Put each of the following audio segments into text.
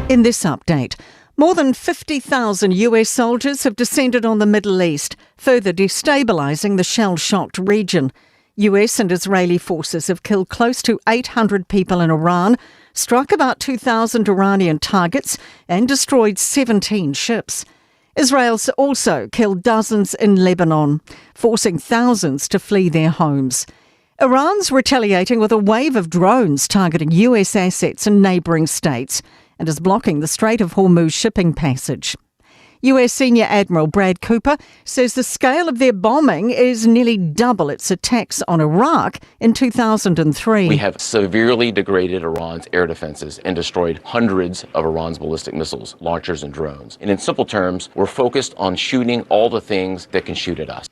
In this update, more than 50,000 US soldiers have descended on the Middle East, further destabilising the shell shocked region. US and Israeli forces have killed close to 800 people in Iran, struck about 2,000 Iranian targets, and destroyed 17 ships. Israel's also killed dozens in Lebanon, forcing thousands to flee their homes. Iran's retaliating with a wave of drones targeting US assets in neighbouring states and is blocking the Strait of Hormuz shipping passage. US Senior Admiral Brad Cooper says the scale of their bombing is nearly double its attacks on Iraq in 2003. We have severely degraded Iran's air defenses and destroyed hundreds of Iran's ballistic missiles, launchers, and drones. And in simple terms, we're focused on shooting all the things that can shoot at us.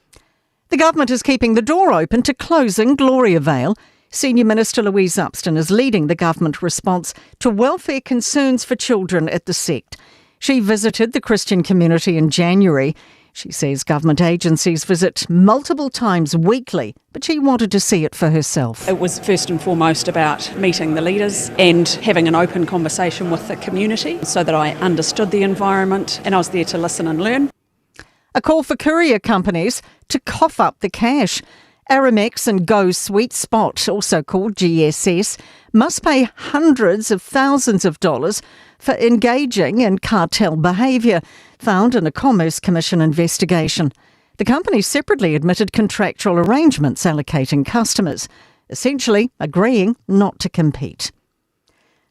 The government is keeping the door open to closing Gloriavale. Senior Minister Louise Upston is leading the government response to welfare concerns for children at the sect. She visited the Christian community in January. She says government agencies visit multiple times weekly, but she wanted to see it for herself. It was first and foremost about meeting the leaders and having an open conversation with the community so that I understood the environment and I was there to listen and learn. A call for courier companies to cough up the cash. Aramex and Go Sweet Spot, also called GSS, must pay hundreds of thousands of dollars for engaging in cartel behaviour, found in a Commerce Commission investigation. The company separately admitted contractual arrangements allocating customers, essentially agreeing not to compete.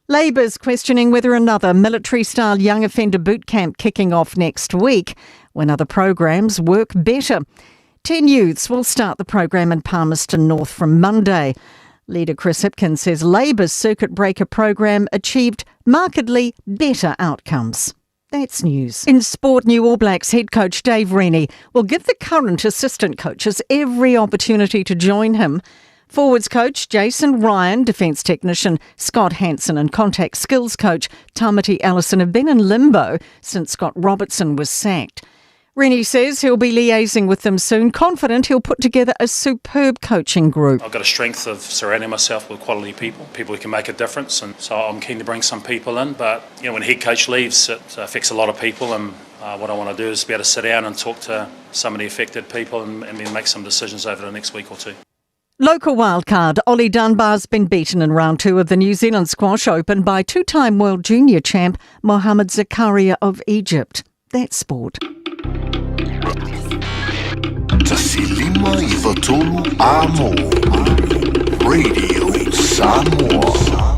Labor's questioning whether another military style young offender boot camp kicking off next week when other programs work better. 10 youths will start the program in Palmerston North from Monday. Leader Chris Hipkins says Labor's circuit breaker program achieved markedly better outcomes. That's news. In sport, new All Blacks head coach Dave Rennie will give the current assistant coaches every opportunity to join him. Forwards coach Jason Ryan, defence technician Scott Hansen, and contact skills coach Tamati Ellison have been in limbo since Scott Robertson was sacked. Rennie says he'll be liaising with them soon, confident he'll put together a superb coaching group. I've got a strength of surrounding myself with quality people, people who can make a difference, and so I'm keen to bring some people in. But you know, when a head coach leaves, it affects a lot of people, and uh, what I want to do is be able to sit down and talk to some of the affected people and, and then make some decisions over the next week or two. Local wildcard Ollie Dunbar's been beaten in round two of the New Zealand Squash Open by two-time world junior champ Mohamed Zakaria of Egypt. That's sport. 1593 Amo Radio Samoa.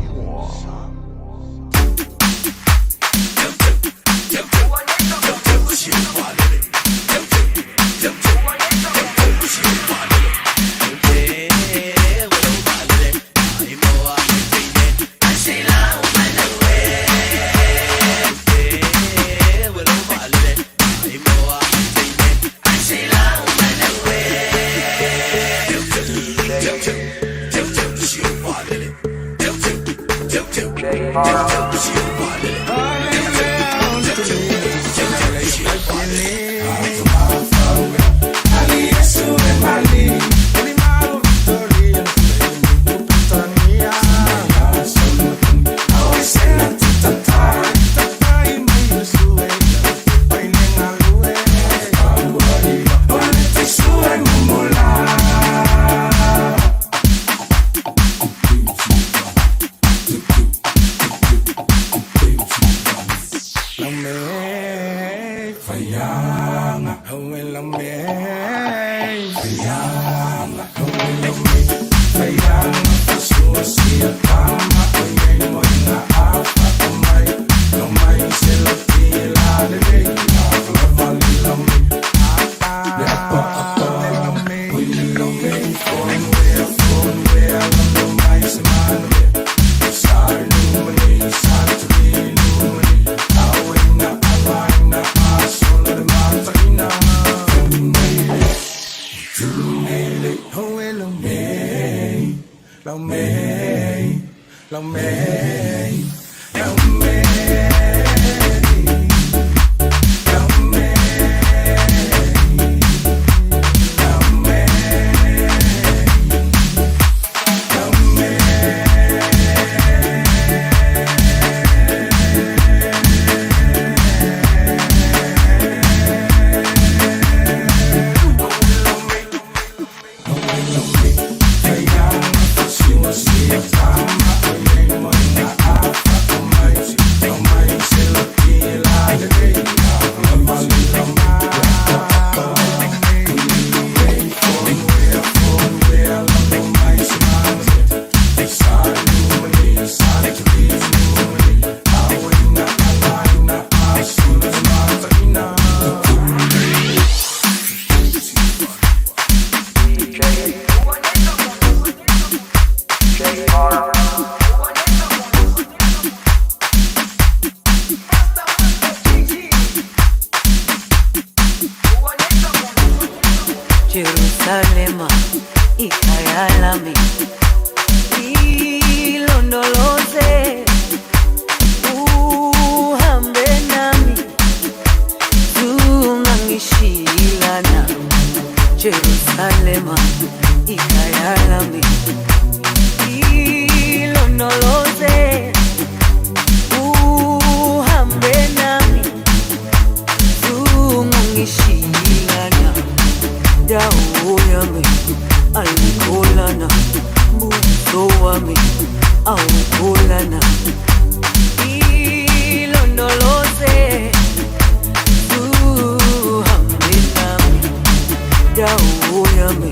Jerusalema ikhaya lami ilondoloze uhambe nami zungangishilana dawo yami ayikholana buso wami awukholana ilondoloze uhambe nami dawo yami.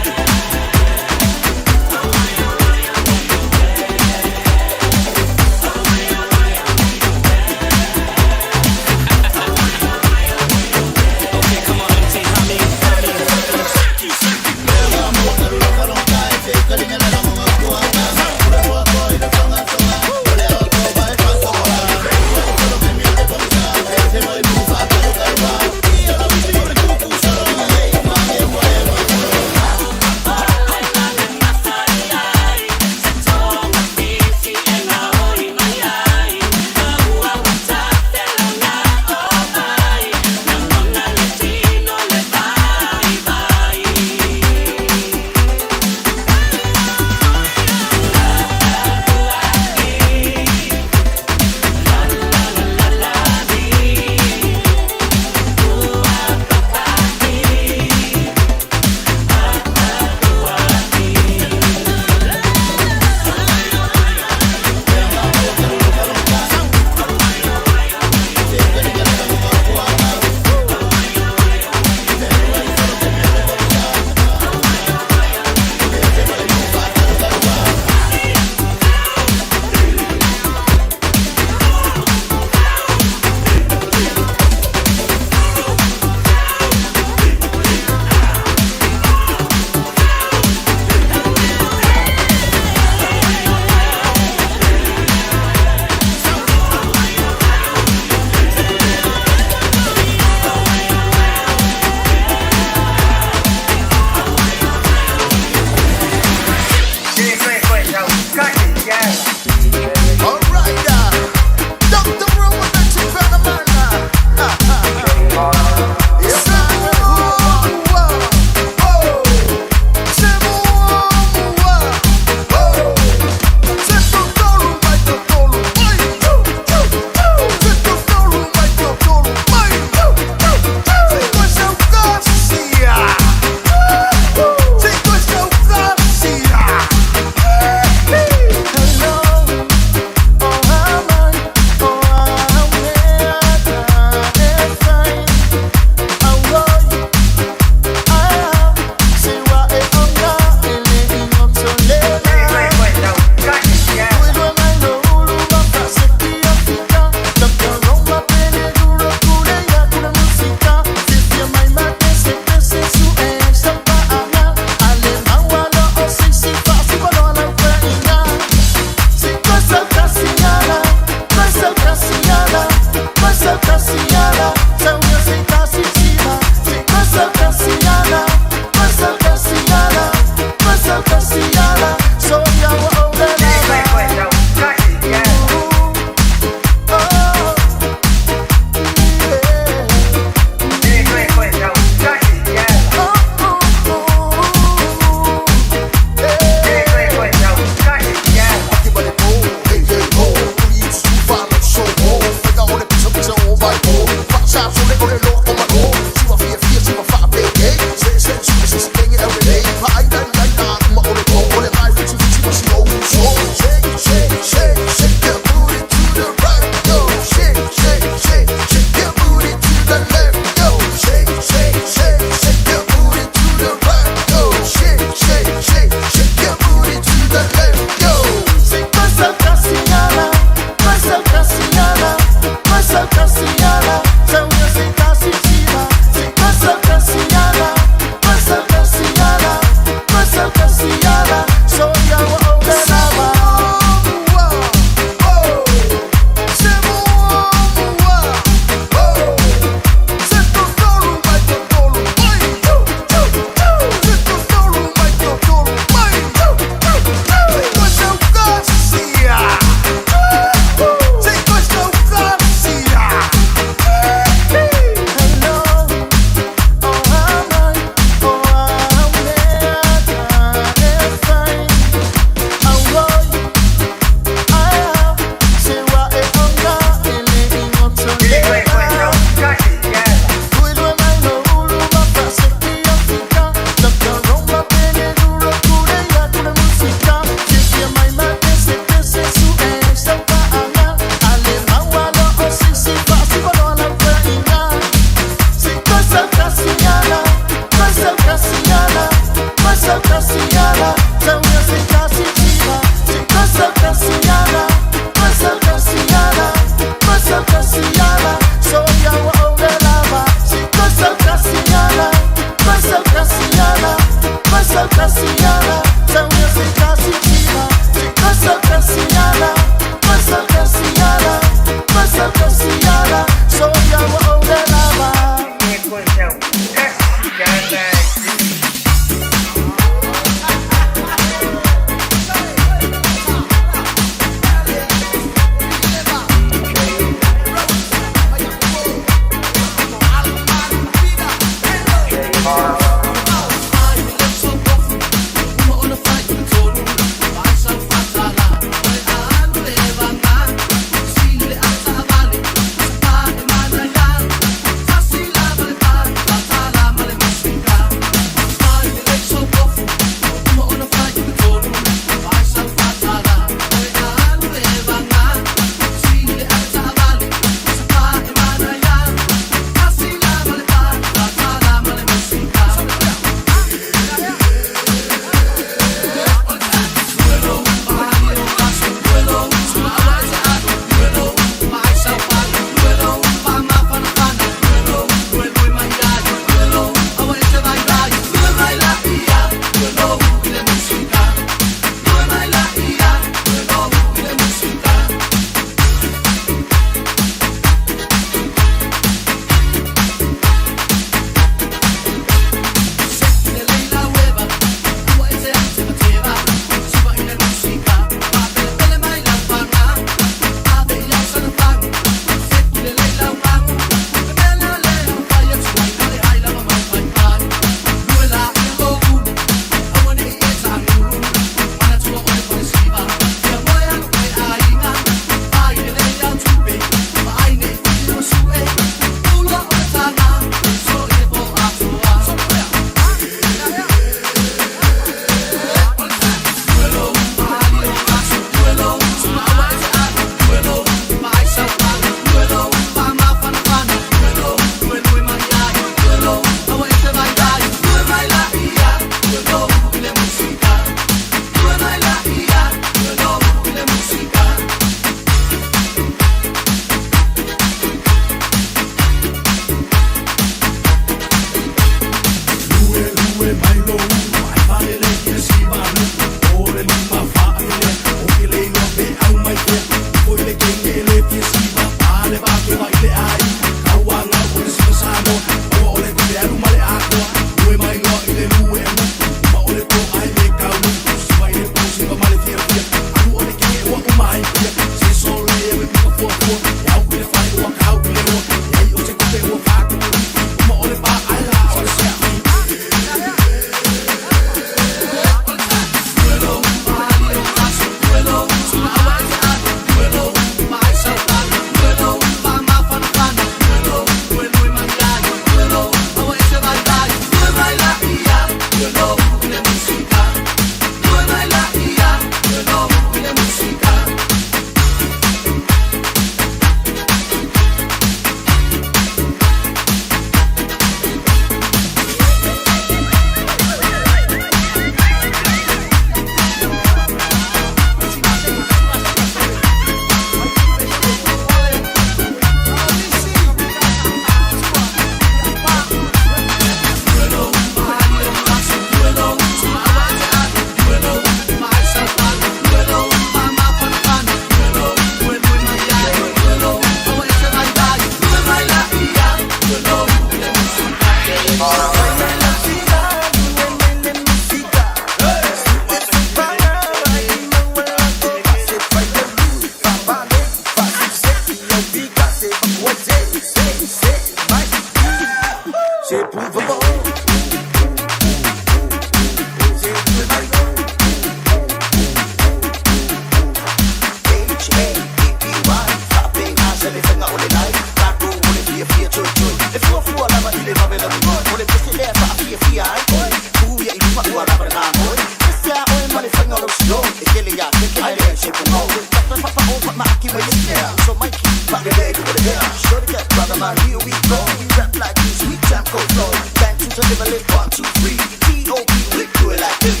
One, two, three, T-O-P, we do it like this.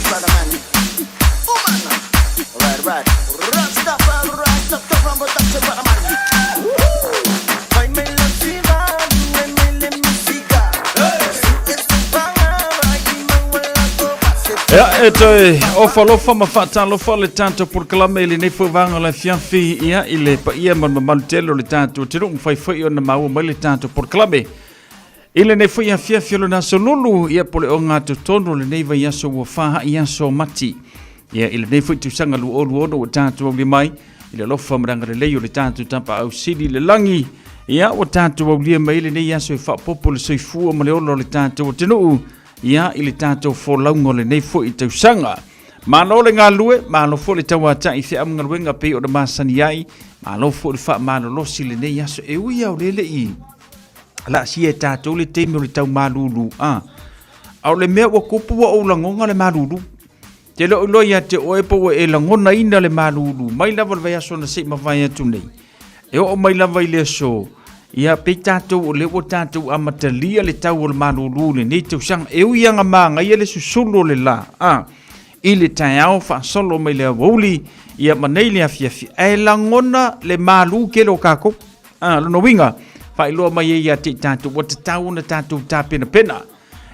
Ia, e toe ofa alofa ma faatalofa le tatou polokalame i lenei foi vaega o le afiafi, ia, i le paia ma le mamalu tele o le tatou atunuu, mafai foi ona maua mai le tatou polokalame i lenei foi afiafi o lona aso lulu, ia, po o le ogatotonu o lenei vaiaso ua faai aso o Mati. Ia, i lenei foi tausaga 2026 ua tatou aulia mai i le alofa ma le agalelei o le tatou Tapaau Sili i le lagi. Ia, ua tatou aulia mai lenei aso e faaopoopo le soifua ma le ola o le tatou atunuu, ia, i le tatou folauga o lenei foi tausaga. Malo le galulue, malo foi le tauatai feamugaluega pei ona masani ai, malo foi le faamalolosi i lenei aso. E ui lava o lea e le i laasia e tatou le taimi o le tau malulu, a o le mea ua tupu ua ou lagona le malulu. Te le o iloa ia te oe po ua e lagonaina le malulu mai lava le vaiaso na se i mavae atu nei. E oo mai lava i le aso, ia pei tatou o lea ua tatou amatalia le tau o le malulu i lenei tausaga. E ui lava manaia le susulu o le la, a, i le taeao faasolo mai le aoauli, ia ma nei le afiafi, ae lagona le malu tele o tatou. A, lona uiga, faailoa mai ai ia te i tatou, ua tatau ona tatou tapenapena.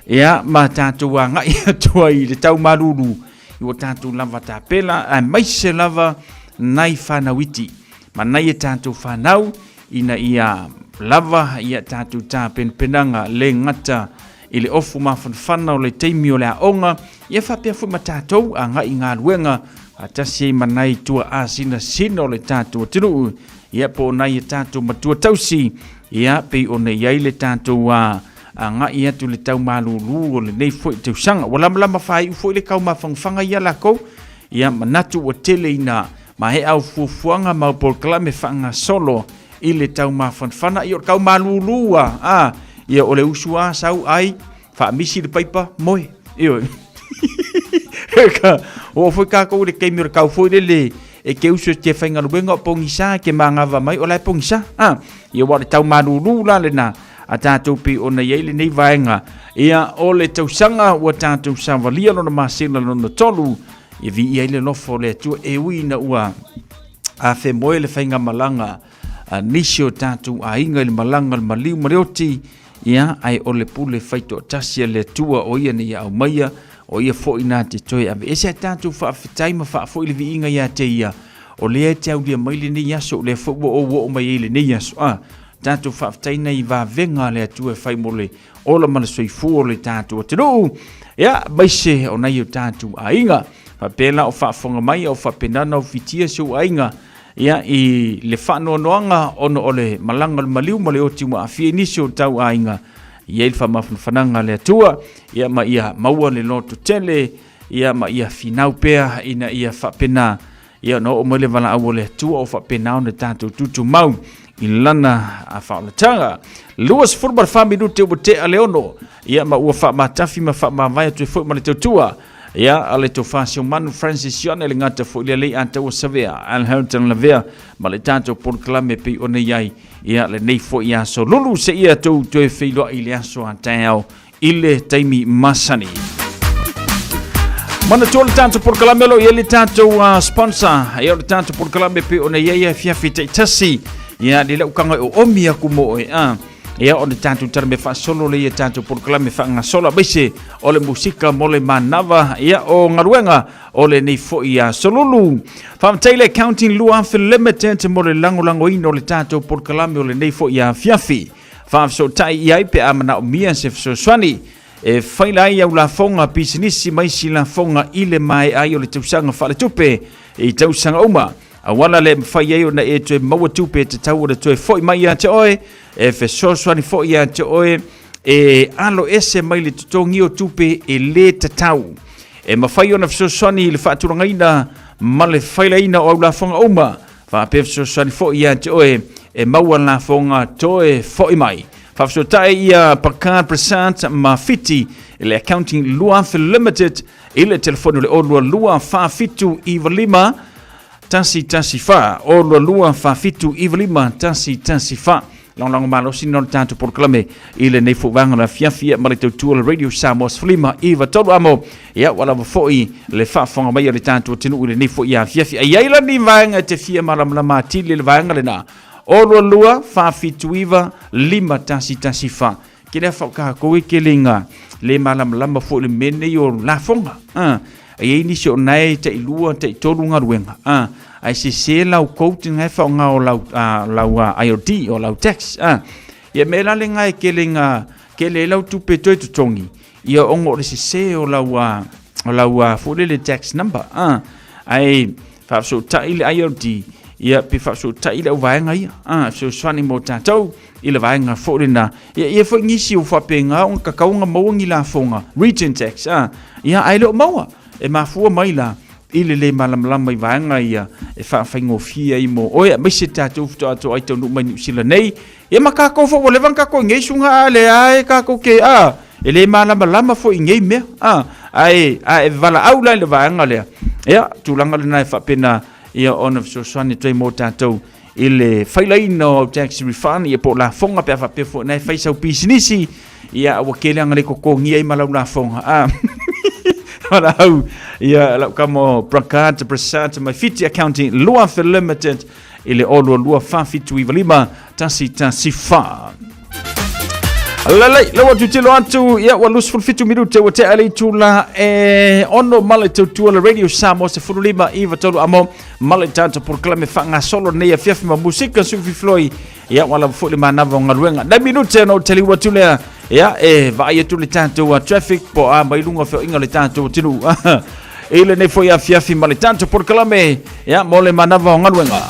Ia, ma tatou agai atu ai i le tau malulu i ua tatou lava tapela, aemaise lava nai fanau iti ma nai e tatou fanau ina ia lava ia tatou tapenapenaga le gata i le ofu mafanafana o le taimi o le aoga, ia faapea foi ma tatou agai i galuega faatasi ai ma nai tuaa sinasina o le tatou atunuu, ia po o nai a tatou matua tausi, ia pei ona i ai le tatou a agai atu le tau malulu o lenei foi tausaga. Ua lamalama faaiu foi le kau mafangafaga ia lakou, ia manatu ua tele ina maea au fuafuaga ma au polokalame faagasolo i le tau mafanafana. Ia o le kau malulu a, a, ia o le usu a sau ai, faamisi le paipa, moe. Ioe. Ka, oo foi kākou i le taimi o le kau foi lele e ke usu e te faigaluega o pogisa e ke magava mai o la e pogisa. A, ia ua o le tau malulu la lena a tatou pei ona i ai lenei vaega. Ia o le tausaga ua tatou savalia lona masina lona tolu, ia viia ai le alofa o le Atua e ui ina ua afemoe le faigamalaga a nisi o tatou aiga i le malaga o le maliu ma le oti, ia ae o le pule faitoatasi a le Atua o ia nei aumaia, o ia foi na te toe aveese a tatou faafetai ma faafoi le viiga ia te ia, o lea e te aulia mai lenei aso, o lea foi ua ou oo mai ai lenei aso. A tatou faafetai nei vavega a le Atua e fai mo le ola ma le soifua o le tatou atunuu, ia aemaise o nai o tatou aiga. Faapea la o faafofoga mai o faapena ona ufitia si ou aiga ia i le faanoanoaga ona o le malaga o le maliu ma le oti ua aafia i nisi o tau aiga. I ai le faamafanafanaga a le Atua, ia ma ia maua le loto tele, ia ma ia finau pea ina ia faapena ia ona oo mai le valaau o le Atua o faapena ona tatou tutumau i lana faaolataga. 24 minute ua tea le 6, ia ma ua faamatafi ma faamavae atu ai foi ma le tautua ia a le tofa Siomanu Francis Sione le gata foi le lei ataua savea Al Hamilton Lavea ma le tatou polokalame pei ona i ai ia lenei foi aso lulu se ia tou toe feiloai i le aso a taeao i le taimi masani. Manatua le tatou polokalame o lo o i ai le tatou sponsor, ia o le tatou polokalame pei ona i ai afiafi taitasi, ia le lau kanga e oomi aku mo oe a. Ia o le tatou tala mea faasolo le ia tatou polokalame faagasolo aemaise o le musika mo le manava, ia o galuega o lenei foi aso lulu. Faafetai le Accounting 2000 Limited mo le lagolagoina o le tatou polokalame o lenei foi afiafi. Faafesootai i ai pe a manaomia se fesoasoani e faila ai au lafoga pisinisi ma isi lafoga i le maea ai o le tausaga faaletupe i tausaga uma. Auala le mafai ai ona e toe maua tupe e tatau ona toe foi mai ia te oe, e fesoasoani foi ia te oe e alo ese mai le totogi o tupe e lē tatau. E mafai ona fesoasoani i le faatulagaina ma le failaina o au lafoga uma, faapea fesoasoani foi ia te oe e maua lafoga toe foi mai. Faafesootai ia Packard Prasad ma Fiti i le Accounting 2000 Limited i le telefoni o le 022 4795 114, 022 4795 114. Lagolago malosi lena o le tatou polokalame i lenei foi vaega o le afiafi ma le tautua o le Radio Samoa 19 3 amo. Ia, ua lava foi le faafofoga mai a le tatou atunuu i lenei foi afiafi. Ai ai la ni vaega e te fia malamalama atili i le vaega lena, 022 479 5114. Ke lea whaokakou e ke le ngā le malamalama foi le mea nei o lafoga. E i ai nisi o na e tailua, taitolu galuega, a, ae sese lau code na e faaaoga o lau, lau IRD o lau tax, a. Ia mea la lena e tele ina tele ai lau tupe toe totogi, ia ona o le sese o lau o lau foi lele tax number, a. Ae faafesootai le IRD, ia pe faafesootai le auvaega ia, a, fesoasoani mo tatou i le vaega foi lena. Ia ia foi nisi o faapena ona tatau ona maua ni lafoga, return tax, a, ia ae le o maua. E mafua mai la i le lē malamalama i vaega ia e faafaigofie ai mo oe, aemaise tatou faatoa ai taunuu mai Niu Sila nei. Ia ma tatou foi ua leva ona tatou i nei suga a lea e tatou te a e le malamalama foi i nei mea a ae a e valaau la i le vaega lea ia tulaga lena e faapena ia ona fesoasoani atu ai mo tatou i le failaina o au tax refund ia po o lafoga pe a faapea foi na e fai sau pisinisi ia ua tele anga le totogia ai ma lau lafoga a valaau ia lau kamo Prakat Prasad mai Fiti Accounting Luafe Limited i le 022 4795 114. Lalai, lau atu tilo atu, ia ua 27 minute ua tea le itula e ono ma le tautua le Radio Samoa se fulu lima iva tolu amo ma le tatou polokalame faagasolo nei afiafi ma musika sufifloi ia ua lava foi le manava o galuega. Nai minute ona ou taliu atu lea, ia e vaai atu le tatou traffic po a mai luga o feoaiga o le tatou atunuu. I lenei foi afiafi ma le tatou polokalame, ia mo le manava o galuega.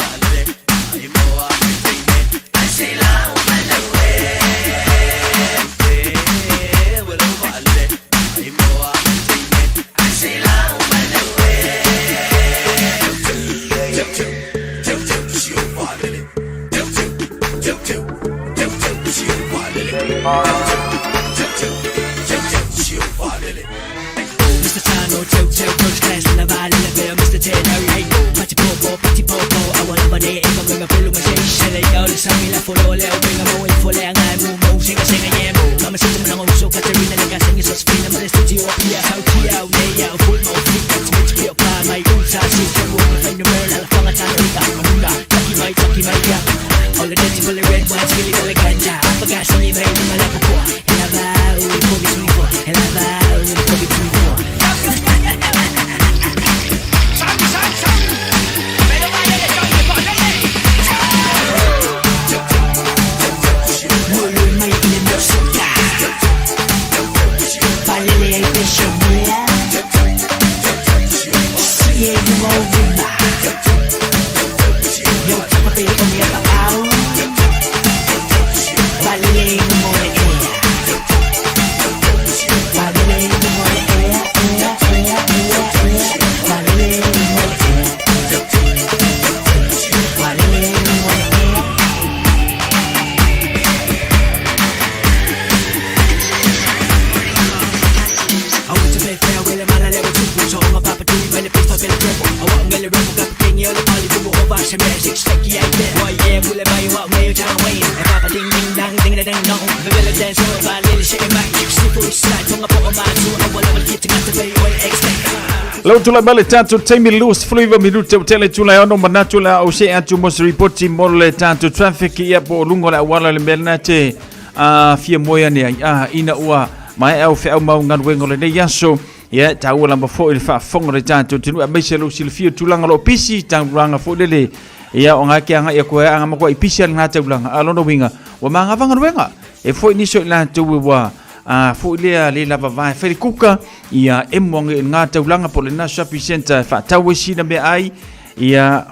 Lau tulai mai le tatou taimi 29 minute o tele tulai ono manatu le au se atu mo se ripoti mo le tatou traffic ia po o luga o le auala le mea lena te a fia moe ane ai a ina ua maea au feau mau galuega o lenei aso ia e taua lava foi le faafofoga o le tatou atunuu aemaise lou silafia o tulaga o lo o pisi taulaga foi lele ia o ngā ke agai aku ai anga makuai pisi a lena taulaga a lona uiga ua magava galuega e foi nisi o i latou e ua a foi lea le lava vae fai le kuka ia emo anga i lena taulaga po o lena shopping centre e faatau ai sina meaai ia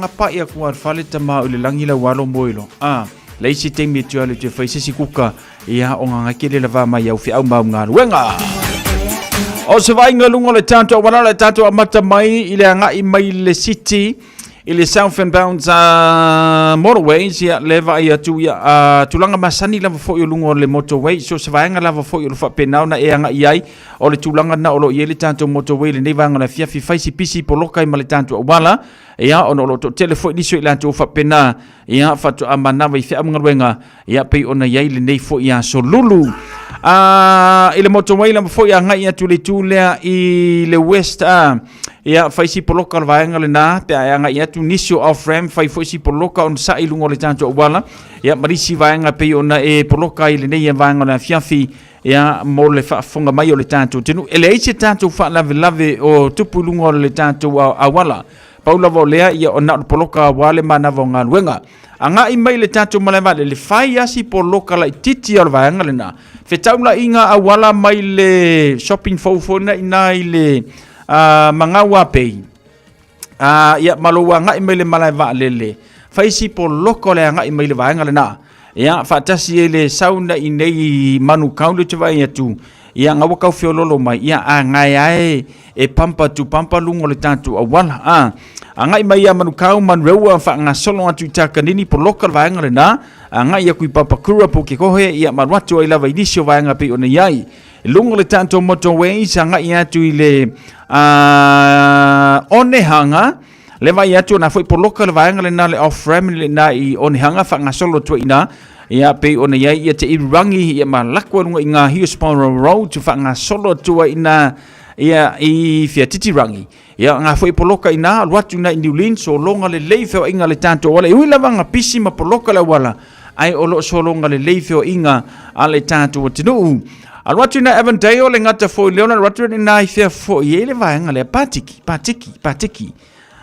gapa'i aku a le fale tama o i le lagi lau alo moe loa a le isi taimi e toe alu e toe fai se isi kuka ia o ngā kele lava mai au feau mau galuega. O se vaaiga luga o le tatou auala le tatou amata mai i le agai mai le city i le Southern Bounds Motorways ia le vaai atu ia tulaga masani lava foi o luga o le motorway so se vaega lava foi o lo faapena ona e agai ai o le tulaga na o lo o i ai le tatou motorway lenei vaega o le afiafi fai si pisi poloka ai ma le tatou auala ia ona o lo o toatele foi nisi o i latou faapena ia faatoa manava i feau ma galuega ia pei ona i ai lenei foi aso lulu. A i le motorway lava foi agai atu le itu lea i le west a ia fai si poloka o le vaega lena pe a e agai atu nisi o off ramp fai foi si poloka ona sa'i i luga o le tatou auala ia ma nisi vaega pei ona e poloka ai lenei vaega o le afiafi. Ia, mo le faafofoga mai o le tatou atunuu. E leai se tatou faalavelave o tupu i luga o le tatou auala. Pau lava o lea, ia, na o le poloka aua le manava o galuega. Agai mai le tatou malae vaalele, fai asi poloka laitiiti o le vaega lena. Fetaulaiga auala mai le shopping fou foi na ina i le uh, Magaua Bay. Ia, ma lou agai mai le malae vaalele, fai si poloka o le agai mai le vaega lena. Ia, faatasi ai le sau na i nei Manukau le te vaai atu, ia, nga ua kau feololo mai, ia, a ngae ae e pampa tu pampa luga o le tatou auala. A, agai mai ia Manukau, Manureua, faagasolo atu i Takanini, poloka le vaega lena, agai aku i Papakura, Pukekohe, ia, ma alu atu ai lava i nisi o vaega pei ona i ai. I luga o le tatou motorways, agai atu i le Onehanga, le vai atu na foi poloka le vaega lena le off ramp lena i Onehanga faagasolo atu ai ina ia pei ona i ai ia te irurangi ia ma lako ai luga i ngā Hillsborough Road faagasolo atu ai ina ia i Fiatitirangi ia ngā foi poloka ina alu atu ina i New Lynn sologa lelei feoaiga le tatou auala e ui lava nga pisi ma poloka le auala ai o lo o sologa lelei feoaiga a le tatou atunuu. Alu atu ina Avondale le gata foi lea ona alu atu ina i fea foi e le vaega lea Patiki, Patiki, Patiki.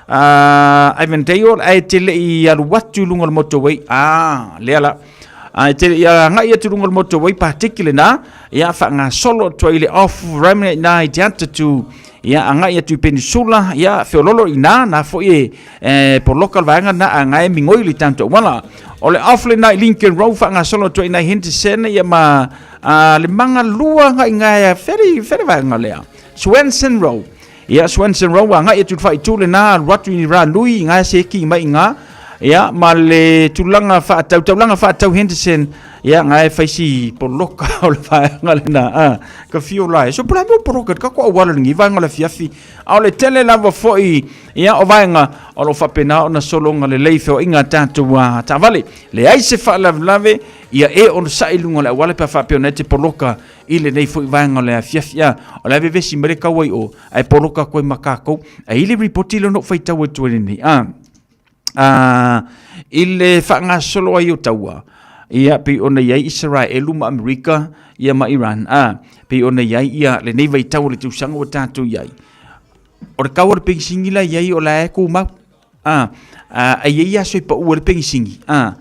Avondale ae te le i alu atu i luga o le motorway. Ah, lea la. Ae te le i agai atu i luga o le motorway Patiki lena, ia faagasolo atu ai le off ramp ina i te atatu ia agai atu i Penisula, ia feololo ina na foi e, e poloka le vaega na agai migoi le tatou auala. O le off lena i Lincoln Road faagasolo atu ai ina i Henderson ia ma a, le magalua agai ngae feri feri vaega lea. Swenson Road. Ia Swenson Road agai atu i le faaitu lena alu atu i Ranui i ngae seki mai i ngā. Ia ma le tulaga faatau taulaga faatau Henderson ia ngae faisi poloka o le vaega lena a ka fio la e so pula mo poloka ka ko auala lengi vaega o le afiafi a o le tele lava foi ia o vaega o lo o faapena ona sologa lelei feoaiga a tatou taavale leai se faalavelave ia e onosai i luga o le auala pe a faapea ona e te poloka i lenei foi vaega o le afiafi a o le a vevesi mai le kaua i o ae poloka atu ai ma kākou ae i le ripoti lea na ou faitau atu ai lenei a i le faagasolo ai o taua ia pei ona i ai Isaraelu ma Amerika ia ma Iran a pei ona i ai ia lenei vaitau o le tausaga ua tatou i ai o le kau o le penisini la i ai o la e tumau a a i ai aso e pau ai le penisini a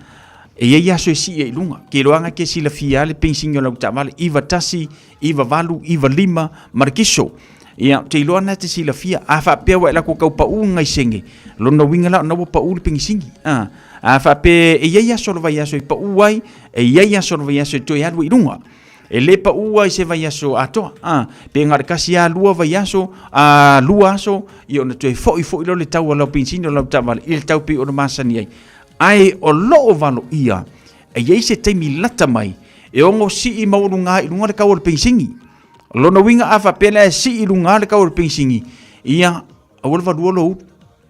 e i ai aso e sii ai i luga ke iloaga ke silafia le penisini o lau taavale 91 98 95 ma le kiso ia ou te iloa na te silafia a faapea ua e lako kau pau ngai senge lona uiga la ona ua pau le penisini a a faapea e i ai aso o le vaiaso e pau ai e i ai aso o le vaiaso e toe alu ai i luga E le paʻu ai se vaiaso atoa, a, pe na o le kasi lava lua vaiaso, a, lua aso, ia ona toe foi foi lea o le tau o lau penisini o lau taavale i le tau pei ona masani ai. Ae o lo o valoia, e i ai se taimi lata mai e ono sii maualuga ai i luga le tau o le penisini. O lona uiga a faapea la e sii i luga le tau o le penisini, ia aua le valua lou ulu.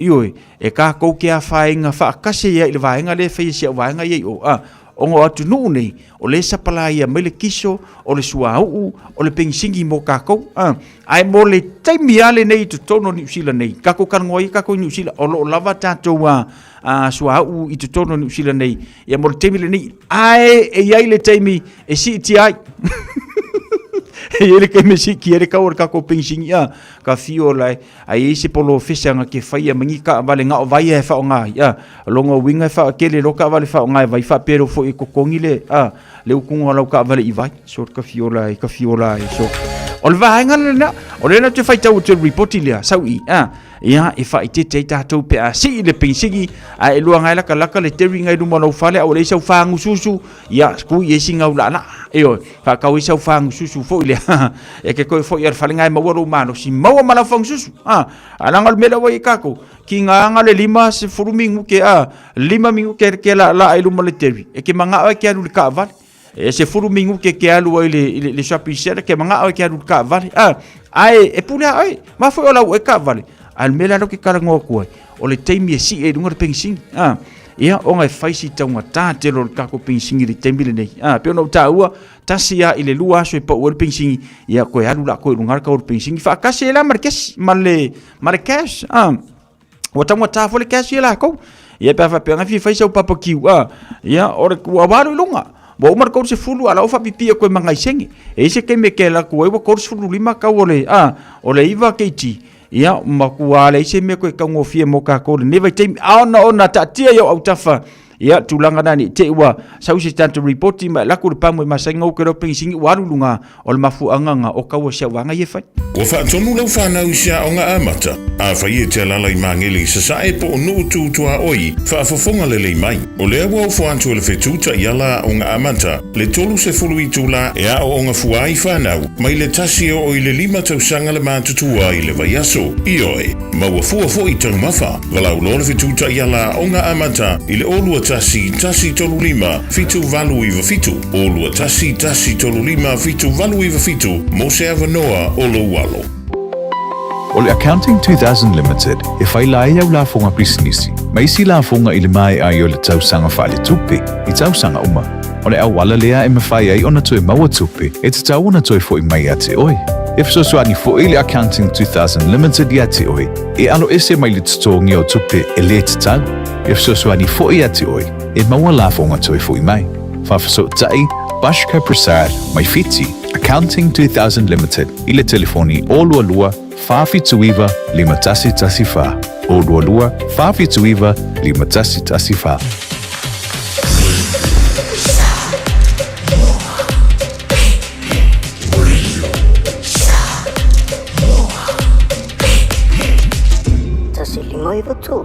Ioe, e kākou ke afaina faakasi ai i le vaega lea e fai e si au vaega ia i o, a, ona o atunuu nei, o lea e sapalaia mai le kiso, o le suauu, o le penisini mo kākou, a, ae mo le taimi lava lenei i totonu o Niu Sila nei, tatou talanoa ia tatou i Niu Sila, o lo o lava tatou a, a, suauu i totonu o Niu Sila nei, ia mo le taimi lenei, ae e i ai le taimi e siitia ai. E i ai le taimi e siitia ai le tau o le tatou penisini, a, ka fio la e, Ai i ai se polofesa nga ke faia ma ni kaavale nga o vai e whaonga ai, a, longa uiga e whaakele lo kaavale whaonga e vai whaapea fo i kokongi le, a, le ukunga o lau kaavale i vai, so ka fiola e, ka fiola e, so. O le vaega lena, o lena te whaitau o te ripoti lea, sau i, a, ia, e whaitete ai tātou pe a sii le penisini, a e lua ngai laka laka le teri ngai luma lau fale, a o le sau whangususu, ia, kui e singa ula la, e oe, Whakau i sau whangususu foi lea. E ke koe foi ar whale ngai maua lou malosi. Maua ma lau whangususu. Ah, alanga le mele wai kako. Ki ngā anga le lima se furu mingu ke a. Lima mingu ke ke la la ai luma le tewi. E ke manga ai ke alu le kaavale. E se furu mingu ke ke alu ai le le, le shopping center ke manga ai ke alu le kaavale. Ah, ai e pule ai. Ma foi o lau e kaavale. A le mele alo ke karangoa kuai. O le taimi e si e lunga le pengisini. Ah, ia, ona e fai si taugatā tele o le tatou penisini i le taimi lenei. Ah, pei ona ou taua, tasi lava i le lua aso e pau ai le penisini, ia koe alu la koe i luga o le tau o le penisini, faatasi ai la ma le kesi, ma le, ma le cash. Ah, ua taugatā foi le cash ia lakou. Ia pe a faapea na fia fai sau barbecue, ah, ia, o le, ua alu i luga. Ua uma le 30 a la ua faapipii atu ai ma nai sene. E i ai se taimi e te alu atu ai ua 35 tau o le, a, o le 9 kg, ia, matua leai se mea toe taugofie mo tatou i lenei vaitaimi. A ona ona taatia i ou autafa, ia, tulaga na ne i te i ua sau se tatou ripoti ma e alu atu le pamu e masani ona ou te iloa penisini ua alu i luga o le mafuaaga na o tau o si au vaega ia e fai. Ua faatonu lau fanau i se aoga amata? Afai e te alaala i Magele i Sasae po o Nuu Tu Tuaoi, faafofoga lelei mai. O lea ua ofo atu e le fetu taiala aoga amata le 30 itula e aooga fua ai fanau mai le tasi e oo i le lima tausaga le matutua i le vaiaso. Ioe, maua fua foi taumafa. Valaau loa le fetu taiala aoga amata i le 0 21 135 7897, 0 21 135 7897 mo se avanoa o lou alo. O le Accounting 2000 Limited e faila ai au lafoga pisinisi ma isi lafoga i le maea ai o le tausaga faaletupe i tausaga uma. O le auala lea e mafai ai ona toe maua tupe e tatau ona toe foi mai ia te oe. E fesoasoani foi le Accounting 2000 Limited ia te oe e aloese mai le totogi o tupe e le tatau. E fesoasoani foi ia te oe e maua lafoga toe foi mai. Faafesootai Bashka Prasad mai Fiti, Accounting 2000 Limited i le telefoni 022 479 5114, 022 479 5114.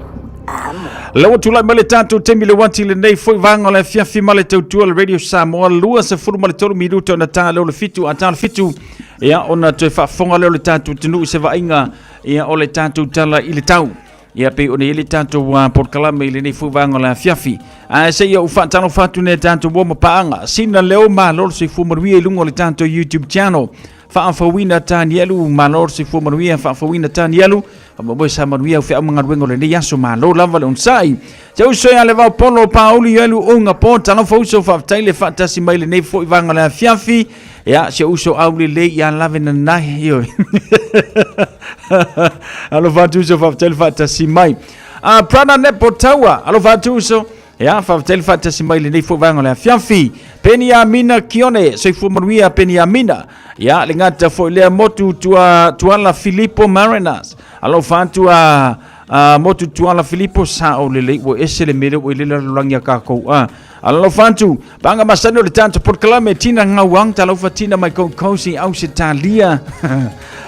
Lea ua tulai mai le tatou taimi le uati lenei foi vaega o le afiafi ma le tautua le Radio Samoa 23 minuta ona ta leo le fitu a ta le fitu ia ona toe faafofoga lea o le tatou atunuu i se vaaiga ia o le tatou tala i le tau. Ia pei ona i ai le tatou polokalame i lenei foi vaega o le afiafi. Ae se i ou faatalofa atu nei tatou uo ma paaga. Sina leo malo le soifua manuia i luga o le tatou YouTube channel. Faafouina Tanielu, malo le soifua manuia, faafouina Tanielu. Faamoemoe sa manuia au feau ma galuega o lenei aso, malo lava le onosai. Se uso ia le vao polo Pauli Elu unga po, talofa uso faafetai le faatasi mai lenei foi vaega o le afiafi. Ia, se uso au lelei ia lave nanai, ioe. Alofa atu uso faafetai le faatasi mai. Prana Nepo Taua, alofa atu uso. Ia, faafetai le faatasi mai lenei foi vaega o le afiafi. Peniamina Kione, soifua manuia Peniamina. Ia, le gata foi lea motu tua, Tuala Filipo Marinas. Alofa atu a, a motu Tuala Filipo, sa o lelei ua ese le mele ua i le lalolagi a kākou. A, alofa atu, panga masani o le tatou polokalame, Tina Ngauang, talofa Tina mai Gold Coast i Ausetalia.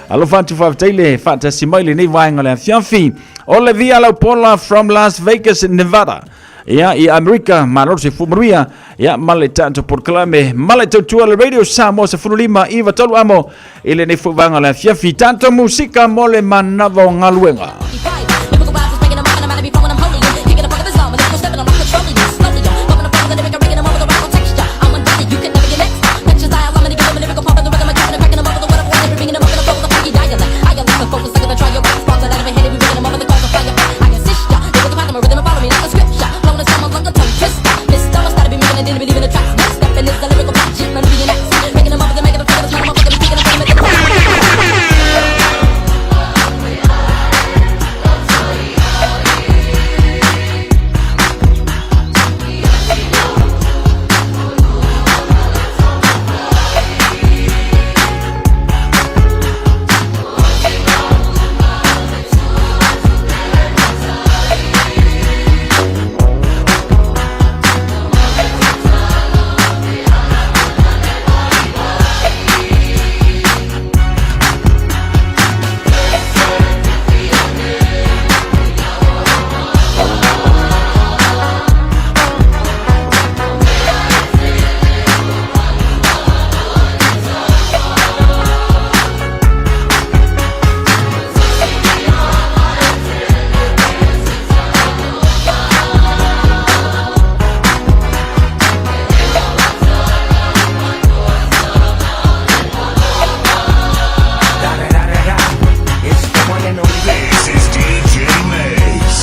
Alofa atu faafetai le faatasi mai lenei vaega o le afiafi. Olivia Laupola from Las Vegas, Nevada. Ia, i Amerika, malo se fumaruia. Ia, ma le tatou polokalame, ma le tautua le Radio Samoa 15 iva tolu amo i lenei foi vaega o le afiafi. Tatou musika mo le manava o galuega. This is DJ Mace.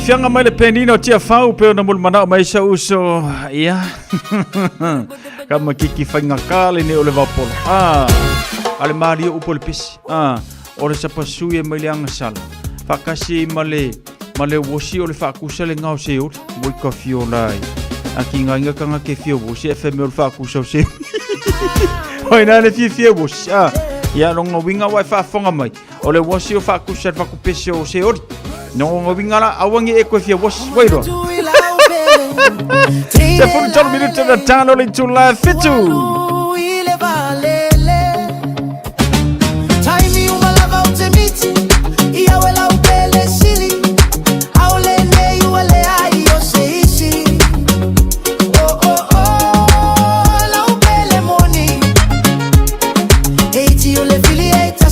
Fianga mai le penina o tia fau pe ona mulu manao mai sa uso ia ka makiki whainga kale ne o le vapolo ah ale mario upo le pisi ah o le sapasu e mai le anga sala whakasi male male wosi o le whakusa le ngau se ori woi ka fio lai a ki ngā inga kanga ke fio wosi e wheme o le whakusa o se hoi nā le fio fio wosi ah ia longa winga wai whaafonga mai o le wosi o whakusa le whakupese o se ori No winga la awangi e koe fia wosi wairo Se furu tolu minuto na tano le tula fitu.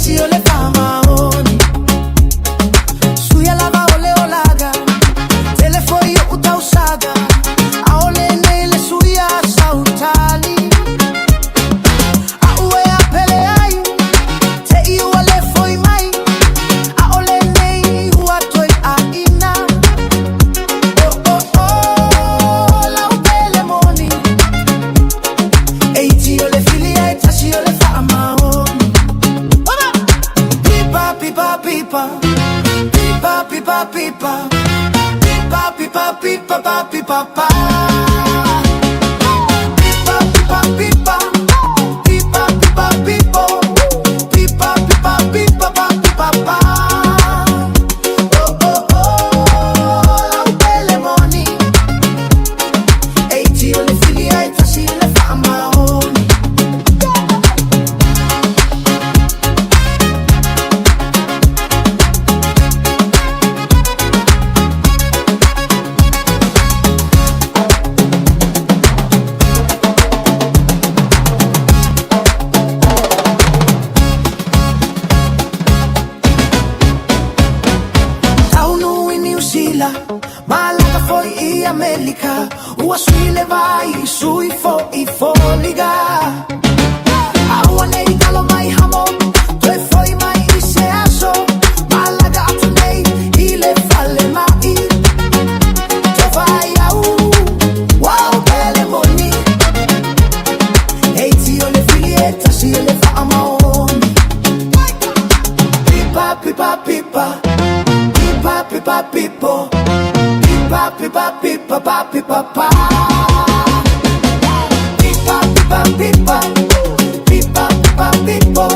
Thank you. pipa Pipa pipa pipa pa pipa pa Pipa pipa pipa Pipa pipa pipo Pipa pipa pipa pa pipa pa Oh oh oh Lau pele moni Eiti o le filia e tasi le faamaoni. Taunu i Niu Sila, malaga foi i Amerika, ua sui le vai, sui fo i foliga. Aua nei talo mai hamo, toe foi mai i se aso, malaga atu nei i le fale mai. Te vai au, wau pele moni, Eiti o le fili e tasi e le faamaoni. Pipa, pipa, pipa Pipa, pipa, pipo Pipa, pipa, pipa, pa, pipa, pa Pipa, pipa, pipa Pipa, pipa, pipo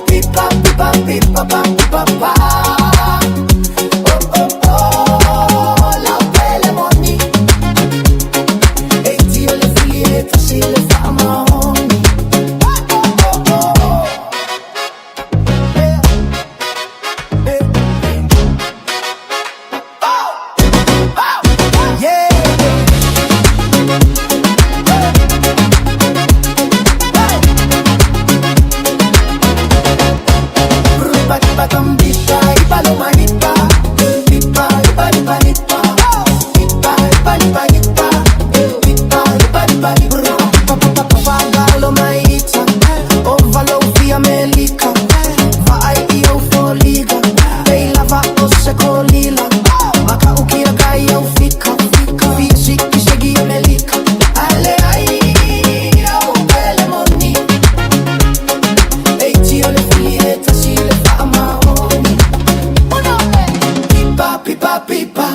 Pipa, pipa, pipa, pa, pipa, pa Oh, oh, oh Lau pele moni Eiti o le fili e tasi le faamaoni. Oh, oh, oh, oh. Yeah. Pipa, pipa, pipa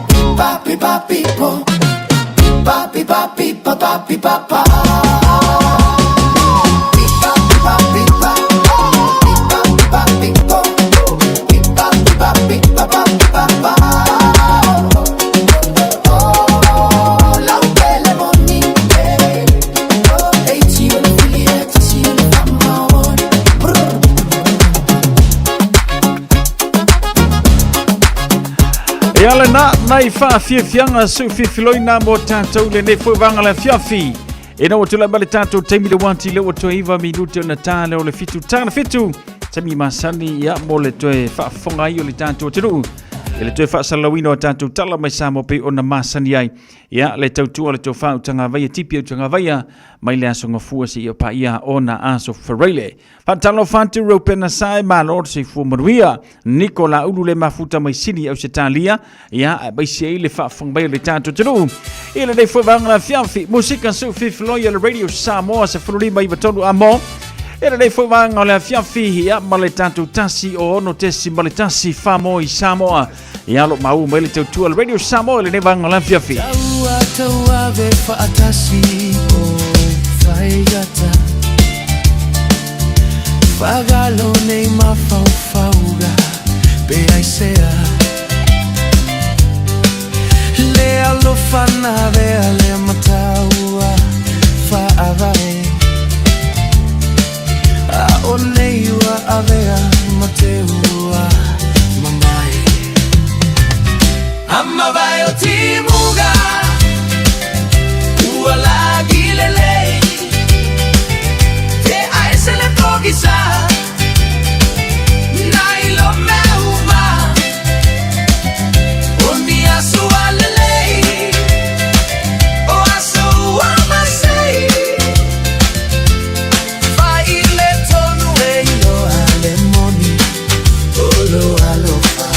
Pipa, pipa, pipo Pipa, pipa, pipa, pa, pipa, pa Pipa, pipa, pipa Pipa, pipa, pipo Pipa, pipa, pipa, pa, pipa, pa Oh, lau pele moni, eh. Oh, eiti o le fili e tasi o le faamaoni. Brr. E ala na nai whaafiafianga su fifiloina mo tātou le nei foi vanga le afiafi. E na tula ma le tātou taimi le wanti le o toe iwa minute o na tā le o le fitu tāna fitu. Taimi masani ia mo le toe whaafonga ai o le tātou atunuu. E le toe whaasalauina o tātou tala mai sa mo pe o na masani ai. Ia le tautua le tau whautanga vaia tipi au tanga vaia mai le aso ngafua se ia pa ia o na aso Ferreile. Whaatalo whantu ropena sae ma lord se fua manuia. Nikola ulu le mafuta mai sini au se talia. Ia a mai se le whaafonga mai o le tātou atunuu. I le nei foi vanga la fiafi. Musika su fifiloia le Radio Samoa se fululima i watonu a mo. E le nei foi vanga o le afiafi ia ma le tātou tasi o ono tesi ma le tasi wha i Samoa. Ia lo mau mai le tautua le Radio Samoa le nei vanga o le afiafi. Taua tauave faatasi o faigata Fagalo nei mafaufauga pe aisea Le alofa na vea le mataua faavae A o nei ua avea ma te ua mamae Amavae o timuga Ua lagi lelei Te ai se le pogisa Na ilo mea uma O ni aso a lelei O aso ua masei Fai le tonu e iloa le moni O lo alofa.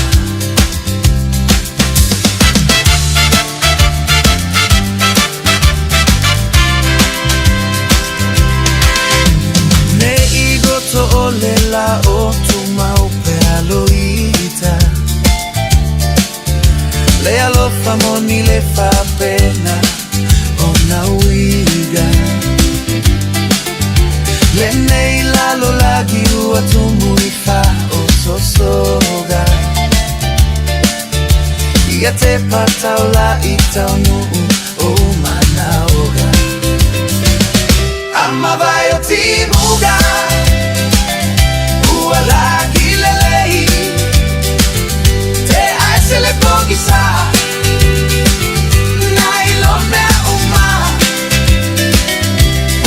Le alofa moni le faapena ona uiga. Lenei lalolagi ua tumu i faaosoosoga. Ia te pataula'i taunuu o manaoga. Amavae o timuga ua lagi lelei. Te ae le pogisa nai lo mea uma.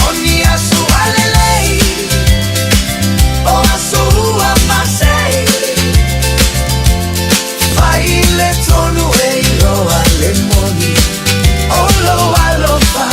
O ni aso alelei o aso ua masei. Fai le tonu e iloa le moni o lou alofa.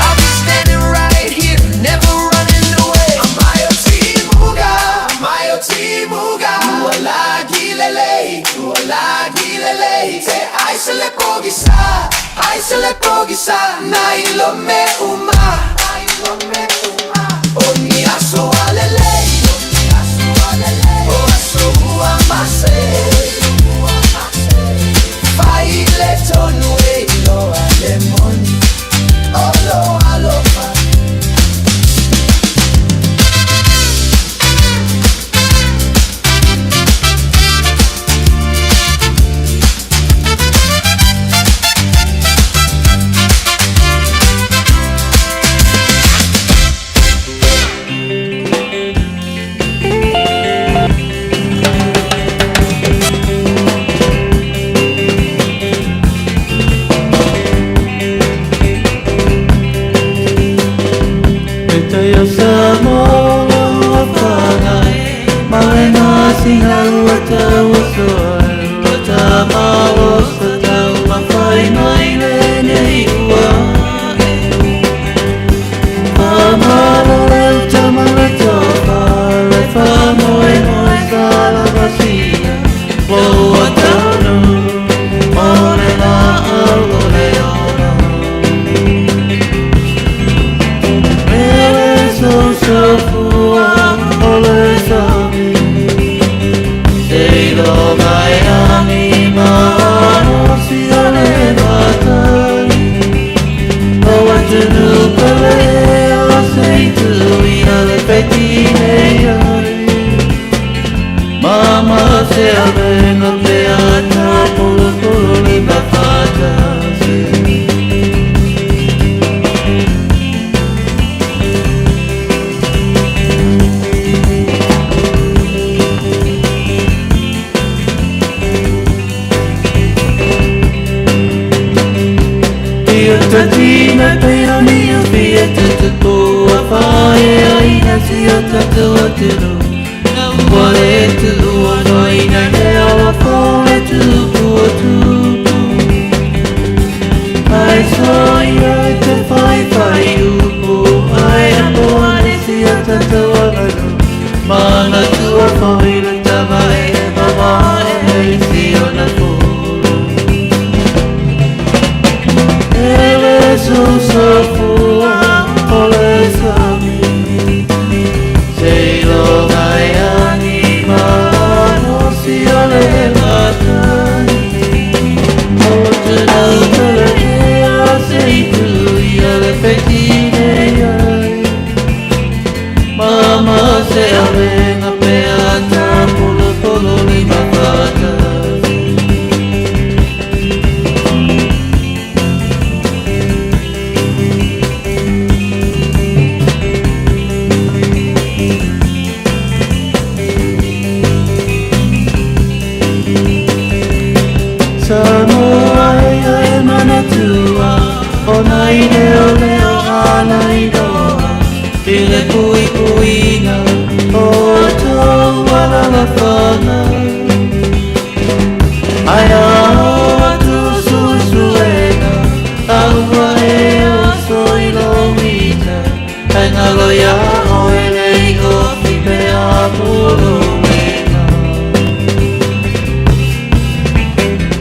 I'll be standing right here, never running away. Amae o timuga, amae o timuga. Ua lagi lelei, ua lagi lelei. Te ai se le pogisa, ai se le pogisa. Nai lo me uma, nai lo me uma. O ni aso alelei, o ni aso alelei. O aso ua masei, ua masei. Fai le tonu e iloa le moni o lou alofa.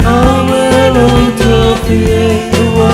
Awe lo tofi e ua.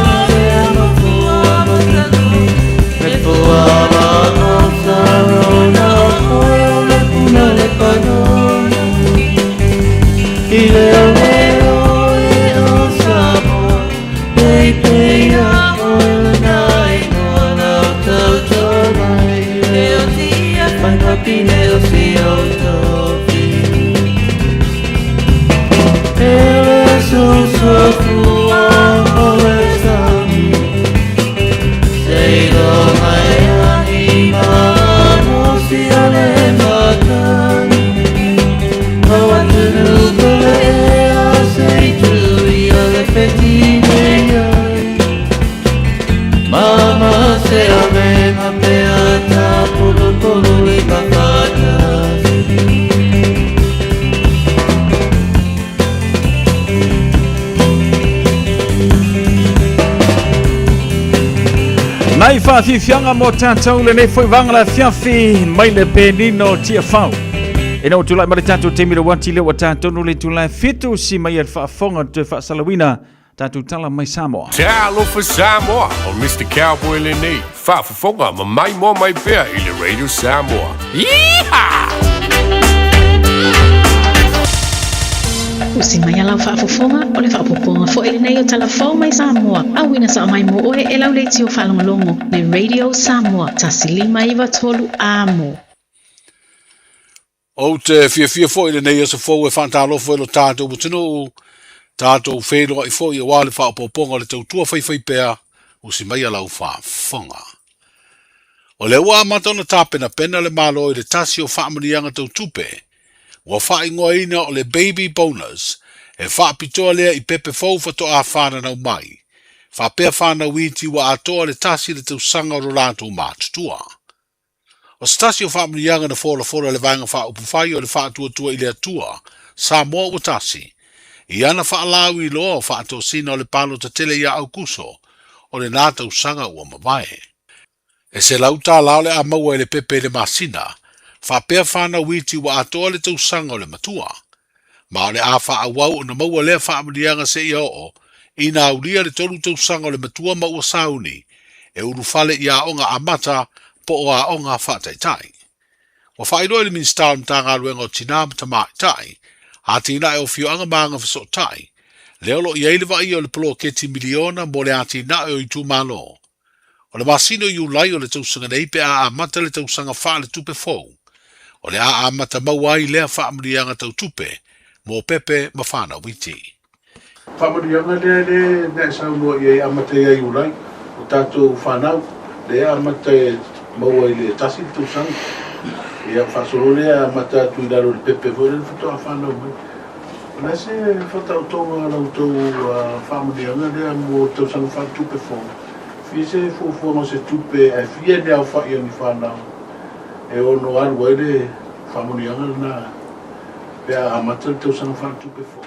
Nai whaafifianga mo tātou le nei foi vanga la fiafi mai le penino tia fau. E nau tulai ma le tātou te mira wanti le wa tātou no le tulai fitu si mai el whaafonga te whaasalawina tātou tala mai Samoa. Talofa Samoa, o Mr. Cowboy lenei, faafofoga ma mai moa mai pea i le Radio Samoa. Yeehaw! Usi mai a lau faafofoga, o le faaopoopoga foi lenei o Tala Fou mai Samoa, auina sao mai mo oe e lau leitio faalogologo le Radio Samoa 1 5 9 3 Amo. Ou te fiafia foi i lenei aso fou e faatalofa i lo tatou atunuu, tatou feiloai foi aua le faaopoopoga o le tautua faifaipea usi mai a lau faafofoga. O lea ua amata ona tapenapena le Malo i le tasi o faamanuiaga tau tupe, ua faaigoaina o le Baby Bonus, e faapitoa lea i pepe fou faatoa fananau mai, faapea fanau iti ua atoa le tasi le tausaga o lo latou matutua. O se tasi o faamanuiaga na folafola e le Vaega Faaupufai o le Faatuatua i le Atua, Samoa Ua Tasi, i ana faalauiloa o faatosina o le palota tele ia Aukuso o lena tausaga ua mavae. E $100 o le a maua e le pepe i le masina, faapea fanau iti ua atoa le tausaga o le matua. Ma o le a faaauau ona maua lea faamanuiaga seia oo ina aulia le 3 tausaga o le matua ma ua sauni e ulufale i aoga amata po o aoga faataitai. Ua faailoa e le Minisita o le Matagaluega o Tinā ma Tamaitai, Atinae o Afioaga ma Agafesootai, lea o lo o i ai le vaaia o le poloketi miliona mo le atinae o itumalo. O le masina o Iulai o le tausaga nei pe a amata le tausaga faaletupe fou, o le a amata maua ai lea faamanuiaga tau tupe mo pepe ma fanau iti. Faamanuiaga lea le na e saunoa i ai amata ia Iulai, o tatou fanau, lea e amata e maua i le tasi le tausaga. Ia faasolo lea amata atu i lalo i le pepe foi lea na faatoa fanau mai. O le a se faataotoga o la outou faamanuiaga lea mo le tausaga faaletupe fou? Fia se fuafuaga o se tupe ae fia ni aofai o ni fanau e ono alu ai le faamanuiaga lena pe a amata le tausaga faaletupe fou?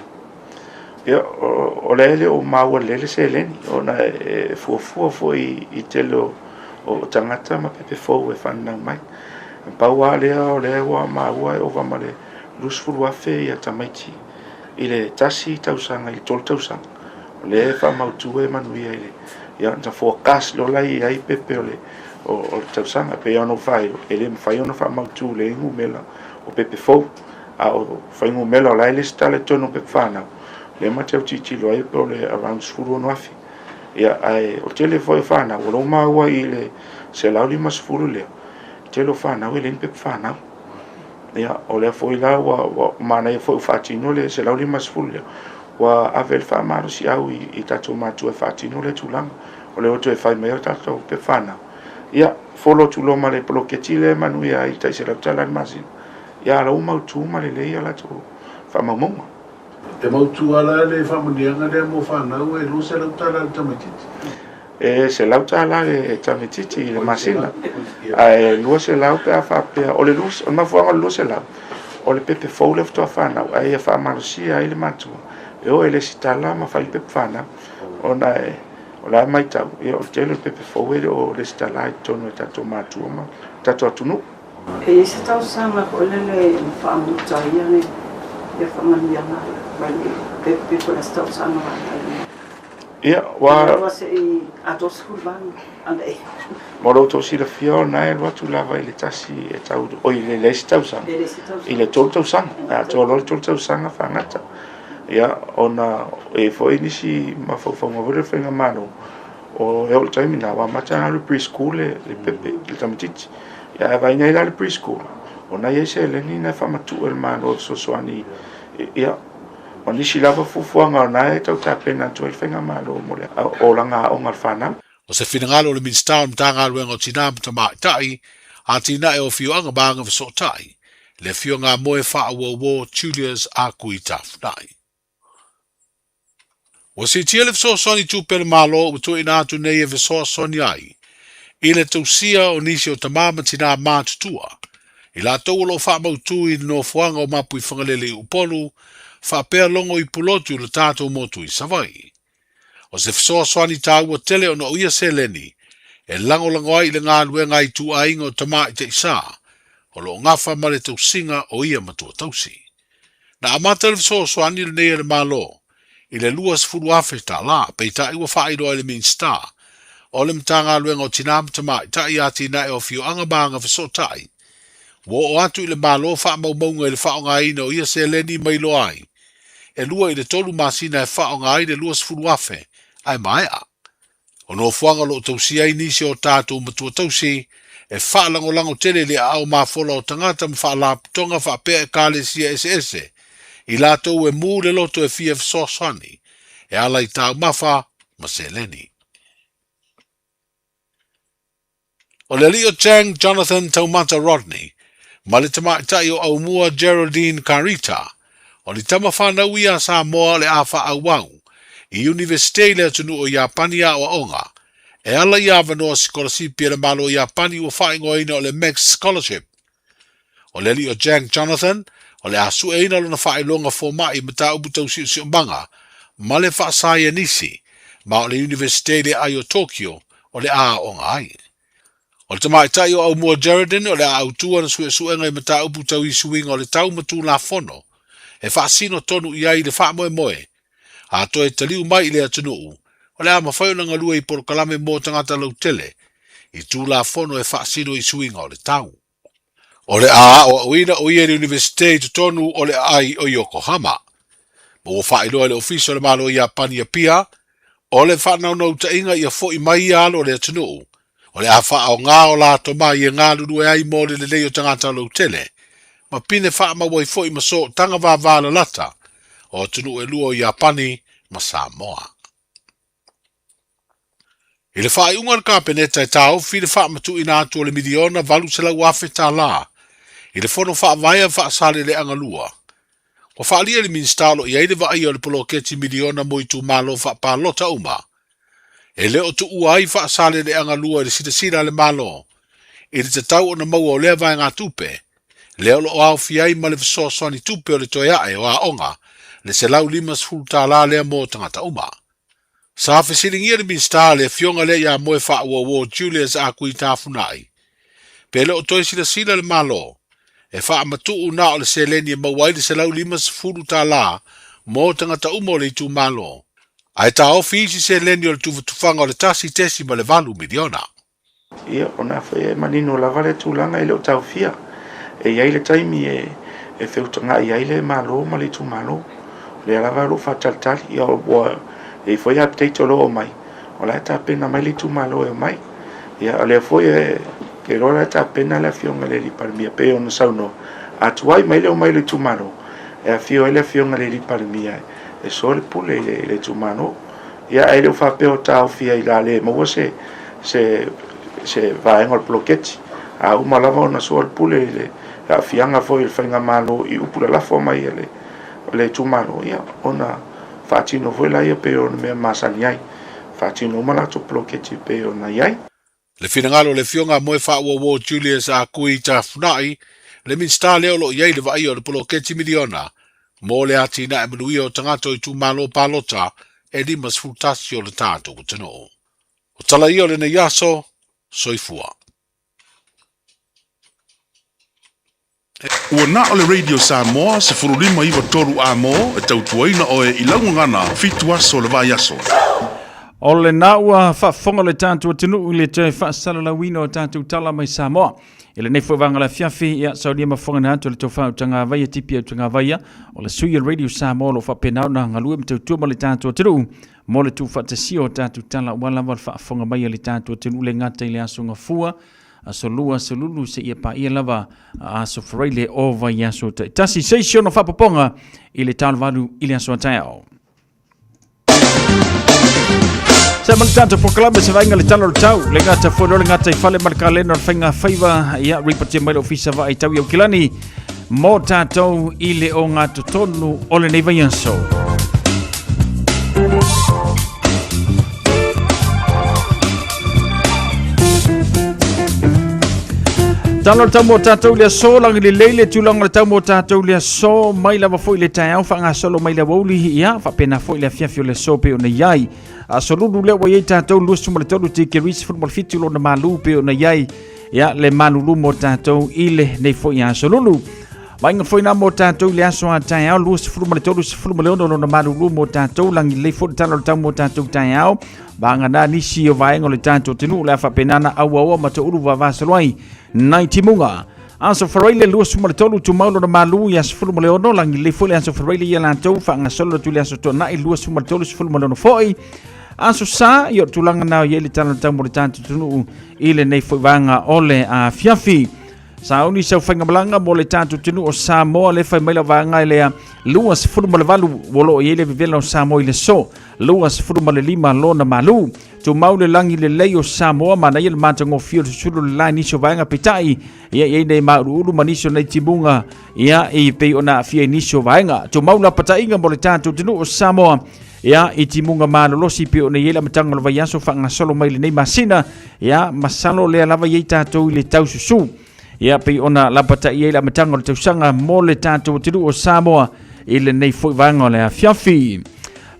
Ia, o lea e le o maua lelei le seleni, ona e fuafua foi i tele o tagata ma pepe fou e fananau mai. Pau lava lea o lea ua maua e ova ma le 20,000 ia tamaiti i le tasi tausaga i le 3 tausaga. O lea e faamautu e manuia i le, ia, na forecast loa la i ai pepe o le, o le tausaga. E pei ona ou faailoa, e le mafai ona faamautu le numera o pepe fou. A o fuainumera o la e lesitala i totonu o pepa fanau, lea ma te autilotilo ai pe o le around 16,000. Ia, ae o le tele foi o fanau, o lea ua maua i le 150 lea, tele o fanau e leai ni pepa fanau. Ia, o lea foi la ua manaia foi ua faatino le 150 lea, ua ave le faamalosiau i tatou matua e faatino lea tulaga. O lea ua toe fai mai o tatou pepa fanau. Ia, follow atu loa ma le poloketi lea e manuia ai tai $100 i le masina. Ia, la ua mautu ma lelei a latou faamaumauga. E mautu lava la le faamanuiaga lea mo fanau e $200 le tamaitiiti. E $100 le tamaitiiti i le masina, ae 200 pe a faapea, o le mafuaaga o le 200, o le pepe fou lea faatoa fanau, ae ia faamalosia ai le matua, e o e lesitala ma fai le pepe fanau, ona o la e matau, ia o le tele o le pepe fou e le o lesitala i totonu e tatou matua ma tatou atunuu. E i ai se tausaga foi lele na faamuta ai le ia faamanuiaga mai le pepe po o le a se tausaga latou. Ia, ua Ua se i atoa 18 ana e. Mo lo outou silafia o lena e alu atu lava i le tasi e tau, oi i le isi tausaga, I le isi tausaga. i le 3 tausaga, e atoa loa le 3 tausaga faagata. Ia, ona e i ai foi nisi mafaufauga foi lea o le faigamalo, o e oo i le taimi lena, ua amata ona alu i le pre-school le le pepe, le tamaitiiti. Ia ae vaai nei la i le pre-school, o na i ai seleni na e faamatuu e le Malo e fesoasoani ia, ma nisi lava fuafuaga o na e tau tapena atu ai le faigamalo mo le olaga aoga a le fanau. O se finagalo o le Minisita o le Matagaluega o Tinā ma Tamaitai, Atinae o Afioaga ma Agafesootai, le Afioga a Moe Faauouo Julius Akui Tafunai. Ua siitia le fesoasoani tupe a le Malo ua tuuina atu nei e fesoasoani ai i le tausia o nisi o tama ma tinā matutua, i latou o lo o faamautu i le nofoaga o Mapuifagalele i Upolu faapea Logo i Pulotu i le tatou motu i Savaii. O se fesoasoani taua tele ona o ia seleni e lagolago ai i le galuega a ituaiga o tamaitai-sa o lo o gafa ma le tausiga o ia matua tausi. Na amata le fesoasoani lenei a le Malo i le $20,000, peitai ua faailoa e le Minisita o le Matagaluega o Tinā ma Tamaitai, Atinae o Afioaga ma Agafesootai, ua oo atu i le Malo faamaumauga i le faaaogaina o ia seleni ma iloa ai e 2 i le 3 masina e faaaoga ai le 20,000 ae maea. O nofoaga o lo o tausia ai nisi o tatou matua tausi e faalagolago tele i le aao mafola o tagata ma faalapotopotoga faapea ekalesia eseese i latou e mu le loto e fia fesoasoani e ala i taumafa ma seleni. O le alii o Chang Jonathan Taumata Rodney ma le tamaitai o Aumua Geraldine Karita, o ni tama whanau ia a Samoa o le a whaauau i Iunivesite i le atunuu o Iapani aoaoga e ala i avanoa sikolasipi a le Malo o Iapani ua faaigoaina o le MEXT Scholarship. O le alii o Chang Jonathan o le a sueina lona faailoga fomai i mataupu tau siosiomaga ma le faasaienisi ma o le Iunivesite i le aai o Tokyo o le a aoga ai. O le tamaitai o Aumua Geraldine o le a autu ana suesuega i mataupu tau i suiga o le tau ma Tulafono e faasino tonu i ai i le faamoemoe a toe taliu mai i le atunuu o le a mafai ona galue i polokalame mo tagata lautele i Tulafono e faasino i suiga o le tau. O le a aoaoina o ia i le Iunivesite i totonu o le aai o Yokohama. Ma ua faailoa e le Ofisa o le Malo o Iapani i Apia, o le faanaunautaiga ia fo'i mai ia alo o le atunuu, o le a faaaoga o la tomai e galulue ai mo le lelei o tagata lautele, ma pine faamau ai fo'i ma sootaga vavalalata o atunuu e lua o Iapani ma Samoa. I le faaiuga a le Kapeneta e taofi le faamatuuina atu o le miliona $800,000 i le Fono Faavae a Faasaleleaga 2, ua faaalia e le Minisita o lo o i ai le vaaia o le poloketi miliona mo itumalo faapalota uma e le o tuua ai Faasaleleaga 2 i le silasila a le Malo i le tatau ona maua o lea vaegatupe lea o lo o aofia ai ma le fesoasoani tupe o le toe ae o aoga le $150 lea mo tagata uma. Sa fesiligia le Minisita le afioga lea ia Moe Faauouo Julius Akui Tafunai, pe le o toe silasila le Malo e faamatuu na o le seleni e maua ai le $150 mo tagata uma o le itumalo, ae taofi isi seleni o le tufatufaga o le $1.8 miliona. Ia, o na foi e manino lava le tulaga e le o taofia. E i ai le taimi e, e feutaga'i ai le Malo ma le itumalo. O lea lava o lo o faatalitali. Ia, ua i ai foi update o lo o omai, o la e tapena mai le itumalo e omai. Ia, o lea foi e, ke iloa o la e tapena le Afioga i le Alii Palemia, pei ona saunoa, a tuai mai le omai o le itumalo, e afio ai le Afioga i le Alii Palemia e soa le pule i le, i le itumalo. Ia, ae le o faapea o taofi ai la le maua se, se, se vaega o le poloketi. A uma lava ona soa le pule i le aafiaga foi o le faigamalo i upu lalafo mai a le, le itumalo, ia, ona faatino foi laia pei o le mea masani ai. Faatino uma latou poloketi pei ona i ai. Le finagalo o le Afioga a Moe Faauouo Julius Akui Tafunai, le Minisita lea o lo o i ai le vaaia o le poloketi miliona mo le atinae manuia o tagata o itumalo palota e 51 o le tatou atunuu. O tala ia o lenei aso, soifua. Ua na o le Radio Samoa 15 93 A mo e tautuaina oe i lau gagana 7 aso o le vaiaso. O lena ua faafofoga le tatou atunuu i le toe faasalalauina o tatou tala mai Samoa. I lenei foi vaega o le afiafi, ia, saunia ma fofoga atu le tofa Utagavaia, Tipi Utagavaia, o le sui o le Radio Samoa o lo o faapena ona galue ma tautua ma le tatou atunuu mo le tuufaatasia o tatou tala aua lava le faafofoga mai a le tatou atunuu le gata i le Aso Gafua, Aso Lua, Aso Lulu seia paia lava Aso Faraile o vaiaso taitasi. Se isi ona faapopoga i le talovalu i le aso a taeao. Sa ma le tatou polokalame se vaaiga le tala o le tau le gata foi loa le gata i fale ma le kalena o le faiga faiva ia ripotia mai le ofisa vaai tau i Aukilani mo tatou i le ogatotonu o lenei vaiaso. Tala o le tau mo tatou i le aso, lagi lelei le tulaga o le tau mo tatou i le aso, mai lava foi le taeao faagasolo mai le aoauli, ia, faapena foi le afiafi o le aso pei ona i ai. Aso lulu lea ua i ai tatou 23 tikeri 17 lona malu pei ona i ai, ia, le malulu mo tatou i lenei foi aso lulu. Vaaiga foi na mo tatou i le aso a taeao 23 16 lona malulu mo tatou, lagi lelei foi le tala o le tau mo tatou taeao. Vagana nisi o vaega o le tatou atunuu le a faapena na auaoa ma toulu vavasolo ai nai timuga. Aso Faraile 23 tumau lona malu ia 16 lagi lelei foi le aso Faraile ia latou faagasolo atu le aso Toanai 23 16 foi. Aso Sa i o tulaga na i le tala tau mo le tatou atunuu i lenei foi vaega o le afiafi. Sauni sau faigamalaga mo le tatou atunuu o Samoa le fai mai la vaega lea 28 ua lo o i ai le vevela o Samoa i le aso 25 lona malu. Tumau le lagi lelei o Samoa manaia le matagofie o le susulu le la i nisi o vaega peitai ia i ai nei mauluulu ma nisi o nei timuga ia i pei ona aafia i nisi o vaega. Tumau la pataiga mo le tatou atunuu o Samoa ia i timuga malolosi pei ona i ai le amataga o le vaiaso faagasolo mai lenei masina ia masalo lea lava i ai tatou i le taususu ia pei ona lapataia ai le amataga o le tausaga mo le tatou atunuu o Samoa i lenei foi vaega o le afiafi.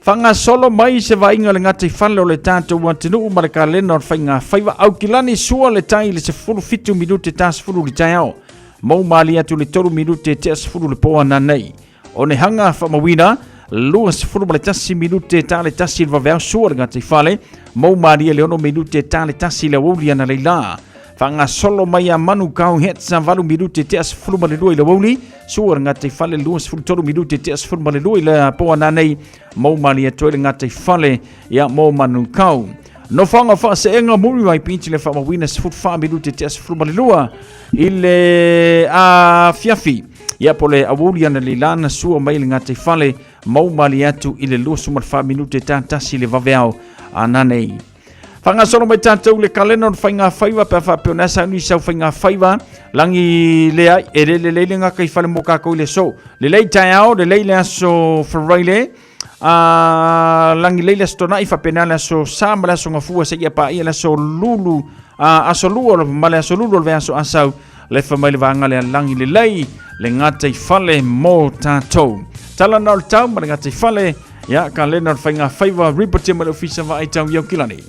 Faagasolo mai se vaaiga o le gataifale o le tatou atunuu ma le kalena o le faiga faiva Aukilani sua le tai i le 17 minute ta 10 le taeao. Mou malie atu le 3 minute tea 10 le po ananei. O ne hanga faamauina 21 minute ta le tasi le vaveao sua le gataifale. Mou malie le 6 minute ta le tasi le aoauli ana leila. Faagasolo mai a Manukau Hetsa 8 minute tea 12 i le aoauli. Sua le gataifale 23 minute tea 12 i le po ananei. Mou malie atu ai le gataifale ia mo Manukau. Nofoaga faaseega Muriwai Beach le faamauina 14 minute tea 12 i le afiafi. Ia po le aoauli ana leila na sua mai le gataifale mou malie atu i le 24 minute ta tasi le vaveao ananei. Faagasolo mai tatou le kalena o le faiga faiva pe a faapea o na sauni sau faiga faiva lagi lea e le lelei le gaka i fale mo kākou i le aso. Lelei taeao, lelei le aso Friday. A lagi lelei le aso Tona'i faapena le aso Sa ma le aso Gafua seia paia le aso Lulu, a aso Lua ma le aso Lulu o le vaiaso Asau lefa mai le vaega lea lagi lelei le gata i fale mo tatou. Tala na o le tau ma le gata i fale. Ia, ka lena o le faiga faiva ripotia mai le ofisa vaai tau i Aukilani.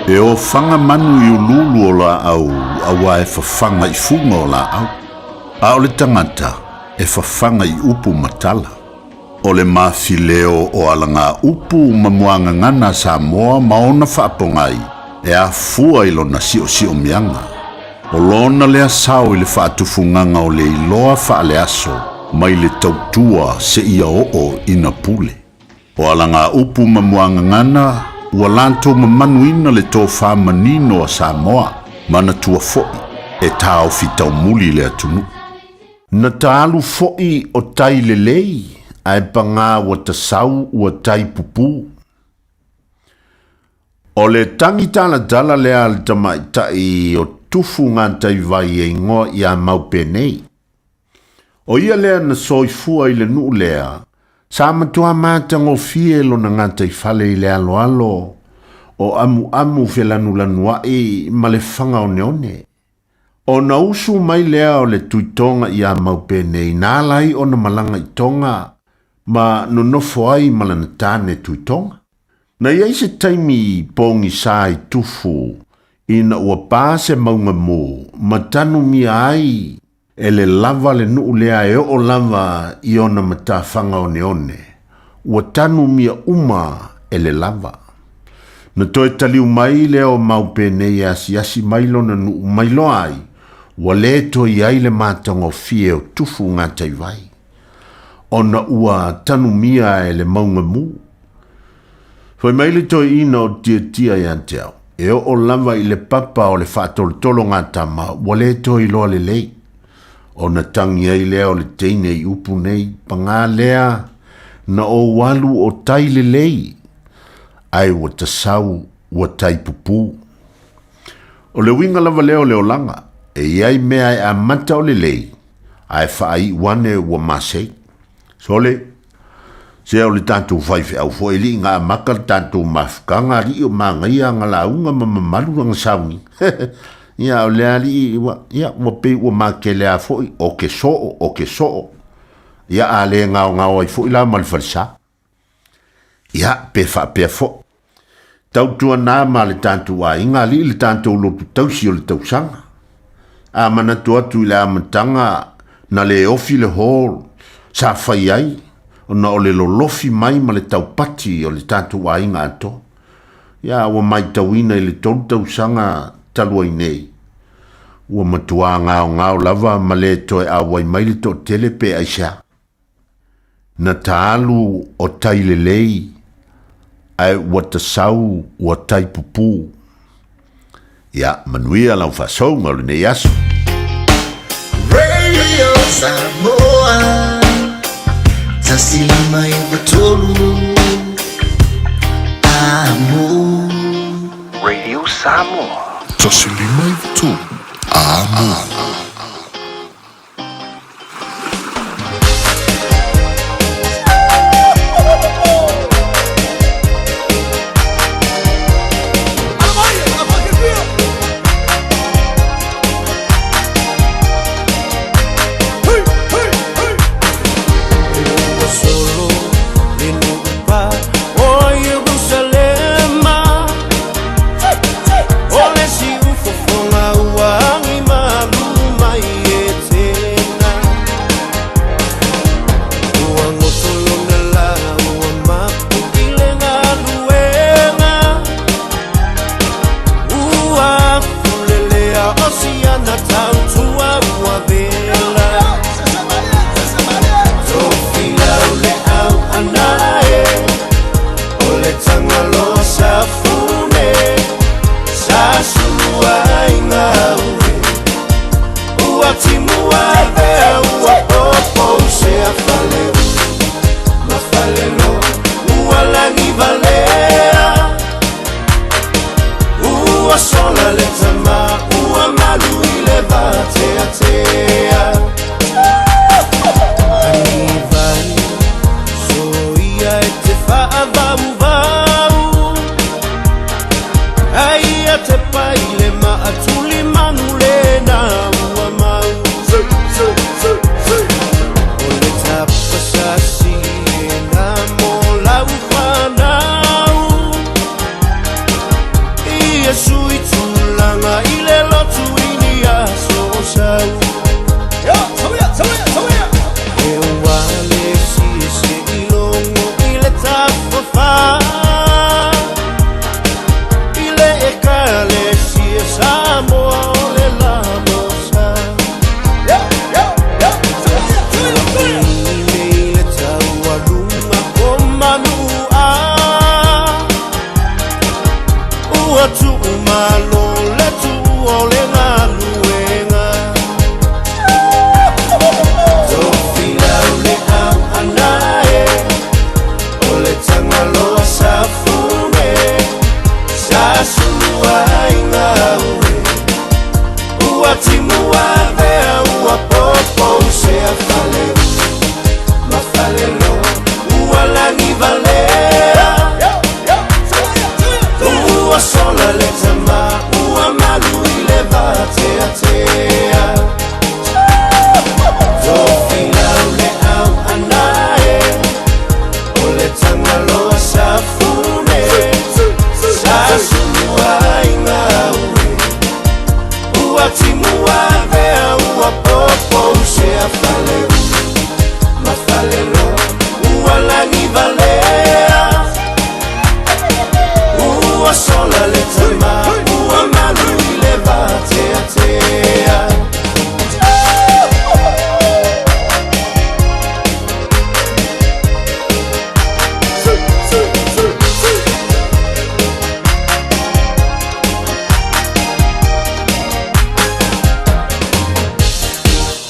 E ofaga manu i uluulu o laau auā e fafaga i fuga o laau, a o le tagata e fafaga i upu ma tala. O le mafileo o alagaupu ma muagagana a Samoa ma ona faapogai e afua i lona siosiomiaga. O lona lea sao i le faatufugaga o le iloa faaleaso mai le tautua seia oo ina pule. O alagaupu ma muagagana ua latou mamanuina le tofa manino a Samoa, manatua foi e taofi taumuli le atunuu. Na ta alu foʻi o tai lelei, ae pagā ua tasau ua tai pupū. O le tagi talatala lea a le tamaitai o Tufu Gataivai e igoa iā Maupenei. O ia lea na soifua i le nuu lea, sa matuā matagofie lona gataifale i le aloalo o amuamu felanulanuaʻi ma le faga oneone. Ona usu mai lea o le Tuitoga iā Maupenei na ala ai ona malaga i Toga ma nonofo ai ma lana tane Tuitoga. Na i ai se taimi pogisā i Tufu ina ua pa se mauga mū ma tanumia ai e le lava le nuu lea e oo lava i ona matafaga oneone. Ua tanumia uma e le lava. Na toe taliu mai lea o Maupenei e asiasi mai lona nuu mai loa ai, ua lē toe i ai le matagofie o Tufu gataivai, ona ua tanumia e le mauga mū. Fai mai le toeaina o Tiatia ia te au, e oo lava i le papa o le faatolotologatama ua lē toe iloa lelei. Ona tagi ai lea o le teine i upu nei, pagā lea na ou alu o tai lelei, ae ua tasau ua tai pupū. O le uiga lava lea o le olaga, e i ai mea e amata o lelei, ae faaiu ane ua masei. Sole, se o le tatou faifeau foi e lii ga amata le tatou mafutaga alii o magaia aga lauga ma mamalu aga sauni. Ia o le alii ua, ia ua pei ua makele a foi o ke soo, o ke soo. Ia a le gaogao ai foi la ma le falesa. Ia pe faapea foi. Tautuanā ma le tatou aiga alii le tatou lotu tausi o le tausaga. A manatu atu i le amataga na le ofi le hall sa fai ai ona o le lolofi mai ma le taupati o le tatou aiga atoa. Ia ua matauina i le 3 tausaga talu ai nei, ua matuā gaogao lava ma le toe auai mai le toatele pe aisea. Na taalu o tai lelei, ae ua tasau ua tai pupū. Ia, manuia lau faasouga o lenei aso. Radio Samoa 153 Amo. Radio Samoa 153 Amo.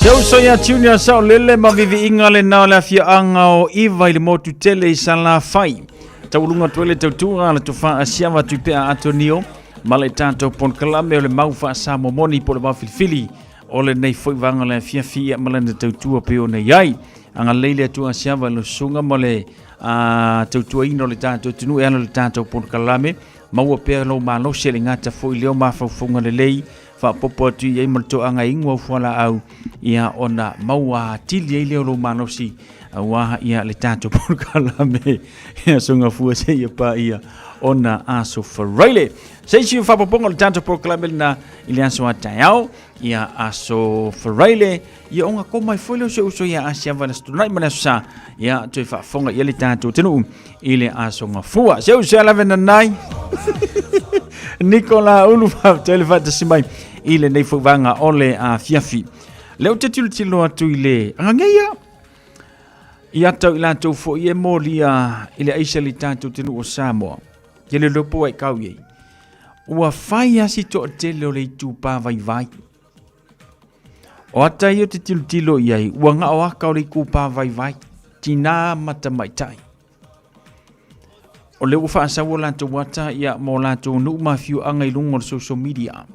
Se uso ia Junior Saolele ma viviiga lena o le afiaʻaga o Iva i le motu tele i Salafai. Tauluga atu ai le tautuga a le tofa Asiava Tuipea Atonio ma le tatou polokalame o le mau faasamomoni po o le vaofilifili o lenei foi vaega o le afiafi ia ma lana tautua pei ona i ai. Agalelei le Atua Asiava i le susuga ma le tautuaina o le tatou atunuu e ala i le tatou polokalame. Maua pea lou malosi e le gata foi lea o mafaufauga lelei faapopo atu i ai ma le toaga e inu au fualaau ia ona maua atili ai lea o lou malosi aua ia le tatou polokalame ia soga fua seia paia ona aso faraile. Se isi faapopoga o le tatou polokalame lena i le aso a taeao ia aso faraile ia ona koma ai foi lea o se uso ia Asia va le aso Toonai ma le aso Sa ia toe faafofoga i ai le tatou atunuu i le aso Gafua. Se uso ia lave nanai Nicola Ulu faafetai le faatasi mai i lenei foi vaega o le afiafi. Lea ou te tilotilo atu i le agageia ia tau i latou foi e molia i le aisa i le tatou atunuu o Samoa. Ke le lopo ai kau i ai. Ua fai a si toatele o le itupa vaivai. O ata ia ou te tilotilo i ai, ua gao aka o le itupa vaivai, tinā ma tamaitai. O lea ua faasau o latou ata ia ma o latou nuu ma afioaga i luga o le social media.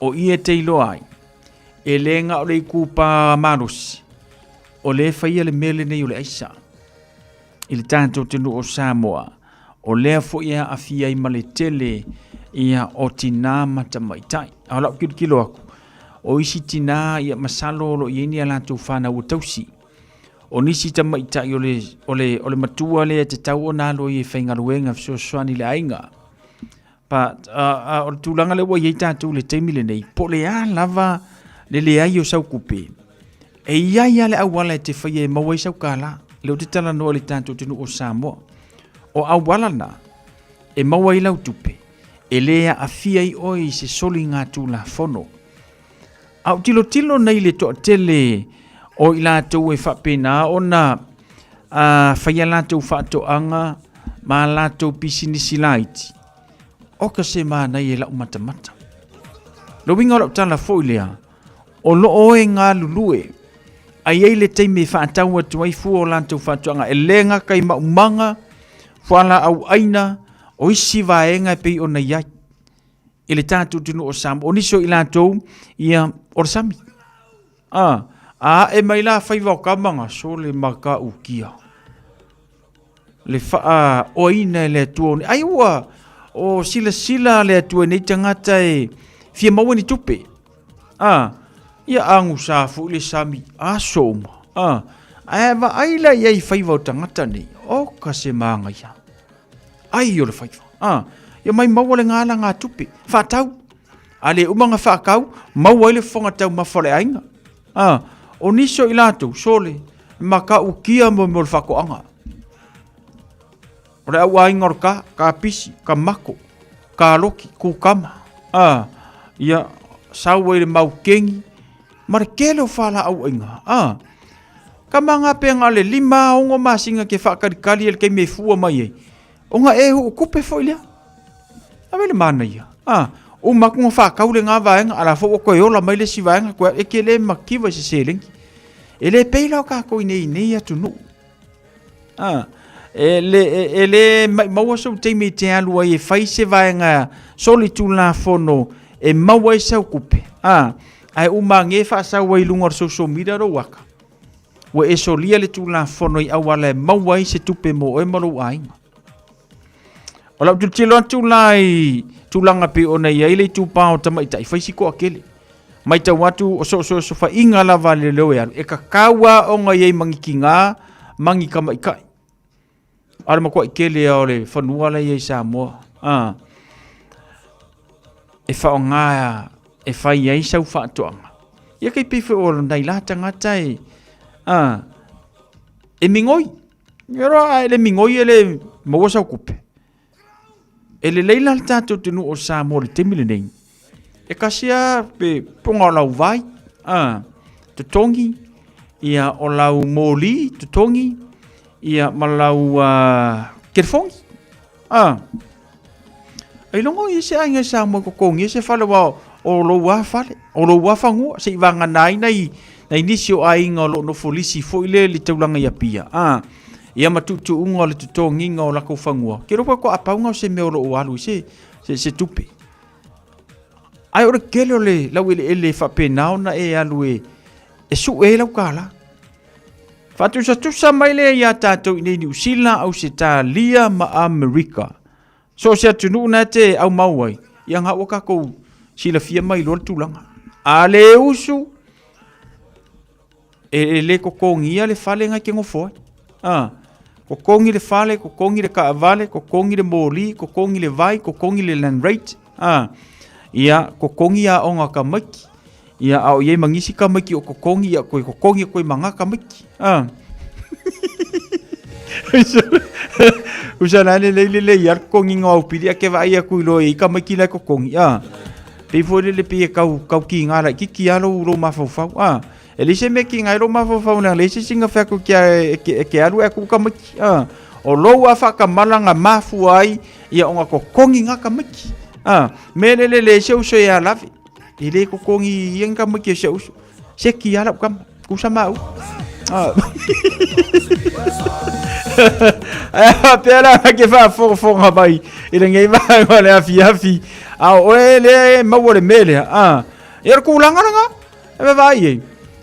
O i e te iloa ai, e le gao le itupa malosi, o lea e faia le mea lenei o le aisa. I le tatou atunuu o Samoa, o lea foi e aafia ai ma le tele ia o tinā ma tamaitai. A o lau tilotilo atu, o isi tinā ia masalo o lo o i ai ni a latou fanau ua tausi. O nisi tamaitai o le, o le, o le matua lea e tatau ona alu ai e faigaluega fesoasoani i le aiga. But, o le tulaga lea ua i ai tatou i le taimi lenei, po o le a lava le leai o sau tupe, e i ai lava le auala e te faia e maua ai sau kālā. Lea ou te talanoa i le tatou atunuu o Samoa. O auala na e maua ai lau tupe, e le aafia ai oe i se soligatulafono. A ou tilotilo nei i le toatele o i latou e faapena ona fai a latou faatoaga ma a latou pisinisi laiti, oka se manaia i lau matamata. Le uiga o lau tala foi lea, o lo o e galulue, a i ai le taimi e faatau atu ai fua o latou faatoaga, e le gata i maumaga, fualaau aina, o isi vaega e pei ona i ai. i le tatou atunuu o Samoa. O nisi o i latou, ia, o le sami. A, a ae mai la faiva o kama ga sole ma ka ukia. Le faa oaina e le Atua. Ai ua o silasila le Atua i nei tagata e fia maua ni tupe. A, ia agusa foi le sami aso uma. A, ae vaai la i ai i faiva o tagata nei, oka se magaia. Ai o le faiva. A, ia mai maua le gala ngā tupe. Whātau. A le umanga whākau, maua ai le fofoga taumafa o le aiga. A, o nisi o i latou, sole, ma ka ukia mo mo le whakoanga. O le au aiga o le ka, ka pisi, ka mako, ka loki, kukama. A, ia, sau ai le maukengi, ma le kele o whālaau aiga. A, Ka manga pea nga le 5, 6 masina ke whaakalikali e le keimi e fua mai ai. O nga e huu kupe foi lea. A wele mana ia. A, o maku nga whaakau le ngā vaenga, ala fo o koe ola mai le si vaenga koe e ke le makiwa i se selengi. E le peila o kākou i nei nei atu nuu. A, e le, e, e le mai maua sou taimi i te alu ai e whai se vaenga soli tūlafono e maua ai sau kupe. A, ae uma nge whaasau ai lunga o le social media rou aka. Ua e solia le tūlafono i auala e maua ai se tupe mo oe ma lou aiga. O lau tilotilo atu la i tulaga pei ona i ai le itupa o tamaitai, fai si toatele. Matau atu o soosoosofaʻiga lava a le leoleo e alu, e kakau aoga i ai magikiga ma ni tamaitai. A o le matuai tele lava o le fanua la e i ai i Samoa, a, e faaaoga e fai ai sau faatoaga. Ia kei pei foi o nai la tagata e, a, e migoi. Ia roa a e le migoi e le maua sau tupe. E lelei la le tatou atunuu o Samoa i le taimi lenei, e kasi lava pe poga o lau vai, a, totogi, ia o lau moli totogi, ia ma lau telefoni. A, ailoga o i ai se aiga i Samoa e totogia se fale aua o lou a fale, o lou a fagua, se i vagana ai nai, nai nisi o aiga o lo o nofo lisi foi lea i le taulaga i Apia, a, ia ma tuutuuga o le totogiga o lakou fagua, ke iloa po o apauga o se mea o lo o alu i se, se, se tupe. Ae o le tele o le laueleele e faapena ona e alu e, e sue ai lau kālā. Faatusatusa mai lea iā tātou i nei Niu Sila, Ausetalia ma Amerika. So o se atunuu na e te aumau ai, ia ngā ua kākou silafia mai loa le tulaga. A le usu, e, e le kokongia le fale ngai ke ngofo ai. Ah, kokongi le fale, kokongi le kaavale, kokongi le moli, kokongi le vai, kokongi le land rate. Ah, ia kokongi a onga ka maiki. Ia a o iai mangisi ka maiki o kokongi ia koe kokongi koe manga ka maiki. Ah. Usa la le le le ia kokongi ngau pili a ke vai aku ilo i ka maiki la kokongi. Ah. Pei foi le le pe kau kau ki ngā la ki ki alo ro mafaufau. Ah. E le se me ki ngai ro mafaufau na le se singa fe aku ki ke ke alu aku ka maiki. Ah. O lou a whakamalanga mafu ai ia onga kokongi ngā ka maiki. Ah. Me le le le se uso ia lavi. E le kokongi ia ngā maiki se uso. Se ki ala kama. Kusa mau. Ah. Ae pea ke faafogafoga mai i lenei vaega o le afiafi. A o oe lea e maua le mea lea. Ah. Ia le kulaga laga. E vaavaai ai.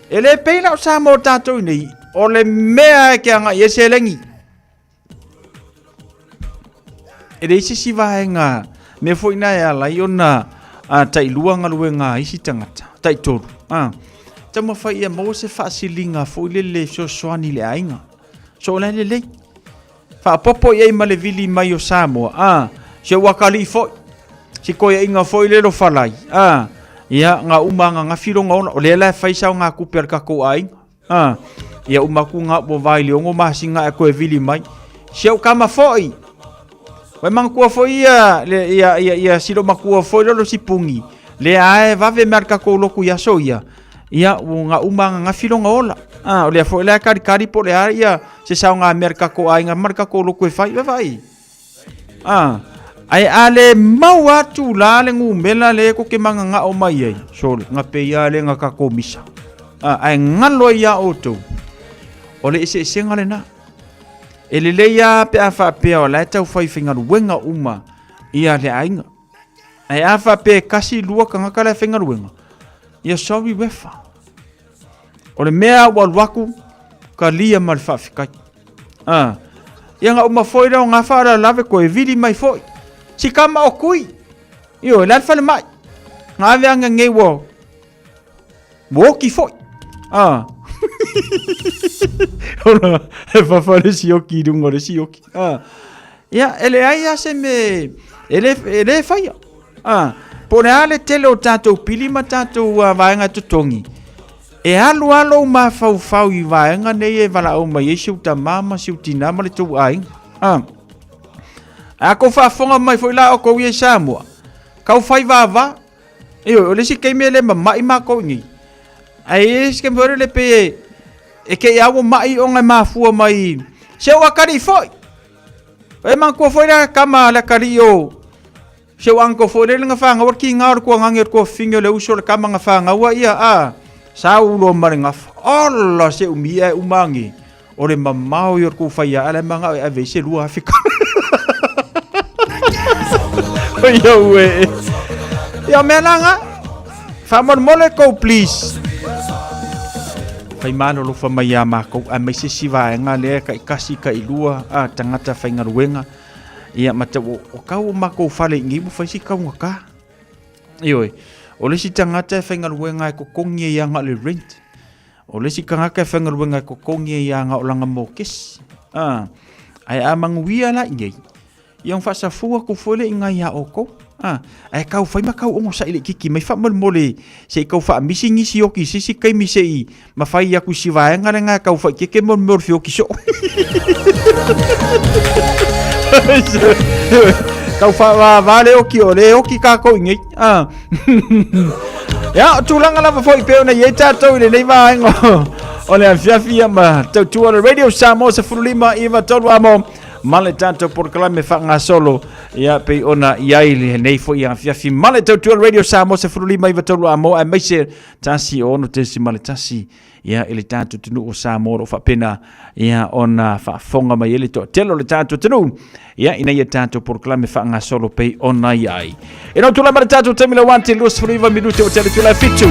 E le pei la o Samoa o tatou nei, o le mea e ke agai e seleni. E leai se isi vaega mea foi na e ala ai ona a, tailua galuega a isi tagata, taitolu. A, taumafai ia maua se faasiliga foi lele fesoasoani i le aiga. So o la e lelei. Faapopo i ai ma le vili mai o Samoa, a, se ua kalii foi. Si koiaiga foi le lo falai, a, ia, ngā uma nga ngafi longa ola, o lea la e fai sao ngā kupe a le kakou aiga. A, ia uma ku ngā ua vai le ongo masinga e koe vili mai. Si au kama foi. Wai mangakua foi ia, le, ia, ia, ia silo makua foi lolo si pungi. Le ae vave me al kakou loku ia so ia. Ia, ua ngā uma nga ngafi longa ola. A, o lea foi lea kari kari po le a ia, se sao ngā mea kako aiga ma le kako loku e fai, vai. A, ai a le mau atu la le ngumela le ko ke manga ngao mai ai. Sole, nga pe ia le nga kako misa. A, ai ngalo ia outou. O le ese ese le na. E le le ia pe a whaapea o la e tau whai whaingaluenga uma ia le aiga. Ai a whaapea e kasi lua kangaka le whaingaluenga. Ia sorry wefa. O le mea ua alu aku, ka lia ma le faafetai. Ah, ia nga uma foi lea o ngā whaalalave koe vili mai foi. Si kama o kui. Io, e le whale mai. Ngā ave anga ngei ua woki foi. Ah. Ora, e whawha le sioki i runga le sioki. Ah. Ia, e le ai a se me, e le, e le whaia. Ah, po le a le tele o tātou pili ma tātou uh, vaega totogi. E alu a lou mafaufau i vaega nei e valaau mai ai si ou tamā ma si ou tinā ma le tou aiga. Ah. A kou faafofoga mai foi la o kou ia i Samoa. Kau fai vava. Ioe, o le isi taimi e le mama'i makou i nei. Ae i isi taimi foi lele pei e e kei a ua ma'i ona e mafua mai se ua kali'i foi. E manatua foi le kama le kali'i o Si ou uncle foi lele na whangaua ki ngā o le kuangangi o le kuafine o le uso o le kama na whangaua ia a sa ulo ma le gafa. Ola se umi e umangi o le mamao i o le ku whai a ala manga e ave se lua Afrika. O ia ue. Ia mea langa. Whamormole kou please. Whai mālolo wha mai a mākou a mai se siva e ngā lea kai kasi kai lua a tangata whai ngaruenga. Ia ma te o, o kau o makou fale i ngei mo fai si kaunga ka. Ioe, o le isi tagata e faigaluega e kokongi ai ia nga o le rent. O le isi tagata e faigaluega e kokongi ai ia nga o langa mokesi. Ah, ae a manuia la i ngei, ia ona faasafua atu foi lea i ngai ia outou. Ah, ae kau fai ma kau onosai le kiki mai faamolemole se i kau faamisi nisi oki i se isi taimi se i mafai aku i si vaega le nga kau faikeke mo le mea o le feoki soo. Kau whaavā le oki o le oki kākou i nei. Ah. Ia, o tulaga lava foi pei ona i ai tātou i lenei vaega o le afiafi ia ma tautua le Radio Samoa 15 9 3 amo. ma le tatou polokalame faagasolo ia pei ona i ai lenei foi afiafi ma le tautua Radio Samoa 15 93 amo aemaise 16.1 ia i le tatou atunuu o Samoa o lo o faapena ia ona faafofoga mai ai le toatele o le tatou atunuu ia ina ia tatou polokalame faagasolo pei ona i ai. E no tulai mai le tatou taimi le 1 29 minute o tele tulai fitu.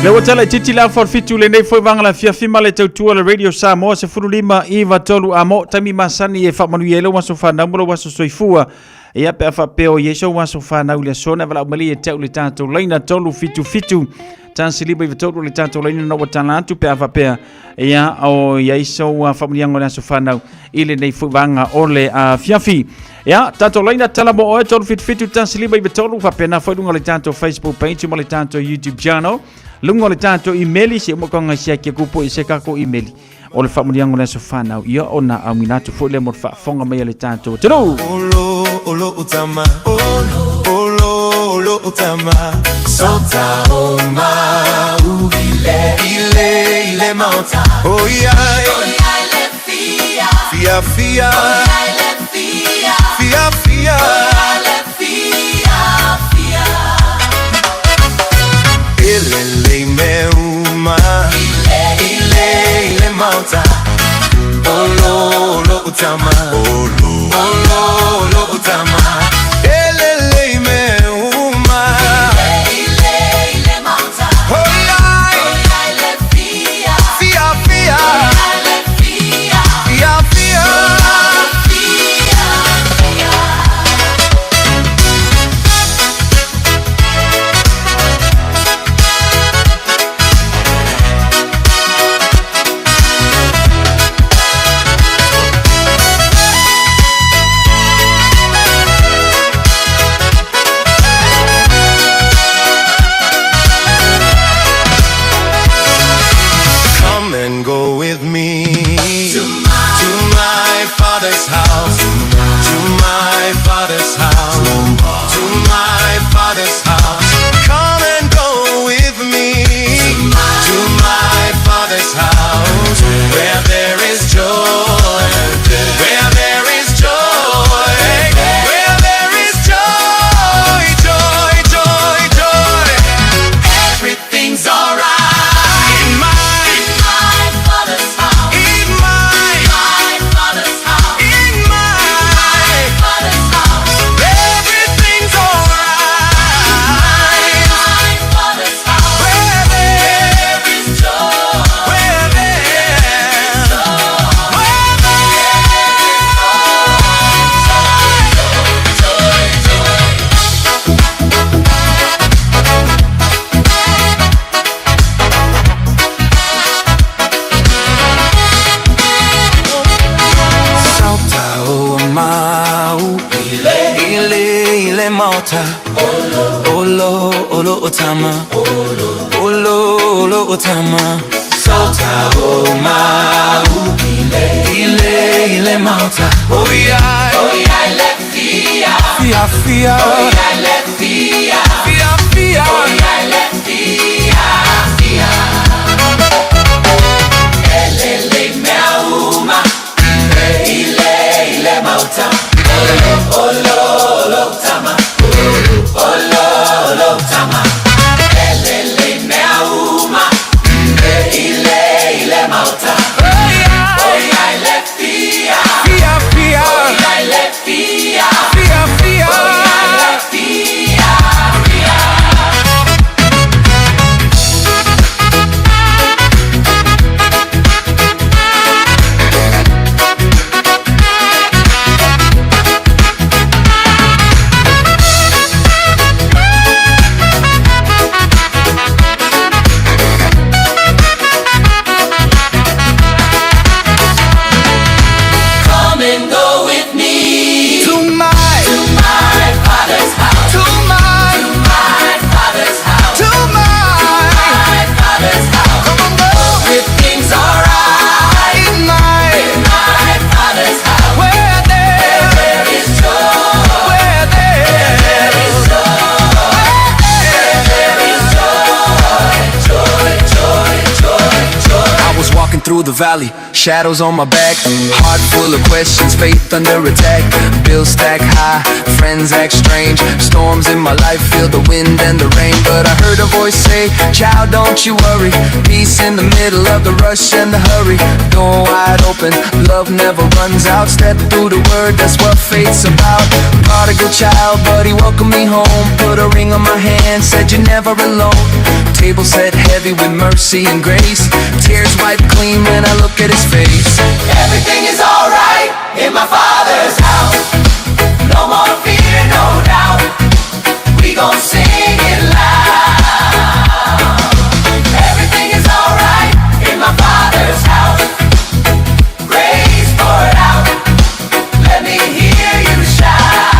Le ua tala i titi le afa o le fitu lenei foi vanga la fiafi ma le tautua le Radio Samoa 15 iva tolu a mo taimi masani e faamanuia ai lou aso fanau ma lou aso soifua. Ia pe a faapea o i ai sou aso fanau i le aso na valaau mai e te au le tatou laina 377 1593 le tatou laina na ua tala atu pe a faapea ia o i ai sou faamanuiaga o le aso fanau i lenei foi vaega o le afiafi. Ia, tatou laina tala mo oe 377 1593 faapena foi luga o le tatou Facebook page ma le tatou YouTube channel. Luga o le tatou email se uma konga sia ke kupo i se kako email. O le faamanuiaga o le aso fanau ia ona auina atu foi lea mo le faafofoga mai a le tatou atunuu. Olo, olo utama, olo, olo, olo utama, sota o mau, ile, ile, ile maota. Oh yeah, oh yeah, le fia, fia, fia, oh yeah, le fia, fia, fia, oh yeah, le fia, fia. Ile le me uma, ile, ile maota, olo, olo utama, olo, olo, olo utama. Ele le me uma, ile, ile maota, oh yeah, oh yeah, le fia, fia, fia, oh yeah, le fia, fia, fia, oh yeah, le fia, fia. mauta Olo olo o tama Olo olo o tama Sota o mau Ile ile mauta Oh yeah Oh yeah le fia Fia fia Oh yeah le fia Fia fia Oh yeah le fia Fia Elele mea uma Ile ile mauta Olo olo olo tama Olo olo tama Elele mea uma Ile ile mauta Oh yeah le fia Fia fia Oh yeah le fia Fia fia Oh yeah le fia Fia. Come and go with me to my to my father's house. To my to my father's house. To my to my father's house. Come on, go. Everything's alright in my in my father's house. Where there where there is joy. Where there where there is joy. Where there is joy. Joy, joy, joy, joy. I was walking through the valley, shadows on my back, heart full of questions, faith under attack. Bills stack high, friends act strange, storms in my life feel the wind and the rain. But I heard a voice say, Child, don't you worry. Peace in the middle of the rush and the hurry. Door wide open, love never runs out. Step through the word, that's what faith's about. Prodigal child, but he welcomed me home. Put a ring on my hand, said you're never alone. Table set heavy with mercy and grace. Tears wiped clean when I look at his face. Everything is alright in my father's house. No more fear, no doubt. We gon' sing it loud. Everything is alright in my father's house. Grace poured out. Let me hear you shout.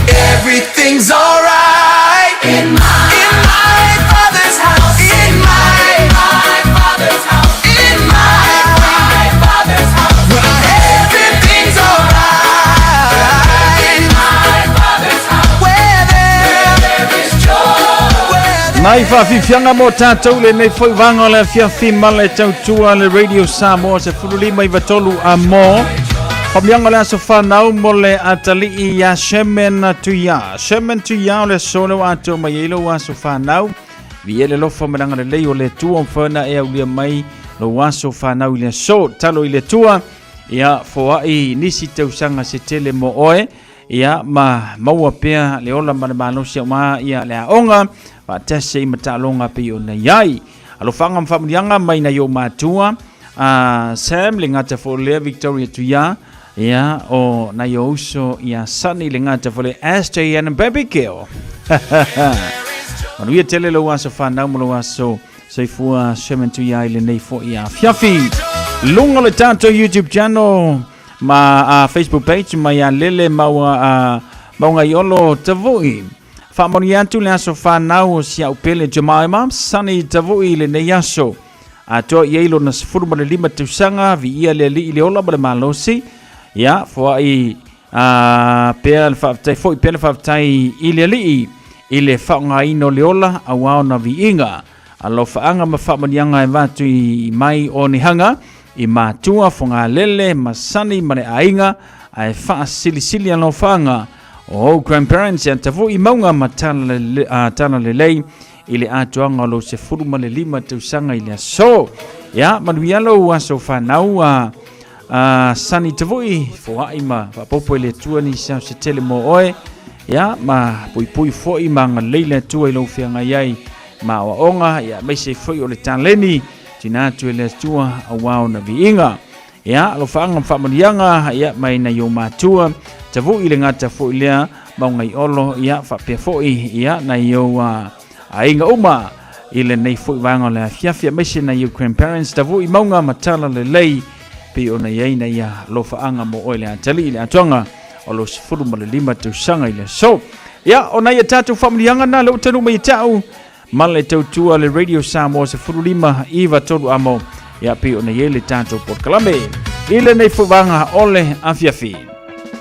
Everything's alright in my in my father's house. In my my father's house. In my my father's house. Everything's alright in my father's house. Where there there is joy. Nai whawhiwhianga mō tātou le nei whai vanga o le afiafi ma le tautua le Radio Samoa se fulu lima iva tolu a mō. Whamianga le aso whanau mo le atalii ia Shemen Tuia. Shemen Tuia o le aso leo ato mai ei lou aso whanau. Vi ele lofa maranga le lei o le tua mwhana e aulia mai lo aso whanau i le aso. Talo i le tua ia foai nisi tausaga se tele mo oe. Ia ma maua pea le ola ma le malosi aua ia le aoga faatasi ai ma taaloga pei ona i ai. Alofaga ma faamanuiaga mai nai ou matua a Sam le gata foi lea Victoria Tuia ia o nai ou uso ia Sunny le gata foi lea SJ and Baby Girl. Manuia tele lou aso whanau mo lou aso soifua Sherman Tuia i lenei foi afiafi. Luga o le tatou YouTube channel ma a Facebook page ma ia lele maua a Maungaiolo Tavui. Faamanuia atu le aso whanau o si au pele Jemima Sunny Tavui i lenei aso. Atoa i ai lona 15 tausaga, viia le Alii i le ola ma le malosi. Ia, foai a pea le faafetai, foi pea le faafetai i le Alii i le faaaogaina o le ola aua ona viiga. Alofaaga ma faamanuiaga e avatu i mai o Nihaga i matua Fogalele, Masani ma le aiga, ae faasilisili alofaaga o ou grandparents ia Tavui Mauga ma Talalelei i le atoaga o lou 15 tausaga i le aso. Ia, manuia lou aso whanau a Sani Tavui, foai ma faapopo i le Atua nisi ao se tele mo oe. Ia, ma puipui foi ma agalelei le Atua i lou feagai ai ma aoaoga, ia aemaise foi o le taleni tina atu e le Atua aua ona viiga. Ia, alofaaga ma faamanuiaga, ia, mai nai ou matua, Tavui le gata foi lea, Maungaiolo, ia, faapea foi, ia, nai ou aiga uma i lenei foi vaega o le afiafi, aemaise nai ou grandparents, Tavui Mauga ma Talalelei, pei ona i ai nai alofaaga mo oe le atalii i le atoaga o lo 15 tausaga i le aso. Ia, o nai a tatou faamanuiaga na lea ua taunuu mai ia te au ma le tautua le Radio Samoa 15 iva tolu amo ia pei ona i ai le tatou polokalame i lenei fuvaga o le afiafi.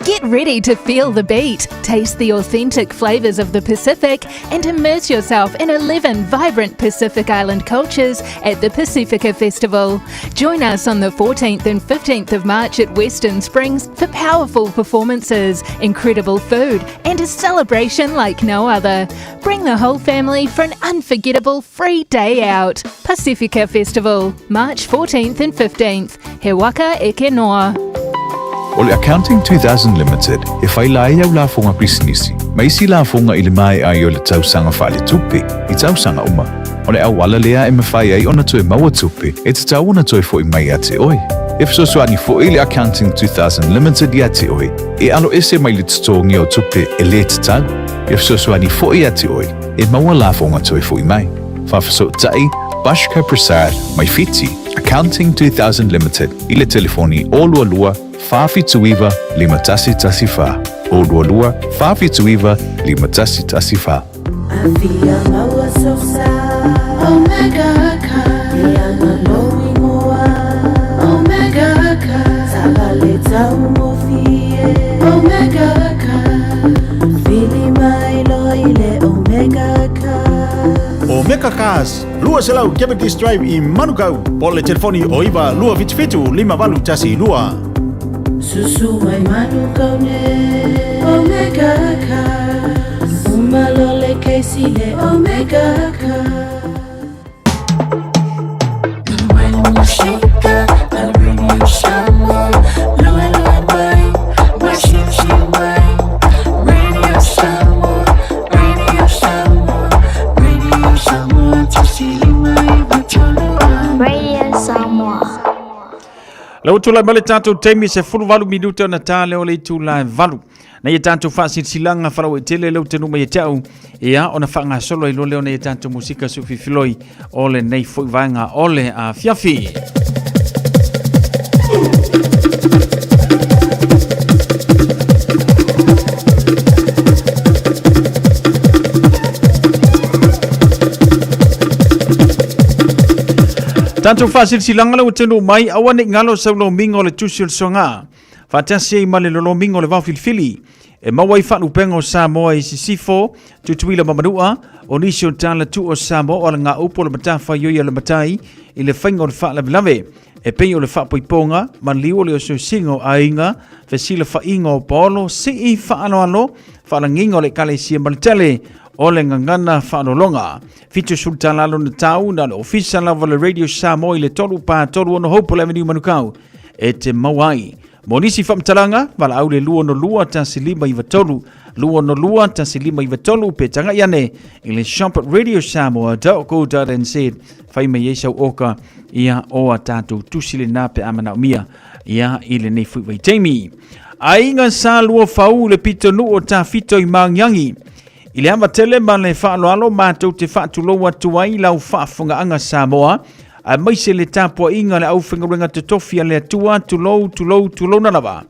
Get ready to feel the beat, taste the authentic flavors of the Pacific, and immerse yourself in 11 vibrant Pacific Island cultures at the Pacifica Festival. Join us on the 14th and 15th of March at Western Springs for powerful performances, incredible food, and a celebration like no other. Bring the whole family for an unforgettable free day out. Pacifica Festival, March 14th and 15th. He waka eke noa. O le Accounting 2000 Limited e faila ai au lafoga pisinisi ma isi lafoga i le maea ai o le tausaga faaletupe i tausaga uma. O le auala lea e mafai ai ona toe maua tupe e tatau ona toe fo'i mai ia te oe. E fesoasoani fo'i le Accounting 2000 Limited ia te oe e aloese mai le totogia o tupe e lē tatau. E fesoasoani fo'i ia te oe e maua lafoga toe fo'i mai. Faafesootai Bashka Prasad mai Fiti, Accounting 2000 Limited i le telefoni 022 479 5114, 022 479 5114. Afia maua sosa Omega ka Ianga lou ingoa Omega ka Sala le taugofie Omega ka Fili mai loa i le Omega ka Omega Cars, 200 Cavendish Drive i Manukau, po o le telefoni o 9 277 5812. Susu mai Manukau nei Omega Cars Uma loa le kesi le Omega Cars. Radio Samoa. La ua tulai mai le tatou taimi se 18 minute ona ta lea o le itula e valu. Na ia tatou faasilasilaga faalauaitele lea ua taunuu mai ia te au, ia ona faagasolo ai loa lea ona ia tatou musika suufifiloi o lenei foi vaega o le afiafi. Tatou faasilasilaga lea ua taunuu mai, aua ne i galo sau lomiga o le tusi o le soaga. Faatasi ai ma le lolomiga o le vaofilifili e maua ai faalupega o Samoa i Sisifo, Tutuila ma Manua, o nisi o tala tuu o Samoa o alagaupu o le matafaioi a le matai i le faiga o le faalavelave e pei o le faapoipoga, maliu o le osiosiga o aiga, fesilafaiga o paolo, sii faaaloalo, faalagiga o le ekalesia ma le tele o le gagana faalologa. 70 tala lona tau na le ofisa lava o le Radio Samoa i le 3 4 3 6 Hopewell Avenue Manukau e te maua ai. Mo nisi faamatalaga, valaau le 262 1593, 262 1593 pe tagai ane i le shop at radiosamoa.co.nz fai mai ai sau oka ia o a tatou tusi lena pe a manaomia ia i lenei foi vaitaimi. Aiga sa lua fau le pitonuu o Tafito i Magiagi. I le ava tele ma le faaaloalo matou te faatulou atu ai i lau faafofogaaga Samoa, aemaise le tapuaiga a le aufaigaluega totofi a le Atua, tulou, tulou, tulouna lava.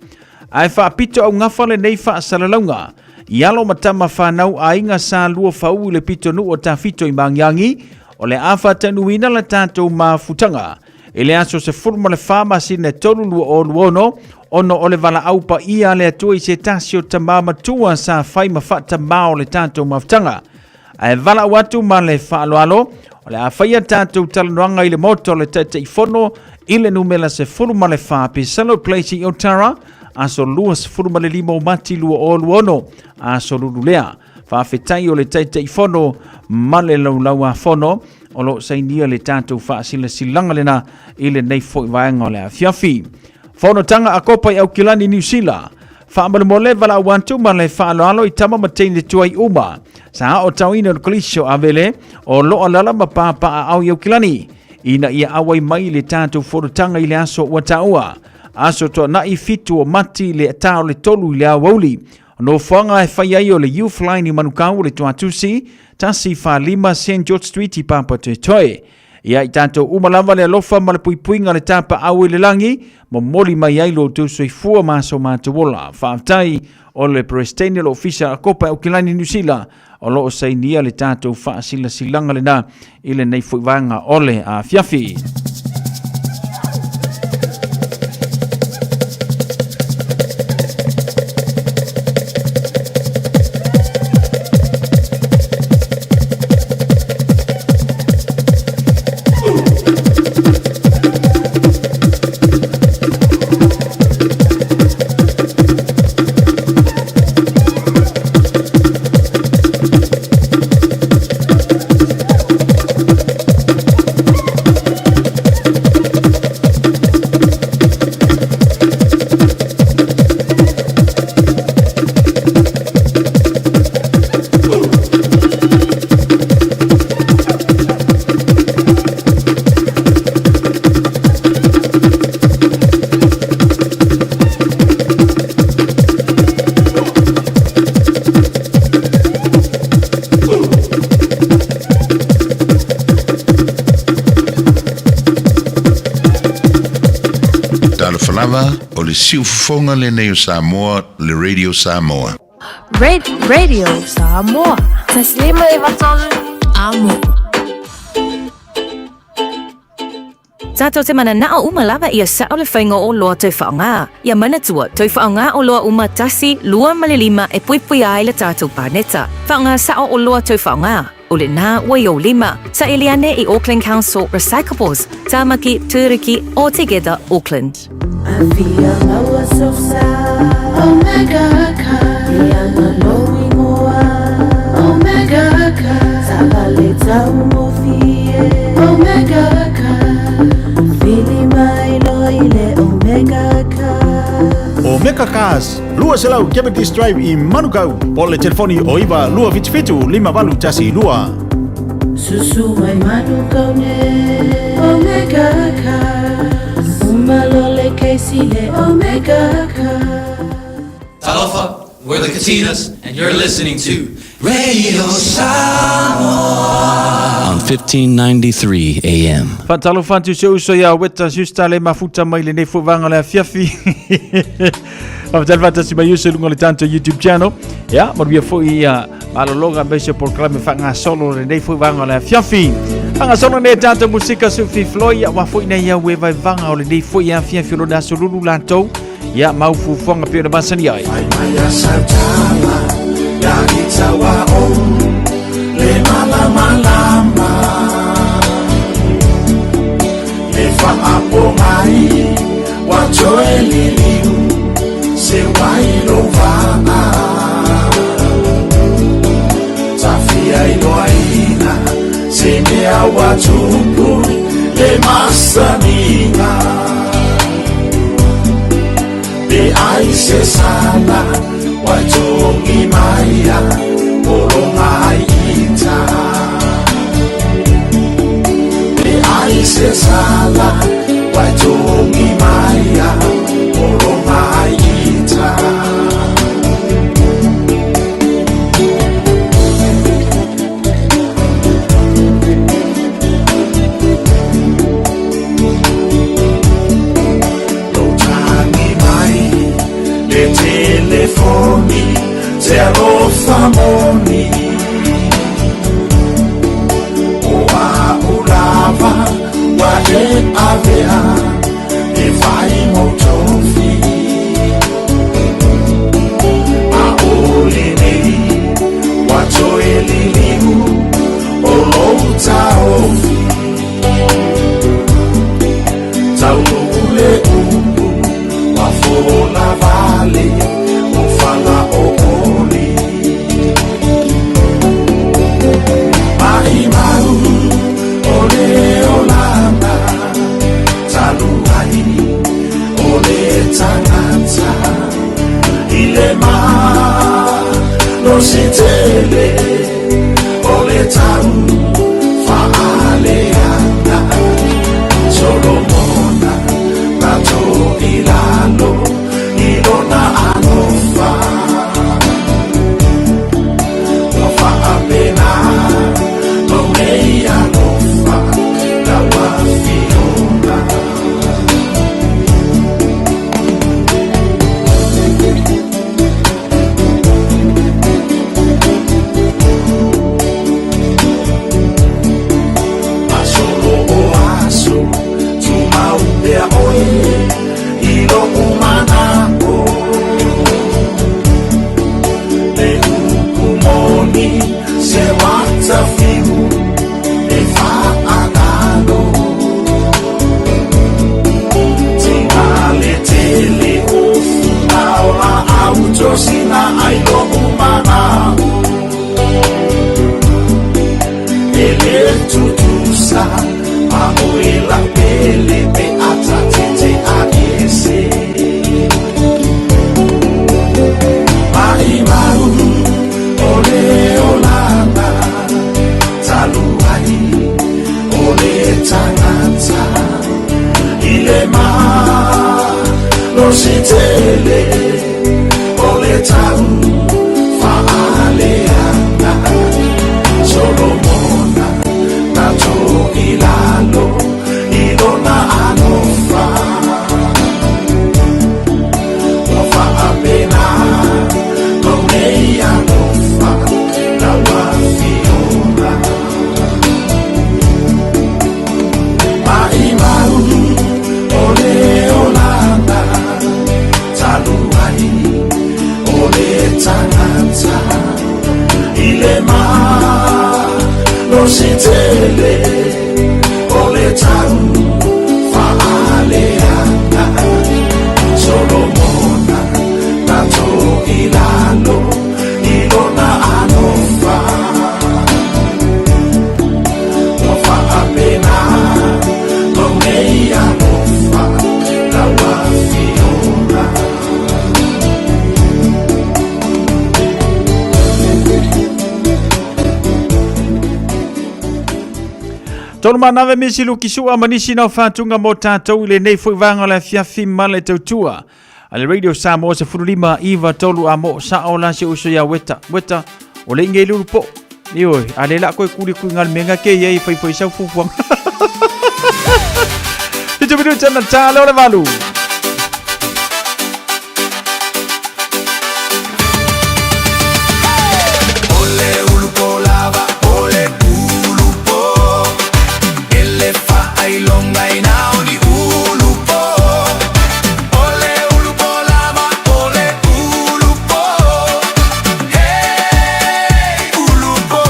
Ae faapito augafa lenei faasalalauga i alo ma tama fanau aiga sa lua fau i le pitonuu o Tafito i Magiagi, o le a faataunuuina la tatou mafutaga i le aso 14 masina e 3 2026, ona o le valaau paia a le Atua i se tasi o tama matua sa fai ma faatamā o le tatou mafutaga. Ae valaau atu ma le faaaloalo, o le a faia tatou talanoaga i le Maota o le Taitaifono i le numera 14 Pesalo Place i Otara, aso 25 o Mati 2026, aso Lulu lea. Faafetai o le Taitaifono ma le Laulau-a-Fono o lo o sainia le tatou faasilasilaga lena i lenei foi vaega o le afiafi. Fonotaga a Kopa i Aukilani, Niu Sila. Faamolemole valaau atu ma le faaaloalo i tama ma teine tuai uma. Sa aotaoina o le Kolisi o Avele o lo alala ma papaaao i Aukilani ina ia auai mai i le tatou fonotaga i le aso ua taua. Aso Toanai 7 o Mati le ta o le 3 i le aoauli. Nofoaga e fai ai o le Youth Line i Manukau o le Tuatusi, 145 St George Street i Papatoetoe. Ia i tatou uma lava le alofa ma le puipuiga le tapaau i le lagi, momoli mai ai lo outou soifua ma so matou ola. Faafetai o le Peresetene o le Ofisa a Kopa e Aukilani Niu Sila o lo o sainia le tatou faasilasilaga lena i lenei foi vaega o le afiafi. Talofa lava, o le siufofoga lenei o Samoa, le Radio Samoa. Radio Samoa. Taslima Ivatolu. Amo. Tātou te mananao uma lava ia sa'o le faiga o oloa toe faaaoga. Ia manatua, toe faaaoga oloa uma tasi, lua ma le lima e puipuia ai le tātou paneta. Faaaoga sa'o oloa toe faaaoga. O lenā ua i ou lima. Saili ane i Auckland Council Recyclables, Tāmaki, Tūruki, or Together Auckland. Afia maua sosa Omega ka Iana no ingoa Omega ka Tavale taumofie Omega ka Fili mai lo ile Omega ka Omega Cars, 200 Cavendish Drive i Manukau. Po le telefoni o 9 277 5812. Susu mai Manukau ne Omega Cars Uma lo le keisi le Omega Cars Talofa, we're the Katinas, and you're listening to Radio Samoa on 1593 AM. Faatalofa atu si ou uso ia Weta Siusta le mafuta mai lenei foi vaega o le afiafi. Faafetai le faatasi mai uso i luga o le tatou YouTube channel. Ia, manuia foi ia malologa aemaise o polokalame faagasolo o lenei foi vaega o le afiafi. Faagasolo nei tatou musika Sufi Floyd, ia ua foi nei au e vaevaga o lenei foi afiafi o lona aso lulu latou. Ia, mau fuafuaga pei ona masani ai. Mai a sautala, ia ki taua o, le malamalama. Le whaapongai, wa toe liliu, se wai lo vaa. Tawhia i loaina, se mea wa tupu, le masaniga. Pe ai se sala, wa tongi maia, poronga ai ita. Pe ai se sala, wa tongi maia, poronga ai ita. Lou tagi mai le telefoni te alofa moni O a'u lava ua e avea e fai mou tofi A o lenei ua toe liliu o lou taofi Taunuu le upu ua fola vale o fala o oli Maʻimau o le olaga talu ai o le tagata i le malosi tele o le tau faaleaga Solomona na toʻilalo i lona alofa Ua faapena lou nei alofa lau Tutusa ma o e la pele pe ata te te a ese. Mai mau o le olanga talu ai o le tangata i le malo si tele o le tau faaleaga Solomona na toʻilalo i lona alofa ua faapena mau nei alofa lau afioga maʻimau o le olaga talu ai o le tagata i le malosi tele o le tau faaleaga Solomona na toʻilalo i lona alofa ua faapena mau nei alofa lau afioga. Tolu manave misi luki sua manisi nau whātunga mō tātou i le nei foi vanga le fiafi ma le tautua. A le Radio Samoa se furulima iwa tolu a mo sa o la se uso ia weta. Weta, o le inge lulu po. Ioi, a le la koe kuri kui ngal menga ke iei fai fai sau fufuanga. Fitu minuta na tā leo le valu. O le ulupo lava, o le ulupo E le faailoga ina o ni ulupo O le ulupo lava, o le ulupo Hey, ulupo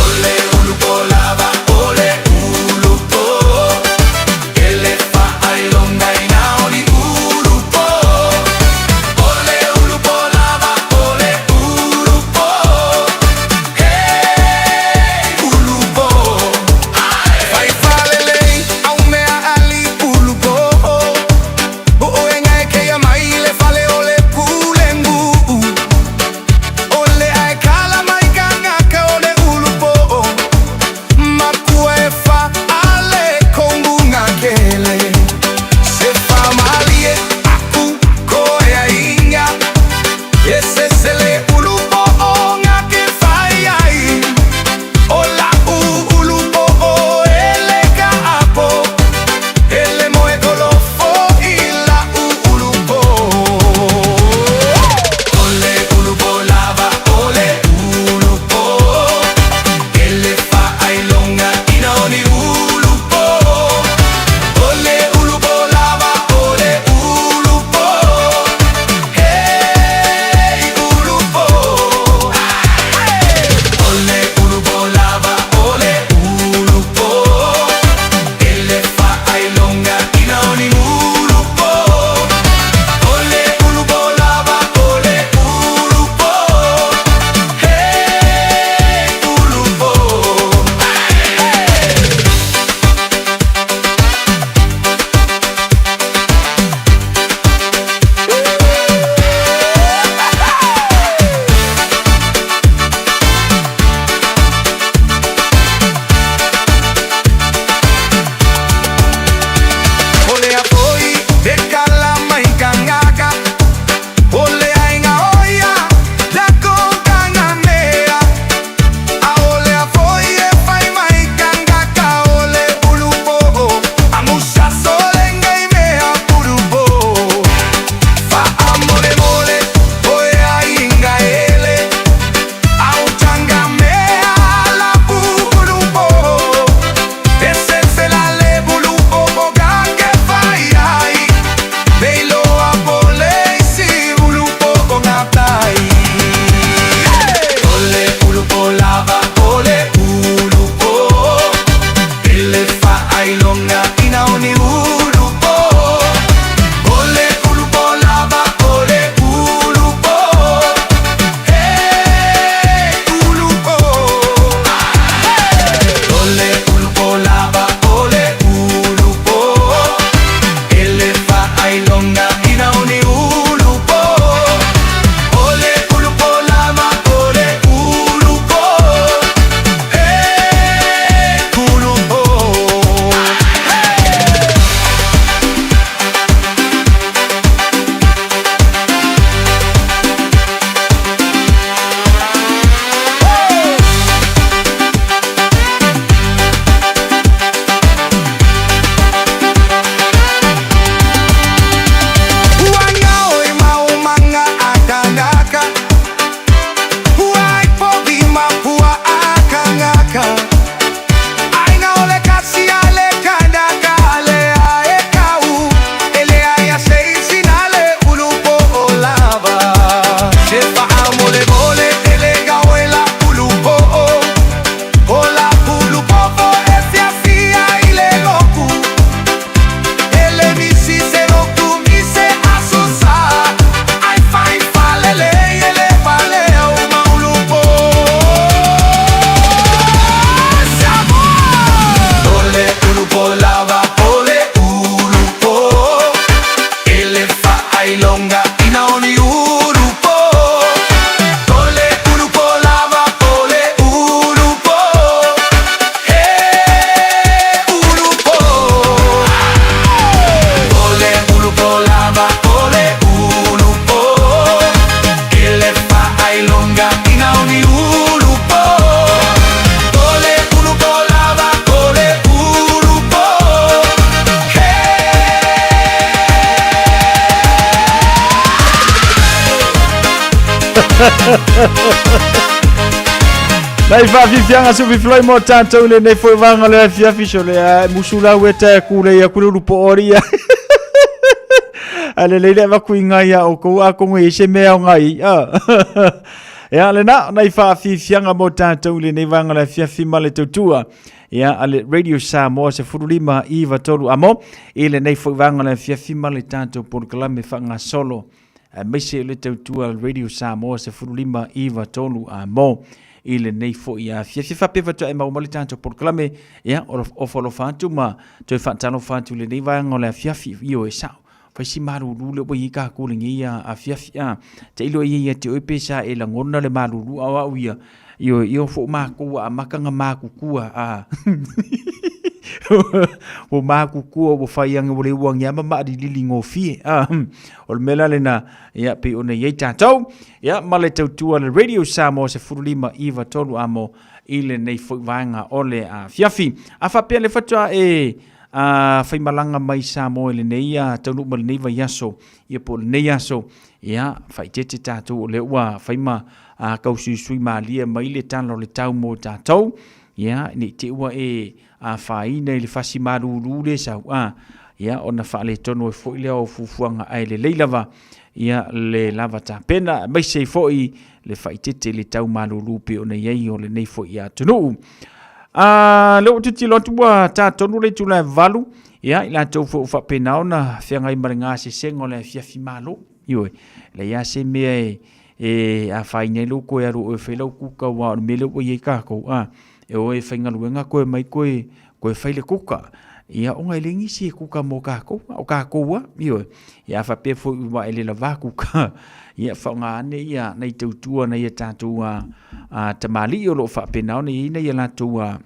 O le ulupo lava, o le ulupo E le Nai faafiafiaga sufifiloi mo tatou i lenei foi vaga o le afiafi so le a musu lau e tae kulei aku le ulupo ori ia. A lelei le avaku i ngai a oukou atonu e i ai se mea o ngai a. Ia lena nai faafiafiaga mo tatou i lenei vaega o le afiafi ma le tautua. Ia a le Radio Samoa 15 9 3 amo i lenei foi vaega o le afiafi ma le tatou polokalame faagasolo aemaise o le tautua a le Radio Samoa 15 9 3 amo i lenei foi afiafi. Faapea faatoa e maua mai le tatou polokalame, ia, ofo alofa atu ma toe faatalofa atu i lenei vaega o le afiafi, ioe, sao. Fai si malulu le ua i ai kākou lenei afiafi. A, tailo i ai ia te oe pe sa e lagona le malulu a o au ia, ioe, ia fo mākou a amata na mākukua, a. Ua mākukua ua fai ane ua le ua ane ama maalilili gofie. A, o le mea la lena, ia, pei ona i ai tātou. Ia, ma le tautua le Radio Samoa 15 9 3 amo i lenei foi vaega o le afiafi. A faapea le faatoa e a faimalaga mai Samoa i lenei a taunuu mai lenei vaiaso, ia po o lenei aso, ia faaeteete tatou o lea ua fai ma a, tausuisui malie mai le tala o le tau mo tatou, ia ne i te i ua e afaina i le fasi malulu le sau, a, ia ona faaletonu ai foi lea o fuafuaga ae lelei lava ia le lava tapena, aemaise ai foi le faaeteete i le tau malulu pei ona i ai o lenei foi atunuu. A, lea ua tilotilo atu ua ta tonu le itula e 8, ia, i latou foi ua faapena ona feagai ma le gasesega o le afiafi malo. Ioe, leai lava se mea e, e afaina ai lou toe alu oe e fai lau kuka, aua o le mea lea ua i ai tatou, a, e o e faigaluega toe mai toe, toe fai le kuka. Ia, ona e leai nisi e kuka mo tatou, o tatou lava, ioe. Ia a faapea foi ua e le lava kuka, ia faaaoga ane ia nai tautua nai a tatou a, a tamalii o lo o faapena ona i ai nai a latou a,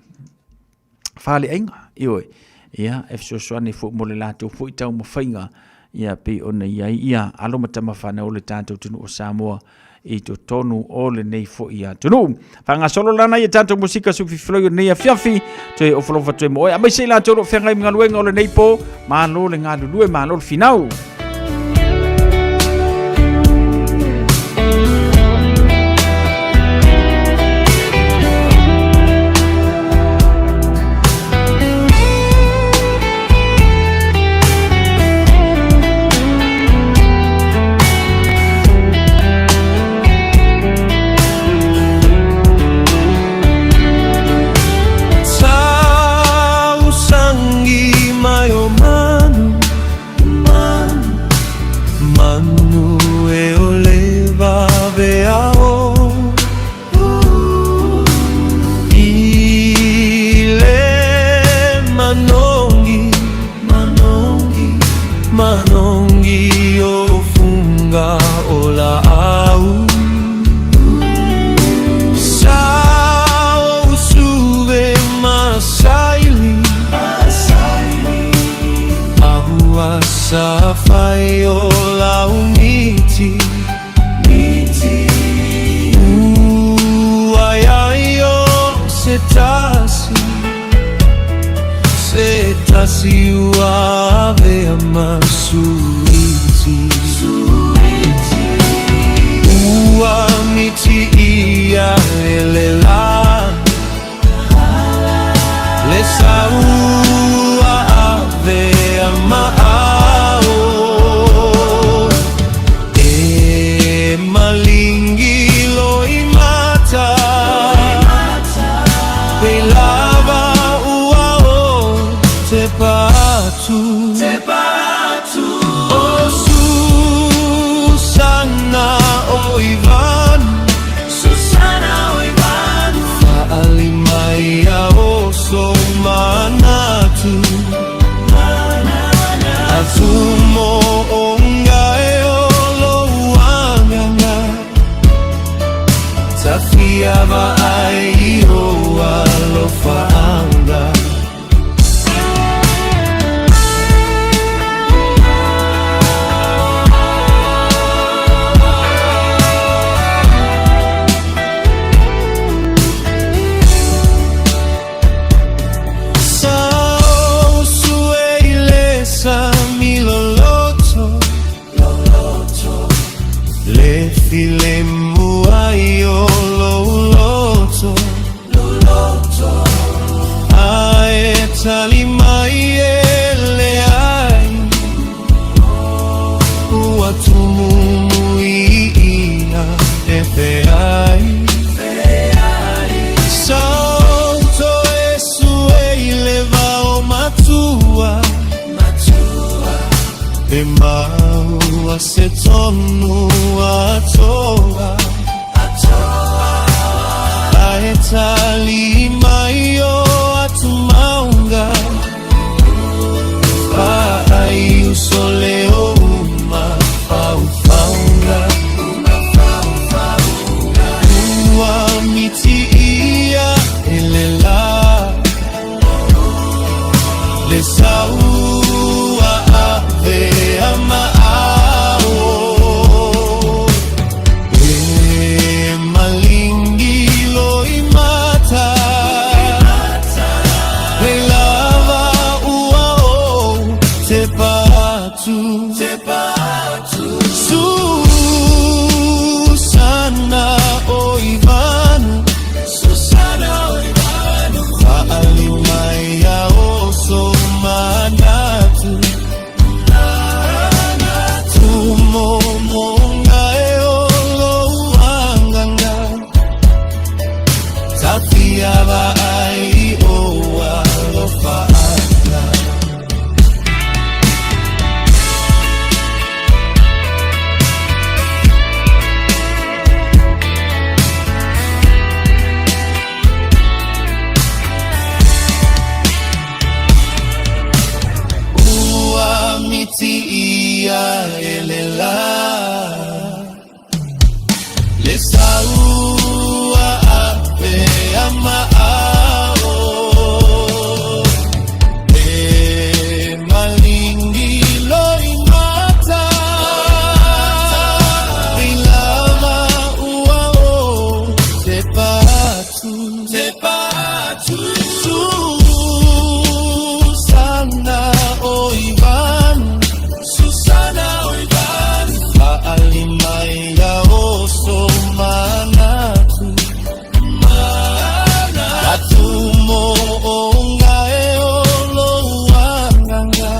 faleaiga, ioe. Ia, e fesoasoani foi mo le latou foi taumafaiga, ia pei ona i ai ia alo ma tama fanau o le tatou atunuu o Samoa i totonu o lenei foi atunuu. Faagasolo lana ia tatou musika sufifiloi o lenei afiafi, toe ofolofa toe mo oe. Aemaise i latou o lo o feagai ma galuega o lenei po, malo le galulue, malo le finau. tali mai e leai Ua tumumu i ia e feai Sauto e sue i le vao matua E maua se tonu atoa Ae tali mai o atu maunga Paai uso le o uma whauwhaunga Ua miti ia e le la Le saua ave a maao E malingi loi mata Le lava ua o te patu Te patu Susana o Ivanu Susana o Ivanu Faali mai a oso manatu Tumo monga e olo anganga Tafia vaai o alofa anga. Ua miti ia e le la Le saua ape a maao E malingi loi mata I lava ua o te patu Te patu Susana o Ivanu Susana o Ivanu Faali mai a oso manatu Atumo o ngae o loanganga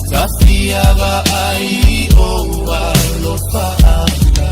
Tafia vaai o alofa anga.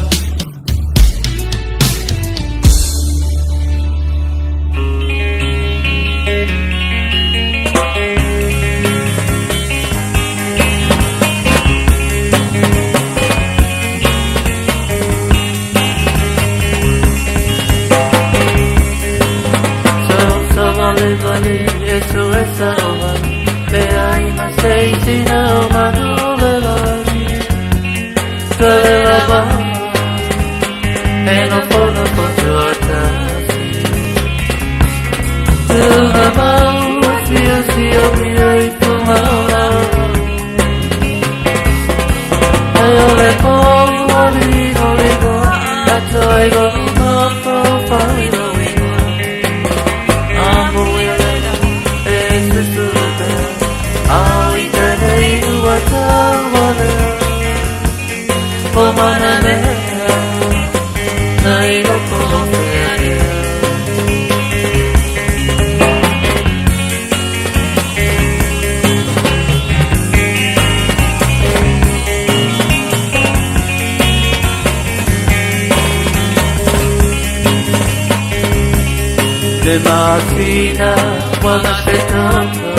Le masina wala se tata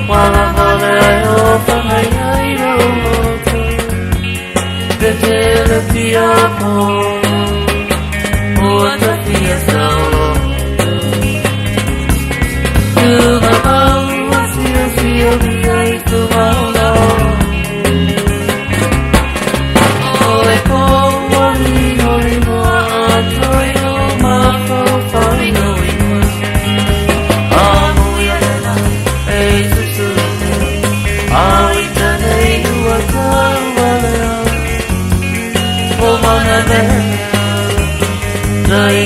wala hale ai o whangai ai roto te tele pia po o atafia saolo Tuma mau sio sio mia i tuma ola O e ko wali holi moa atoi o mafo whai no ingoa Amu ia lela e susuru pea Au i tane i ua tau alea O mana mea Na i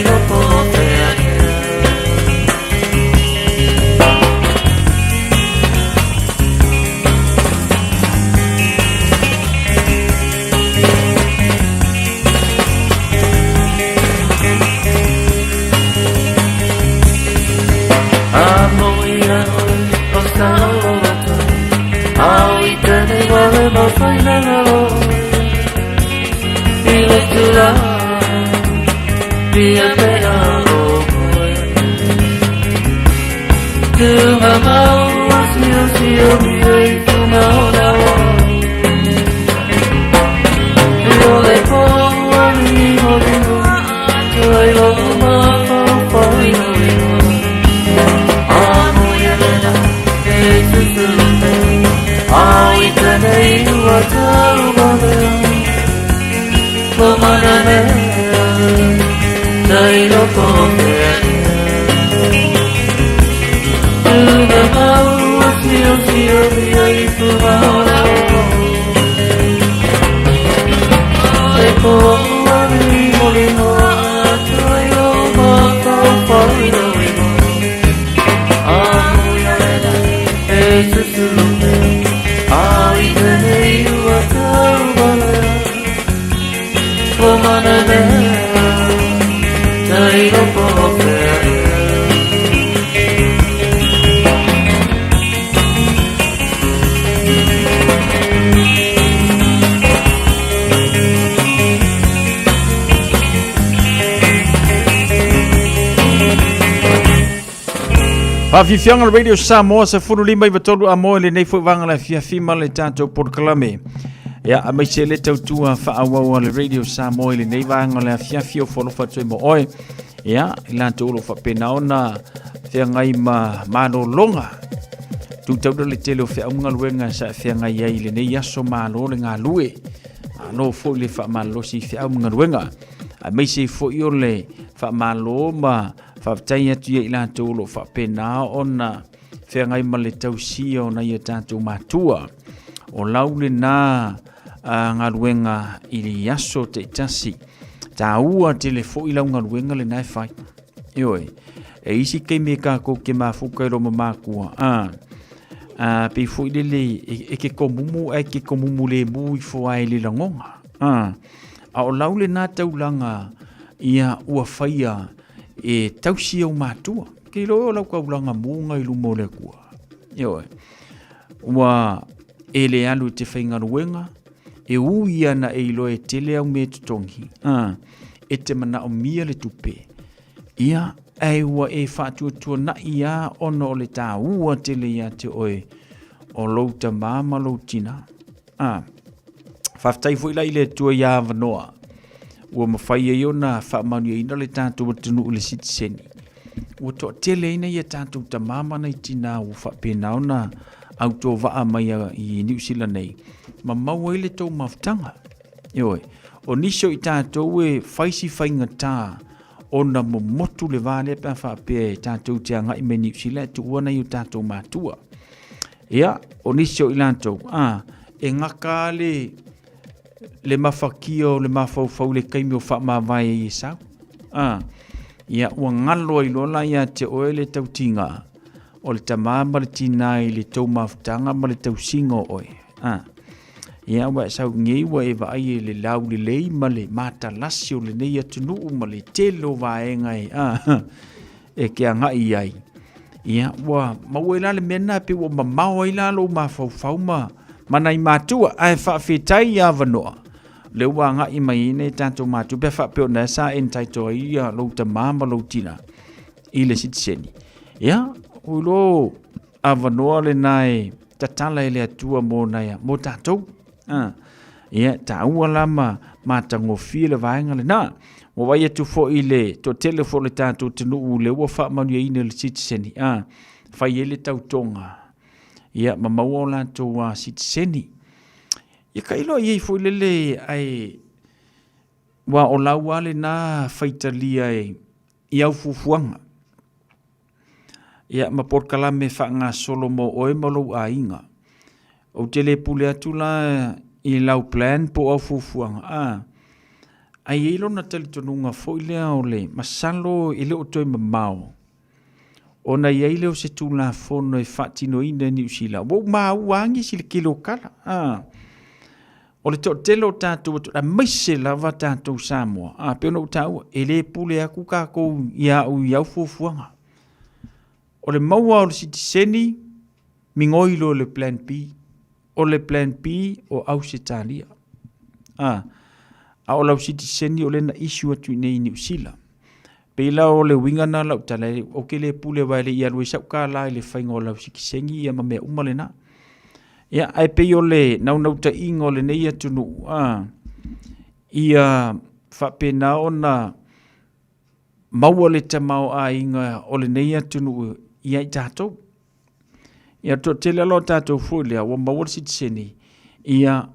Fia pea o koe Tunga mau sio sio mi ei tunga o la o Le po ni mo ni mo Toi lo ma fo fo ino ino Amo ia lena e susulu A i tene ua tau valea Ko mana mea Tai loko mea Tunga mau sio sio ia i tunga o la o Le po ni mo ni mo Toi lo ma fo fo ino ino Amo ia lena e susulu A i tene ua tau valea Ko mana mea Tai loko mea Faafiafiaga le Radio Samoa 15 i amoa i lenei foi vaega le afiafi ma le tatou polokalame. Ia, aemaise le tautua faaauau a le Radio Samoa i lenei vaega le afiafi o folofa atu ai mo oe. Ia, i latou o lo o faapena ona feagai ma malologa. Tutaula le tele o feau ma galuega sa e feagai ai i lenei aso malo le galue. Malo foi le faamalolosi i feau ma galuega. Aemaise foi o le faamalo ma faafetai atu ia i latou o lo o faapena ona feagai ma le tausia o nai o tatou matua. O lau lena galuega i le aso taitasi. Taua tele foi lau galuega lena e fai. Ioe, e isi taimi e kākou ke mafuka i loma mākua, a, a pei foi lele e, e ke komumu ae ke komumu le mu ifo ai le lagonga. A, a o lau lena taulaga ia ua faia e tausi au matua. Ke iloa o lau kaulaga muga i luma o le Atua. Ioe, ua e le alu i te faigaluega, e ui ana e iloa e tele au mea e totogi, a, e te manaomia le tupe, ia, ae ua e faatuatuanaʻi lava ona o le taua tele ia te oe o lou tamā ma lou tinā. A, faafetai foi la i le Atua iā avanoa ua mafai ai ona faamanuiaina le tatou atunuu i le sitiseni. Ua toatele ai nai a tatou tamā ma nai tinā ua faapena ona autovaa mai i Niu Sila nei ma maua ai le tou mafutaga. Ioe, o nisi o i tatou e fai si faigata ona momotu le va lea pe a faapea e tatou te agai mai Niu Sila e tuua nai o tatou matua. Ia, o nisi o i latou, a, e gaka le, le mafakia o le mafaufau i le taimi o faamavae ai e sau. A, ia, ua galo ai loa la ia te oe le tautiga o le tamā ma le tinā i le tou mafutaga ma le tausiga o oe. A, ia, ua e sau nei ua e vaai i le laulelei ma le matalasi o lenei atunuu ma le tele o vaega e, a, e ke agai i ai. Ia, ua maua ai la le mea lena, pei ua mamao ai la lou mafaufau ma, ma nai matua, ae faafetai i avanoa, lea ua agai mai ai nai tatou matua, pe faapea o lena sa entitle ai ia lou tamā ma lou tinā i le sitiseni. Ia, ua iloa avanoa lena e tatala e le Atua mo nai, mo tatou. Ah, ia, taua la ma matagofie le vaega lena. Ua vaai atu foi i le toatele foi o le tatou atunuu lea ua faamanuiaina i le sitiseni, ah, fai ai le tautoga, ia, ma maua o latou sitiseni. Ia tailo i ai foi lele, ae, ua o lau lava lena faitalia e, i au fuafuaga. Ia, ma polokalame faagasolo mo oe ma lou aiga. Ou te le pule atu la i lau plan po o au fuafuaga, a, ae i ai lona talitonuga foi lea o le masalo e le o toe mamao ona i ai lea o se Tulafono e faatinoina e Niu Sila. Ua ou maua lava nisi i le tele o tala, a. O le toatele o tatou atunuu, aemaise lava tatou Samoa, a, pei ona ou taua, e le pule atu tatou ia au i au fuafuaga. O le maua o le sitiseni, migoi loa i le plan B. O le plan B o Ausetalia. A, a o lau sitiseni o lea na issue atu i inei i Niu Sila. Pei la o le uiga lena o lau tala, ou te le pule aua e le i alu ai sau kālā i le faiga o lau sikisegic ia ma mea uma lena. Ia, ae pei o le naunautaiga o lenei atunuu, a, ia faapena ona maua le tamaoaiga o lenei atunuu ia i tatou. Ia, toatele lava o tatou foi lea ua maua le sitiseni, ia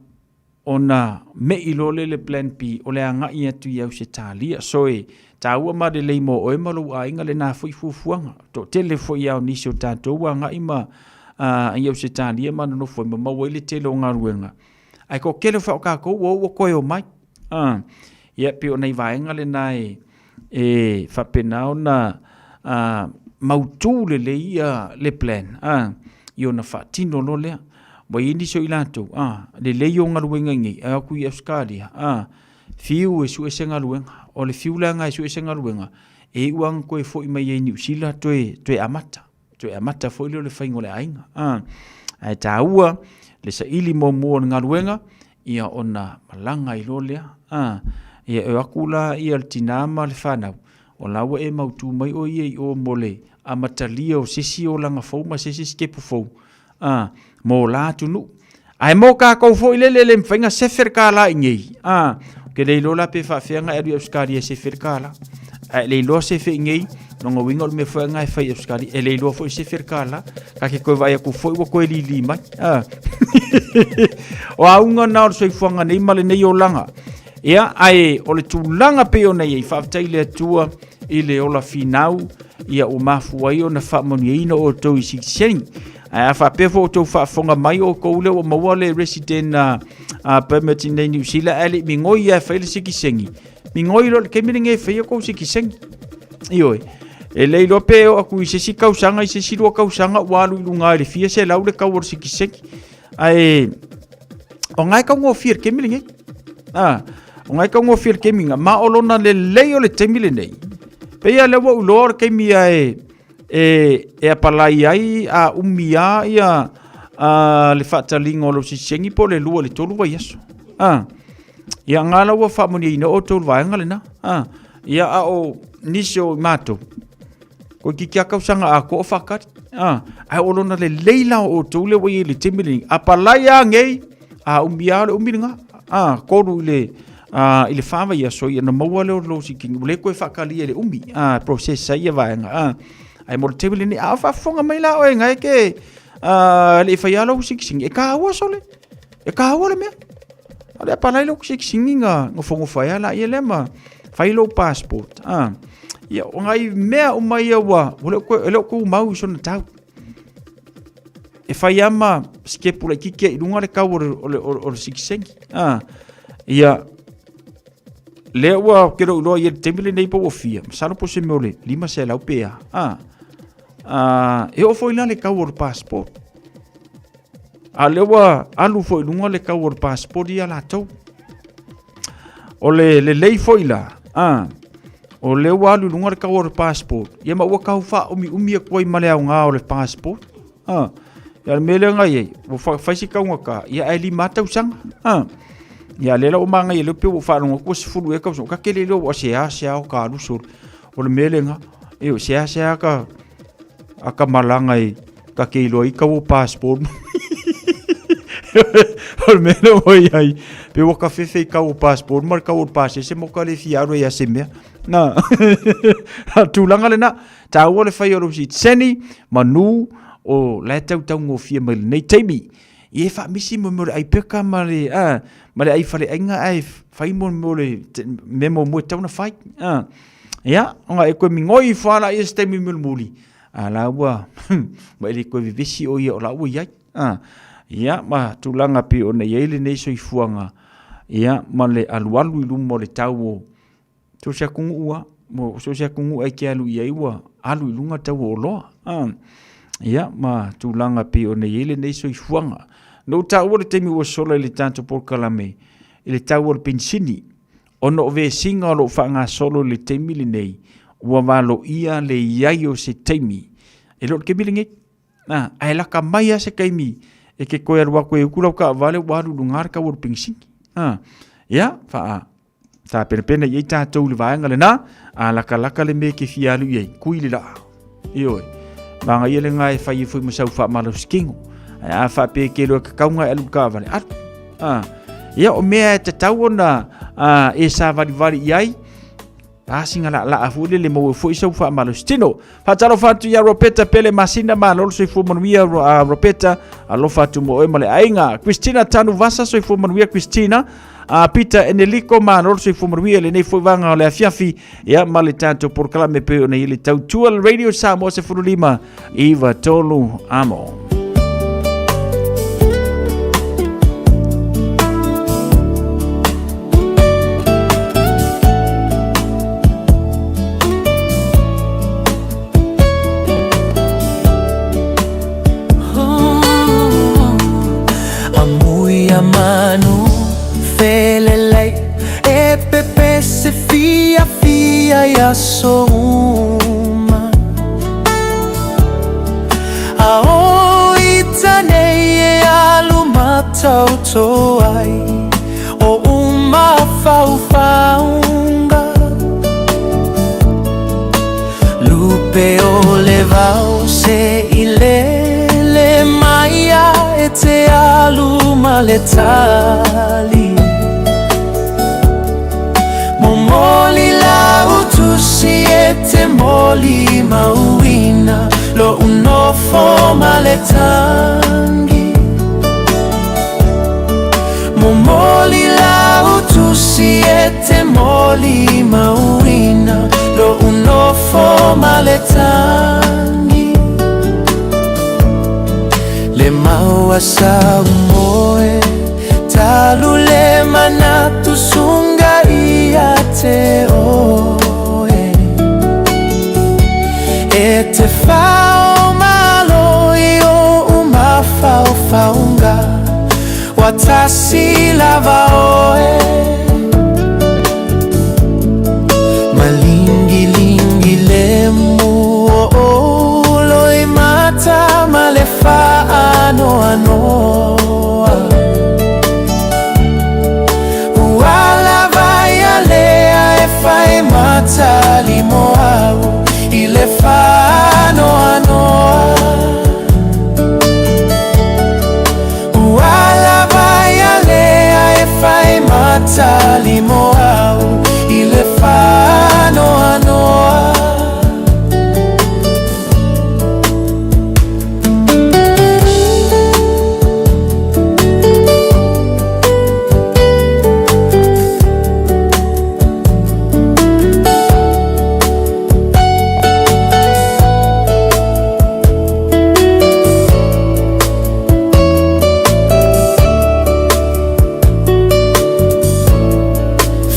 ona me'i loa lea i le plan B o le agai atu i Ausetalia. So e taua ma lelei mo oe ma lou aiga lena foi fuafuaga. Toatele foi lava o nisi o tatou ua agai ma i Ausetalia ma nonofo ai ma maua ai le tele o galuega. Ae toatele foi o tatou ua oo ua toe omai. Ia pei o nai vaega lena e faapena ona mautu lelei ia le plan ia ona faatino loa lea. Ua i ai nisi o i latou, lelei o galuega i inei, ae o atu i Ausetalia, fiu e sue se galuega. O le fiu la e sue se galuega, e iu lava ina toe foi mai ai i Niu Sila toe amata. Toe amata foi lea o le faiga o le aiga. Ae taua le saili muamua o le galuega, ia ona malaga ai loa lea. Ia e o atu la ia le tina ma le fanau, o la ua e mautu mai oe ia i o mo le amatalia o se isi olaga fou ma se isi sitepu fou mo la atunuu. Ae mo tatou foi lele e le mafai ona sefe le kālā i inei, ou te le iloa la pe faapefea ona e alu i Ausetalia e sefe le kālā. Ae le iloa sefe i inei, lona uiga o le mea foi lena e fai i Ausetalia, e le iloa foi sefe le kālā. Ta te toe vaai atu foi ua toe lili mai. O auga na o le soifuaga nei ma lenei olaga. Ia, ae o le tulaga pei ona i ai, faafetai i le Atua i le ola finau, ia ua mafua ai ona faamanuiaina outou i siliseni. Ae a faapea foi outou faafofoga mai outou lea ua maua le resident permit i nei Niu Sila ae le i migoi lava e fai le sitiseni, migoi loa i le taimi lenei e fai outou sitiseni. Ioe. E le iloa pe oo atu i se isi tausaga i se isi 2 tausaga ua alu i luga i le fia selau le tau o le sitiseni. Ae o lena e taugofie i le taimi lenei. O lena e taugofie i le taimi lena, ma o lona lelei o le taimi lenei. Pei lava lea ua ou iloa o le taimi lava e e apalai ai a umi lava ia le faataliga o lou sitiseni po o le 2 i le 3 vaiaso. Ia nga la ua faamanuiaina outou i le vaega lena. Ia a o nisi o matou, toeitiiti lava tausaga atoa o faatali. Ae o lona lelei la o outou lea ua i ai i le taimi lenei, apalai lava nei, a umi lava o le umi lena. 3 i le i le 4 vaiaso ia ona maua lea o lou sitiseni, ua le toe faatalia i le umi, process ai ia vaega. Ae mo le taimi lenei, a o faafofoga mai la oe na e te le i faia lou sitiseni, e taua sole, e taua le mea. O le apalai lou sitiseni na nofonofo ai lava laia lea ma fai lou passport. Ia, o nai mea uma ia ua e le o tumau i sona tau. E fai lava ma sitepu laitiiti i luga le tau o le sitiseni. Ia, lea ua ou te le o iloa i le taimi lenei po ua fia, masalo po o se mea o le 500 pe a. E oo foi la le tau o le passport. A o lea ua alu foi i luga le tau o le passport ia latou. O le lelei foi la, o lea ua alu i luga le tau o le passport, ia ma ua tau faaumiumi atu ai ma le aoga o le passport. Ia le mea lea na i ai, ua fai si taugata, ia ae 5 tausaga. Ia lea la ua manaia lea pei ua ou faalogo atu ua 10 ea tausaga, ta te le iloa ua seasea o ta alu solo. O le mea lena, ioe, seasea ta aka malaga i ta te iloa ai tau o passport. O le mea lea ua i ai, pe ua ka fefe i tau o passport ma le tau o le pasese mo ka le fia alu ai ia se mea. Na, tulaga lena, taua le fai o lou sitiseni, manu o la e tautaugofie mai lenei taimi. Ia e faamisi mo mea o le ai peka ma le, ma le ai faleaiga ae fai mo mea o le mea muamua e tatau ona fai. Ia, ona e toe migoi ifo lava laia i se taimi mulimuli, a la ua, ua e le toe vevesi o ia o la ua i ai. Ia, ma tulaga pei ona i ai lenei soifuaga, ia, ma le alualu i luma o le tau o so o se atunuu lava, so o se atunuu e te alu i ai ua alu i luga le tau o oloa. Ia, ma tulaga pei ona i ai lenei soifuaga. Na ou taua le taimi ua sola i le tatou polokalame i le tau o le penisini, ona o vesiga o lo o faagasolo i le taimi lenei, ua valoia le i ai o se taimi, e le o le taimi lenei. Ae lata mai lava se taimi e te toe alu atu e utu lau taavale ua alu i luga le tau o le penisini. Ia, faa... Tapenapena i ai tatou i le vaega lena, a lakalaka le mea e te fia alu i ai, kui le laa. Ioe. Magaia lena e fai ai foi ma sau faamalositino. Ae a faapea e te iloa e tatau ona e alu i le taavale, alu. A. Ia, o mea e tatau ona e savalivali i ai, a sina laalaa foi lele maua foi sau faamalositino. Faatalofa atu ia Ropeta Pele Masina, malo le soifua manuia Ropeta, alofa atu mo oe ma le aiga. Christina Tanuvasa, soifua manuia Christina. Peter Eneliko, malo le soifua manuia lenei foi vaega o le afiafi, ia ma le tatou polokalame pei ona i le tautua le Radio Samoa 15 93 amo. Amuia manu felelei e pepese fia fia i aso uma A o i tanei e alu matauto ai O uma faufaunga Lupe o le vao se i lele mai a e te alu ma le tali Momoli lau tusi e te moli mauina Lo unofo ma le tangi Momoli lau tusi e te moli mauina Lo unofo ma le tangi Le maua sa umoe Talu le manatu sunga ia te oe E te whao malo i o umawhaufaunga Watasi lava oe Malingilingi le mu o o loi mata ma le whaanoanoa Ua lava ia lea e whai matali mo au I le whaanoanoa Ua lava ia lea e whai matali mo au I le whaanoanoa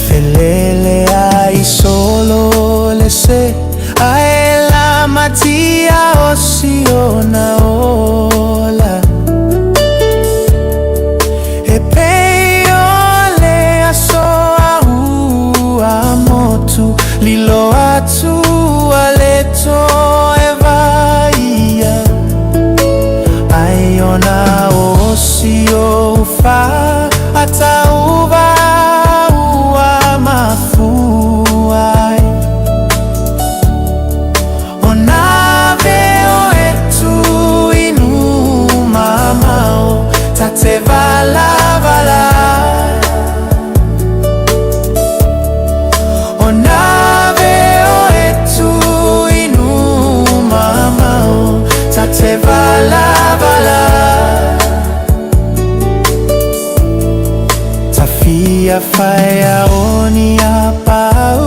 Felele ai solo le se Ae la matia o siona ola E pei o le aso a ua motu Lilo atu a le toe vaia Ai ona o si o ufa Atauva ua mafuai O nā veo e tu inu mamao Ta te vala vala O nā veo e tu inu mamao Ta te vala vala Ta fia whaia o ni a pau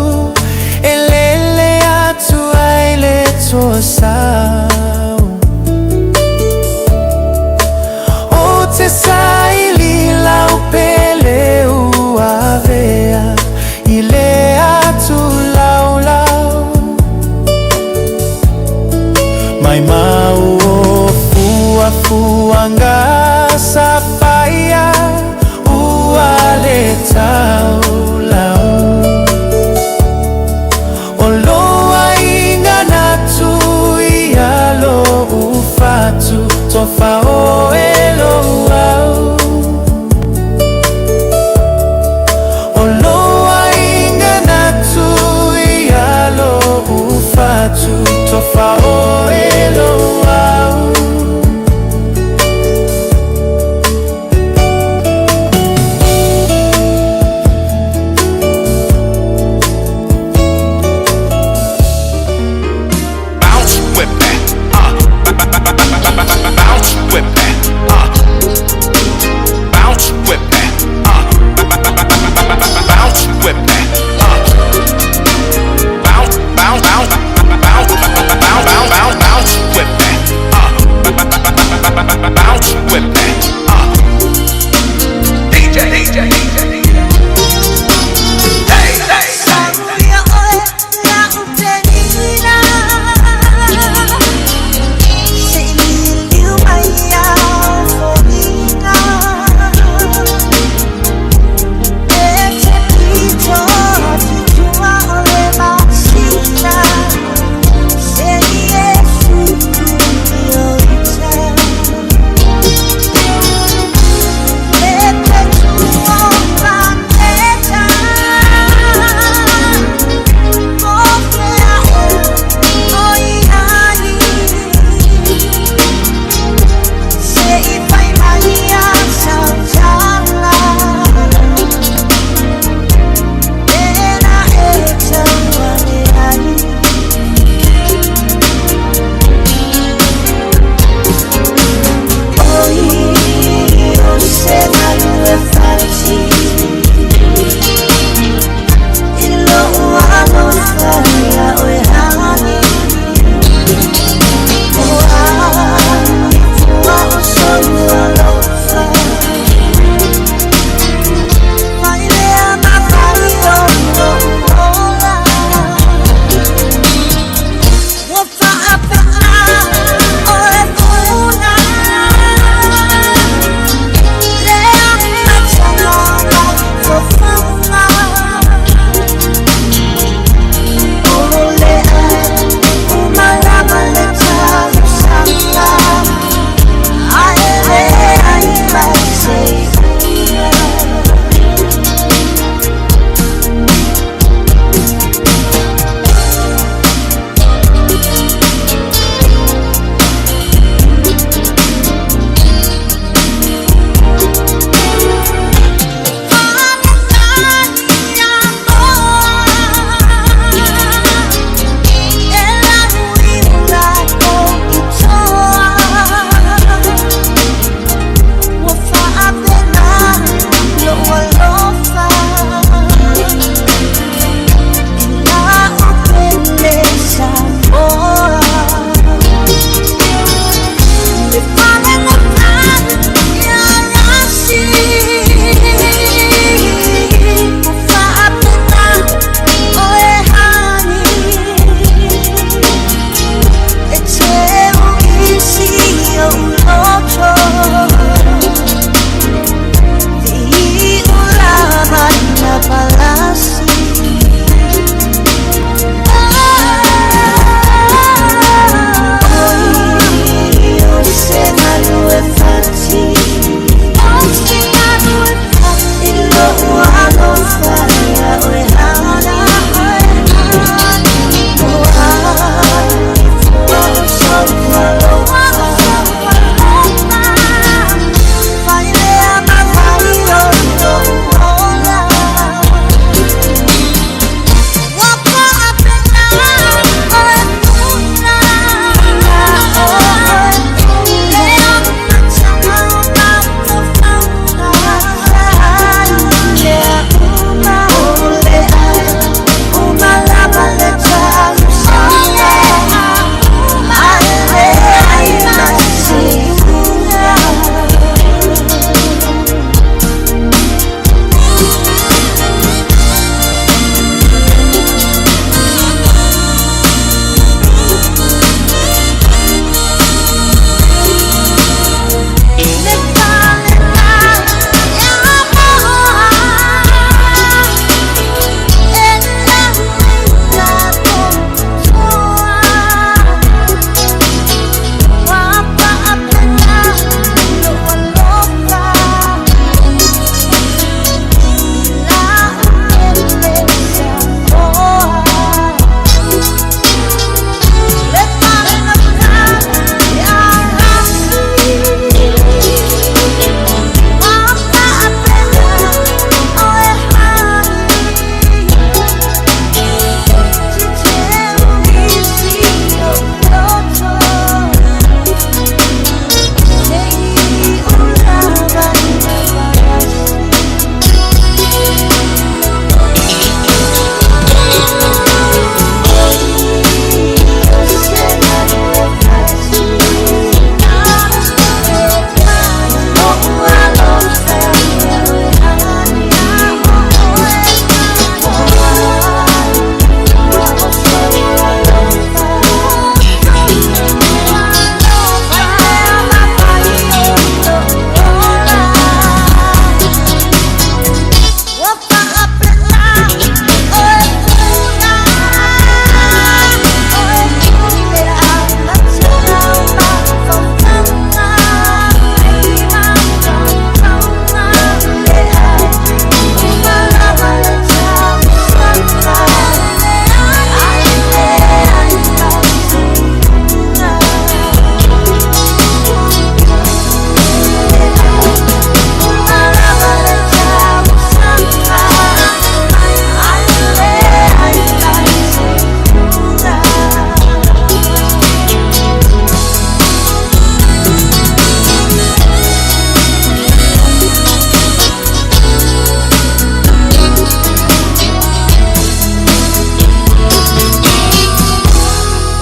E lele atu ai le toa sau O te saili lau pele ua vea I le atu lau lau Mai mau o fua fuanga sa paia Ua le tau lau O loa inga natu ia lo ufatu Tofa o e lo au O loa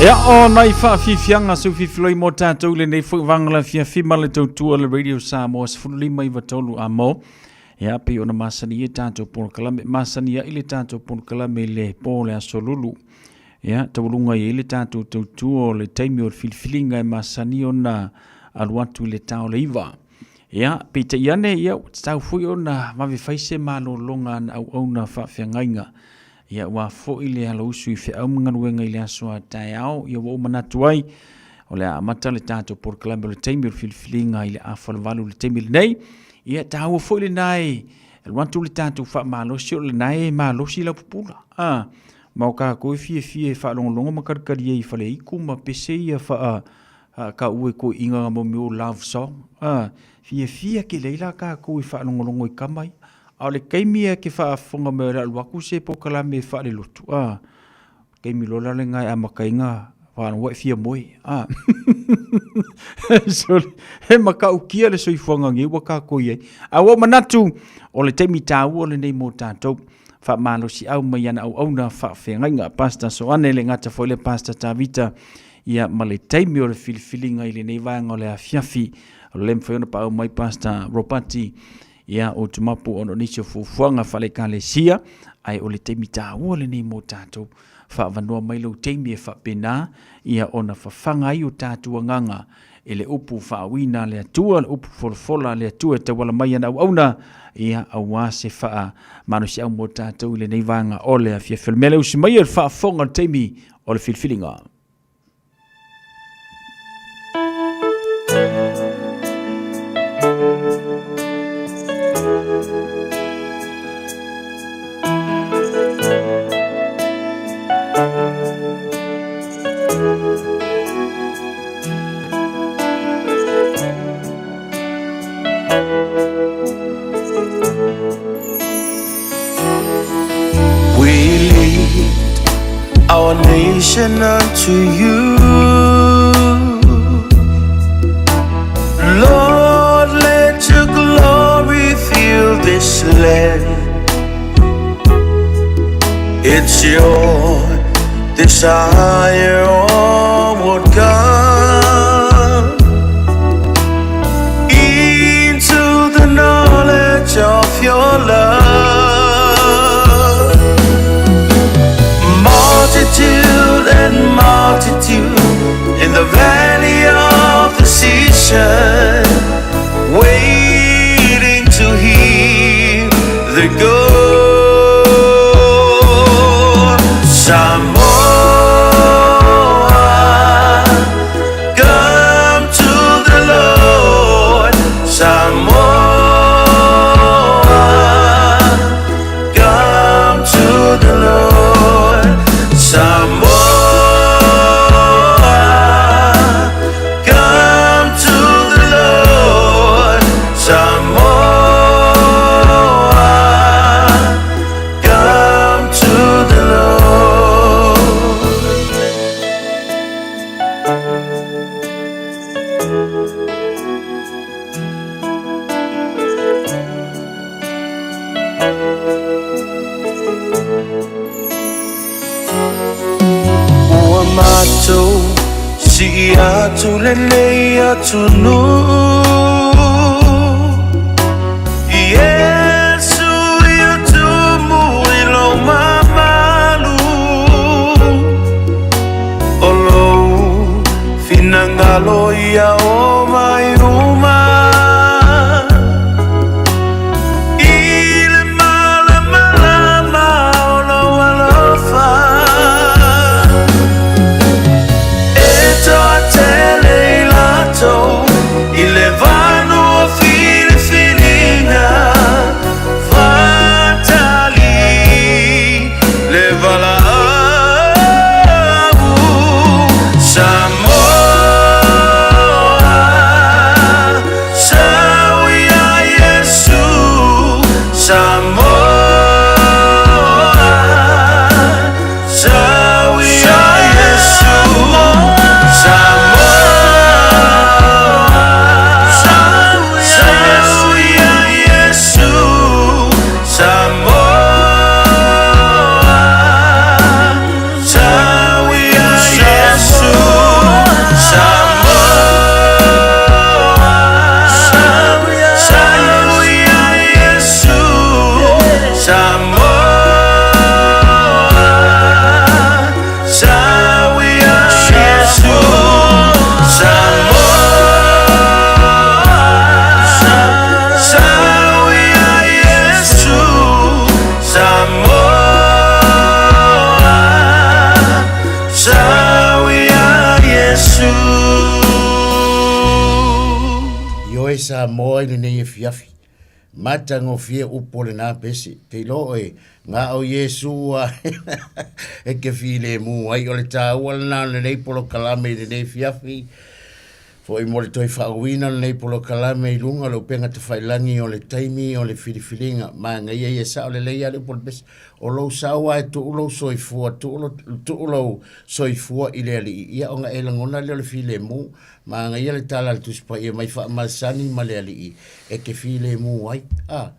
Ia o nai faafiafiaga seu mo tatou i lenei foi vaega o le afiafi ma le tautua le Radio Samoa 15 i amo. Ia pei ona masani ai tatou polokalame, masani ai le tatou polokalame i le po o le aso lulu. Ia taualuga i ai le tatou tautua o le taimi o le filifiliga e masani ona alu atu i le ta o le 9. Ia peitai ane, ia ua tatau foi ona vave fai se malologa na auauna faafeagaiga. Ia ua foi le alausu i feau ma galuega i le aso a taeao, ia ua ou manatu ai, o le a amata le tatou polokalame o le taimi o le filifiliga i le afa o le 8 i le taimi lenei. Ia taua foi lena e alu atu le tatou faamalosi, o lena e malosi lau pupula. Ma o kākou e fiafia e faalogologo ma kalikali ai i faleiku ma pese ia faa ka ua e toeaiina mo mea o love song. Fiafia tele ai la kākou e faalogologo i kama ia. A o le taimi e ke faafofoga mai o le alu atu se polokalame faalelotu, taimi loa la lena e amata ai ona faalogo e fia moe. So, he matautia le soifuaga nei ua tatou i ai. A ua ou manatu, o le taimi taua lenei mo tatou. Faamalosiau mai ana auauna faafeagaiga. Pastor Soane le gata foi le Pastor Tavita, ia ma le taimi o le filifiliga i lenei vaega o le afiafi. O le mafai ona paau mai Pastor Robati, ia o tumapu ona o nisi o fuafuaga faale-ekalesia, ae o le taimi taua lenei mo tatou. Faavanoa mai lou taimi e faapena, ia ona fafaga ai o tatou agaga e le upu faauiina a le Atua, le upu folafola a le Atua e tauala mai ana auauna, ia aua se faamalosiau mo tatou i lenei vaega o le afiafi. O le mea lea, usi mai e le faafofoga o le taimi o le filifiliga. We lead our nation unto you. Lord, let your glory fill this land. It's your desire, oh God, into the knowledge of your love. Multitude and multitude in the valley of decision, waiting to hear the go. Samoa, come to the Lord. Samoa, come to the Lord. Samoa, come to the Lord. Samoa, come to the Lord. Ua matou si'i atu lenei atunuu Iesu ia tumu i lou mamalu O lou finagalo ia o mai uma I le malamalama o lou alofa E toatele i latou i le vanua filifiliga Fatali le valaau Samoa. oe Samoa i lenei afiafi. Matagofie upu o lena pese. Te iloa oe, na o Iesu a e ke filemu ai. O le taua lena o lenei polokalame i lenei afiafi. Foi mo le toe faauuina o lenei polokalame i luga o le upega tafailagi o le taimi o le filifiliga. Manaia ia sao lelei lava le upu o le pese. O lou sao lava e tuu lou soifua, tuu lou soifua i le Alii, ia ona e lagona lea o le filemu. Manaia le tala a le Tusi Paia mai faamasani ma le Alii e te filemu ai. A,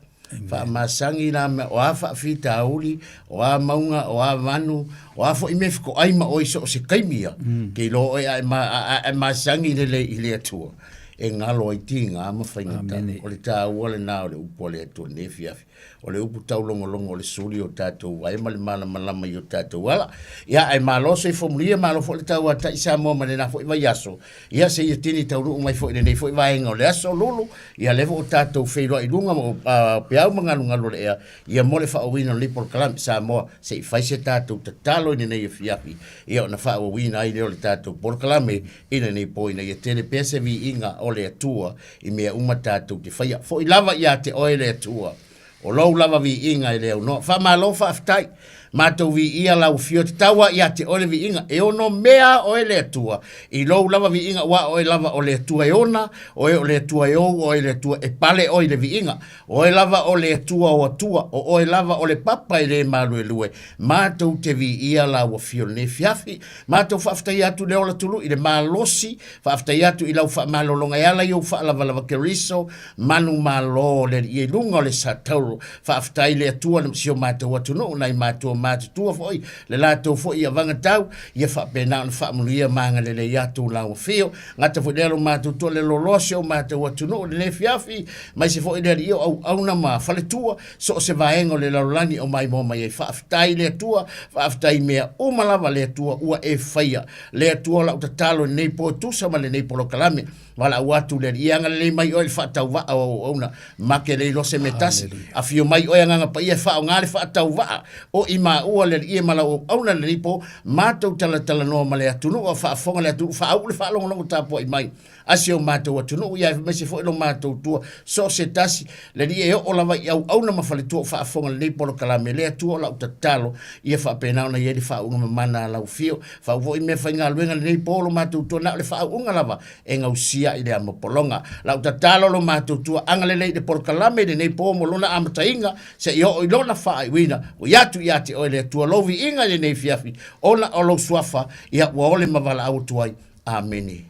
faamasani la mea, o a faafitauli, o a mauga, o a vanu, o a foi mea fetoai ma oe i so o se taimi ia, ke iloa oe a e, ma, a, a e masani lelei i le Atua, e galo ai tiga ma faigata. O le taua lena o le upu a le Atua i lenei afiafi. O le upu taulogologo o le suli o tatou ai ma le malamalama i o tatou ala. Ia, ae malo soifua manuia, malo foi le tauatai Samoa ma lena foi vaiaso. Ia, seia tini taunuu mai foi i lenei foi vaega o le aso Lulu. Ia, lea foi ua tatou feiloai i luga ma peau ma galugalu o le ea, ia mo le faaauauina o lenei polokalame. Samoa, se i fai se tatou tatalo i lenei afiafi, ia ona faaauauina ai lea o le tatou polokalame i lenei po ina ia tele pea se viiga o le Atua i mea uma tatou te faia. Foi lava ia te oe le Atua, o lou lava viiga e le aunoa. Faamalo faafetai. Matou viia lau afio tatau lava ia te oe le viiga. E ono mea oe le Atua i lou lava viiga, aua o oe lava o le Atua e ona, o oe o le Atua e ou, o oe le Atua e pale oe i le viiga. O oe lava o le Atua o Atua, o oe lava o le Papa e le maluelue. Matou te viia lau afio i lenei afiafi. Matou faafetaia atu le ola tului i le malosi, faafetaia atu i lau faamalologa e ala i ou faalavalava Keriso, manumalo o le Alii i luga o le Satauro. Faafetai i le Atua na si o matou atunuu, nai matua matutua foi, le latou foi avagatau, ia faapena ona faamanuia ma agalelei atu lau afio. Gata foi lea lo matou tua le loloa si o matou atunuu i lenei afiafi, aemaise foi le Alii o auauna ma faletua, so o se vaega o le lalolagi o maimoa mai ai. Faafetai i le Atua, faafetai i mea uma lava le Atua ua e faia. Le Atua o lau tatalo i lenei po e tusa ma lenei polokalame. Valaau atu le Alii, ia agalelei mai oe i le faatauvaa o auauna, make le iloa se mea tasi. Afio mai oe Agaga Paia e faaaoga le faatauvaa o i maua le Alii e ma lau auauna i lenei po, matou talatalanoa ma le atunuu a o faafofoga le atunuu, faauu le faalogologo tapuai mai. a si o matou atunuu, ia aemaise foi lo matou tua, so o se tasi, le Alii e oo lava i auauna ma faletua o faafofoga lenei polokalame, le Atua o lau tatalo, ia faapena ona i ai le faauuga mamana a lau afio. Fau foi meafaigaluega lenei po lo matou tua, na o le faauuga lava e gausia i le amopologa. Lau tatalo lo matou tua, agalelei i le polokalame i lenei po mo lona amataina, seia oo i lona faaiuina, ui atu ia te oe le Atua lou viiga i lenei afiafi, ona o lou suafa, ia ua ole ma valaau atu ai. Amene.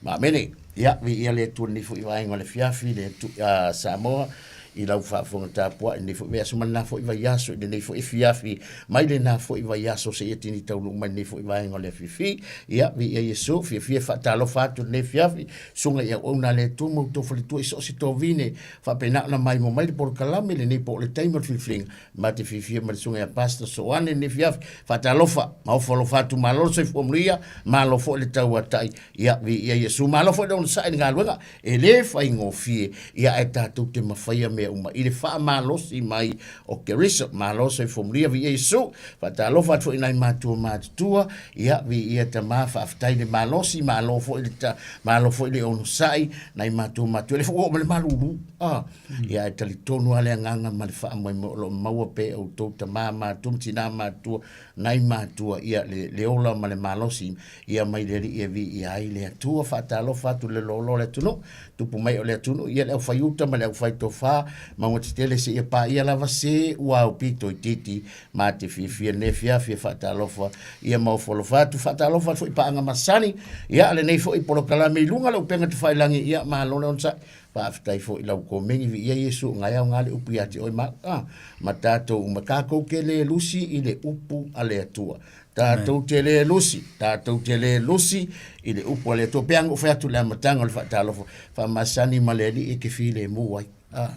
Ma amene. Ia, viia le Atua i lenei foi vaega o le afiafi, le Atua, Samoa, i lau faafofoga tapuai i lenei foi vaiaso ma lena foi vaiaso, i lenei foi afiafi, mai lena foi vaiaso seia tini taunuu mai lenei foi vaega o le afiafi. Ia, viia Iesu, fiafia e faatalofa atu i lenei afiafi, susuga i auauna a le Atua ma outou faletua i so o se tovine, faapena ona maimoa mai le polokalame i lenei po o le taimi o le filifiliga, Ma te fiafia ma le susuga ia Pastor Soane i lenei afiafi. Faatalofa, ma ofo alofa atu, malo le soifua manuia, malo foi le tauatai, ia viia Iesu. Malo foi le onosai i le galuega, e le faigofie, ia ae tatou te mafaia mea uma i le faamalosi mai o Keriso. Malo le soifua manuia, viia Iesu. Faatalofa atu foi i nai matua matutua, ia viia tama, faafetai le malosi, malo foi le ta, malo foi le onosai, nai matua matutua. O lea foi ua oo mai le malulu, ah. Ia ae talitonu lava le agaga ma le faamoemoe o lo o maua pea e outou tama matutua ma tina matutua, nai matua, ia le, le ola ma le malosi ia mai le Alii e viia ai le Atua. Faatalofa atu i le loaloa o le atunuu, tupu mai o le atunuu, ia le aufaiuta ma le aufaitofa, mauga tetele seia paia lava se ua aupito itiiti ma te fiafia i lenei afiafi e faatalofa ia ma ofo alofa atu. Faatalofa atu foi i paaga masani, ia lenei foi polokalame i luga o le upega tafailagi, ia malo le onosai. Faafetai foi i lau komeni viia Iesu o ngai aoga le upu ia te oe ma au, a, ma tatou uma. Tatou te le lusi i le upu a le Atua. Tatou te le lusi, tatou te le lusi i le upu a le Atua. Pei lava ona ou fai atu i le amataga o le faatalofa, faamasani ma le Alii e te filemu ai. A,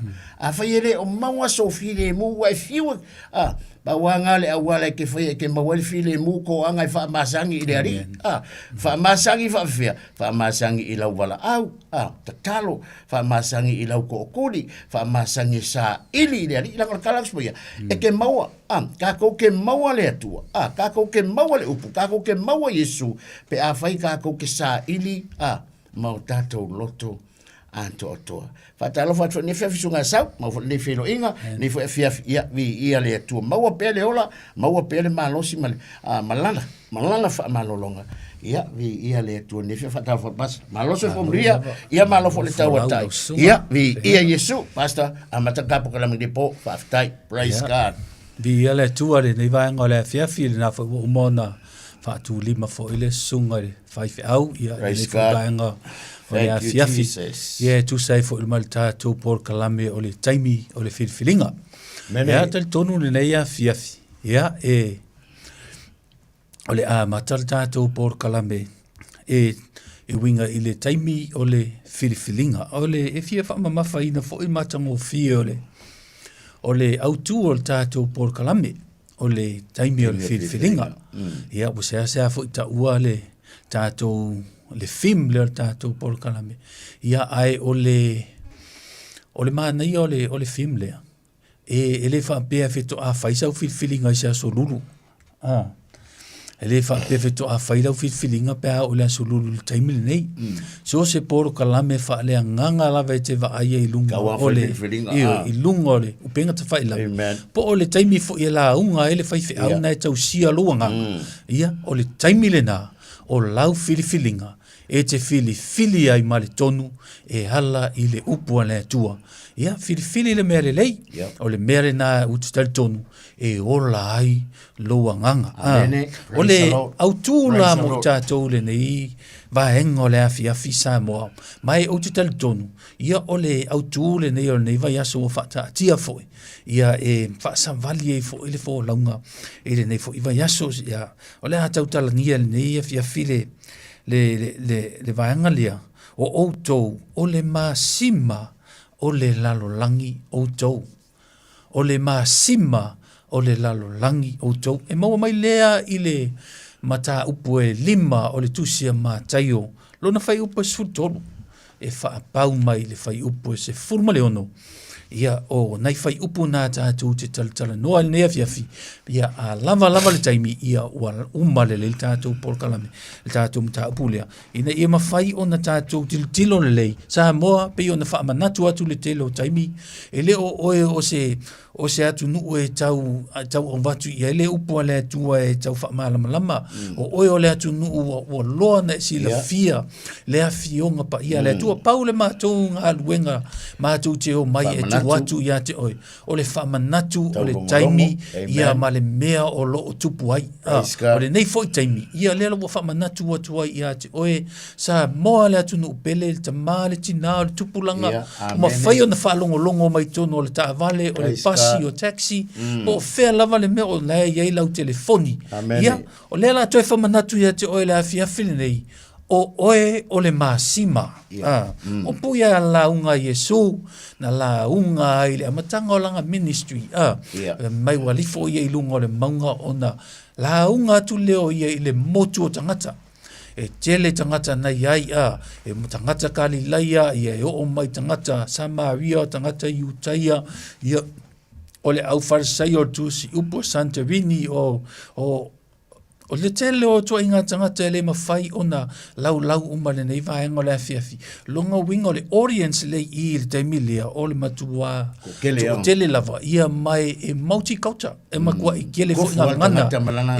afai e le o maua sou filemu ua e fiu, a, pau lava lena le auala e te faia e te maua ai le filemu toaga e faamasani i le Alii. A, faamasani faapefea? Faamasani i lau valaau. A, tatalo, faamasani i lau tootuli, faamasani e saili i le Alii, leaga o le tala atu ia, e te maua, a, tatou te maua le Atua, a, tatou te maua le upu, tatou te maua Iesu, pe afai tatou te saili, a, ma o tatou loto. Atoatoa. Faatalofa atu foi i lenei afiafi Susuga Sau, maua foi lenei feiloaiga, lenei foi afiafi, ia, viia le Atua. Maua pea le ola, maua pea le malosi ma le, a, malala, malala faamalologa. Ia, viia le Atua i lenei afiafi. Faatalofa atu, Pastor. Malo soifua manuia, ia malo foi le tauatai. Ia, viia Iesu. Pastor, amata le tatou polokalame i lenei po. Faafetai. Praise God. Viia le Atua i lenei vaega o le afiafi, i lena foi ua uma ona faatulima foi le susuga i le faifeau, ia, i lenei foi vaega o le afiafi. Ia, e tusa ai foi ma le tatou polokalame o le taimi o le filifiliga. Ia, talitonu lenei afiafi, ia, e, o le amata le tatou polokalame e, e uiga i le taimi o le filifiliga. O le, e fia faamamafaina foi matagofie o le, o le autu o le tatou polokalame, o le taimi o le filifiliga. Ia, ua seasea foi taua le tatou, le theme lea o le tatou polokalame. Ia, ae o le, o le manaia o le, o le theme lea, e, e le faapea faatoa fai sau filifiliga i se aso lulu. Ah. E le faapea faatoa fai lau filifiliga pe a oo i le aso lulu i le taimi lenei. So se polokalame faaleagaga lava e te vaai ai i luga o le, ioe, i luga o le upega tafailagi. Po o le taimi foi e lauga ai le faifeau yeah. na e tausia lou agaga. Ia, o le taimi lena o lau filifiliga e te filifili ai ma le tonu e ala i le upu a le Atua. Ia, filifili le mea lelei. Yep. O le mea lena ou te talitonu e ola ai lou agaga. Ah, o le autū la mo i tatou lenei vaega o le afiafi Samoa. Ma e ou te talitonu, ia o le autū lenei o lenei vaiaso ua faataatia foi, ia e faasavali ai foi le folauga i lenei foi vaiaso. Ia, o le a tautalagia lenei afiafi le, le, le, le, le vaega lea, o outou o le masima o le lalolagi outou. O le masima o le lalolagi outou. E maua mai lea i le mataupu e lima o le Tusi a Mataio, lona fuaiupu e 13, e faapau mai i le fuaiupu e 16. Ia, o nai fuaiupu na tatou te talatalanoa i lenei afiafi, ia, a lava lava le taimi, ia, ua uma lelei le tatou polokalame, le tatou mataupu lea. Ina ia mafai ona tatou tilotilo lelei, Samoa, pei ona faamanatu atu le tele o taimi, e le o oe o se, o se atunuu e tau, tau avatu i ai le upu a le Atua e tau faamalamalama. O oe o le atunuu ua, ua loa ona e silafia yeah. le afioga paia a le Atua. Pau le matou galuega matou te omai e tuu atu ia te oe. O le faamanatu o le taimi ia ma le mea o lo o tupu ai. Ah, o lenei foi taimi, ia lea ua faamanatu atu ai ia te oe, Samoa le atunuu pele, le tama, le tina, o le tupulaga, yeah, ua mafai ona faalogologo mai totonu o le taavale, o le pasi, o taxi, po o fea lava le mea o la e i ai lau telefoni. Ia, o lea la toe faamanatu ia te oe le afiafi lenei, o oe o le masima. Yeah. Ah, mm. O puia a lauga Iesu, na lauga ai le amataga o lana ministry. Ah, yeah. Mai ua lifo ia i luga o le mauga ona lauga atu lea o ia i le motu o tagata. E tele tagata na i ai, a, e tagata Kalilaia, ia e oo mai tagata Samaria, tagata Iutaia, ia, o le au Farisaio, o le Tusi Upu, o Santorini, o, o, O le tele o ituaiga tagata e le mafai ona laulau uma lenei vaega o le afiafi. Lona uiga o le audience lea i i le taimi lea o le matua toatele lava ia mai e multiculture e matuai tele foi gagana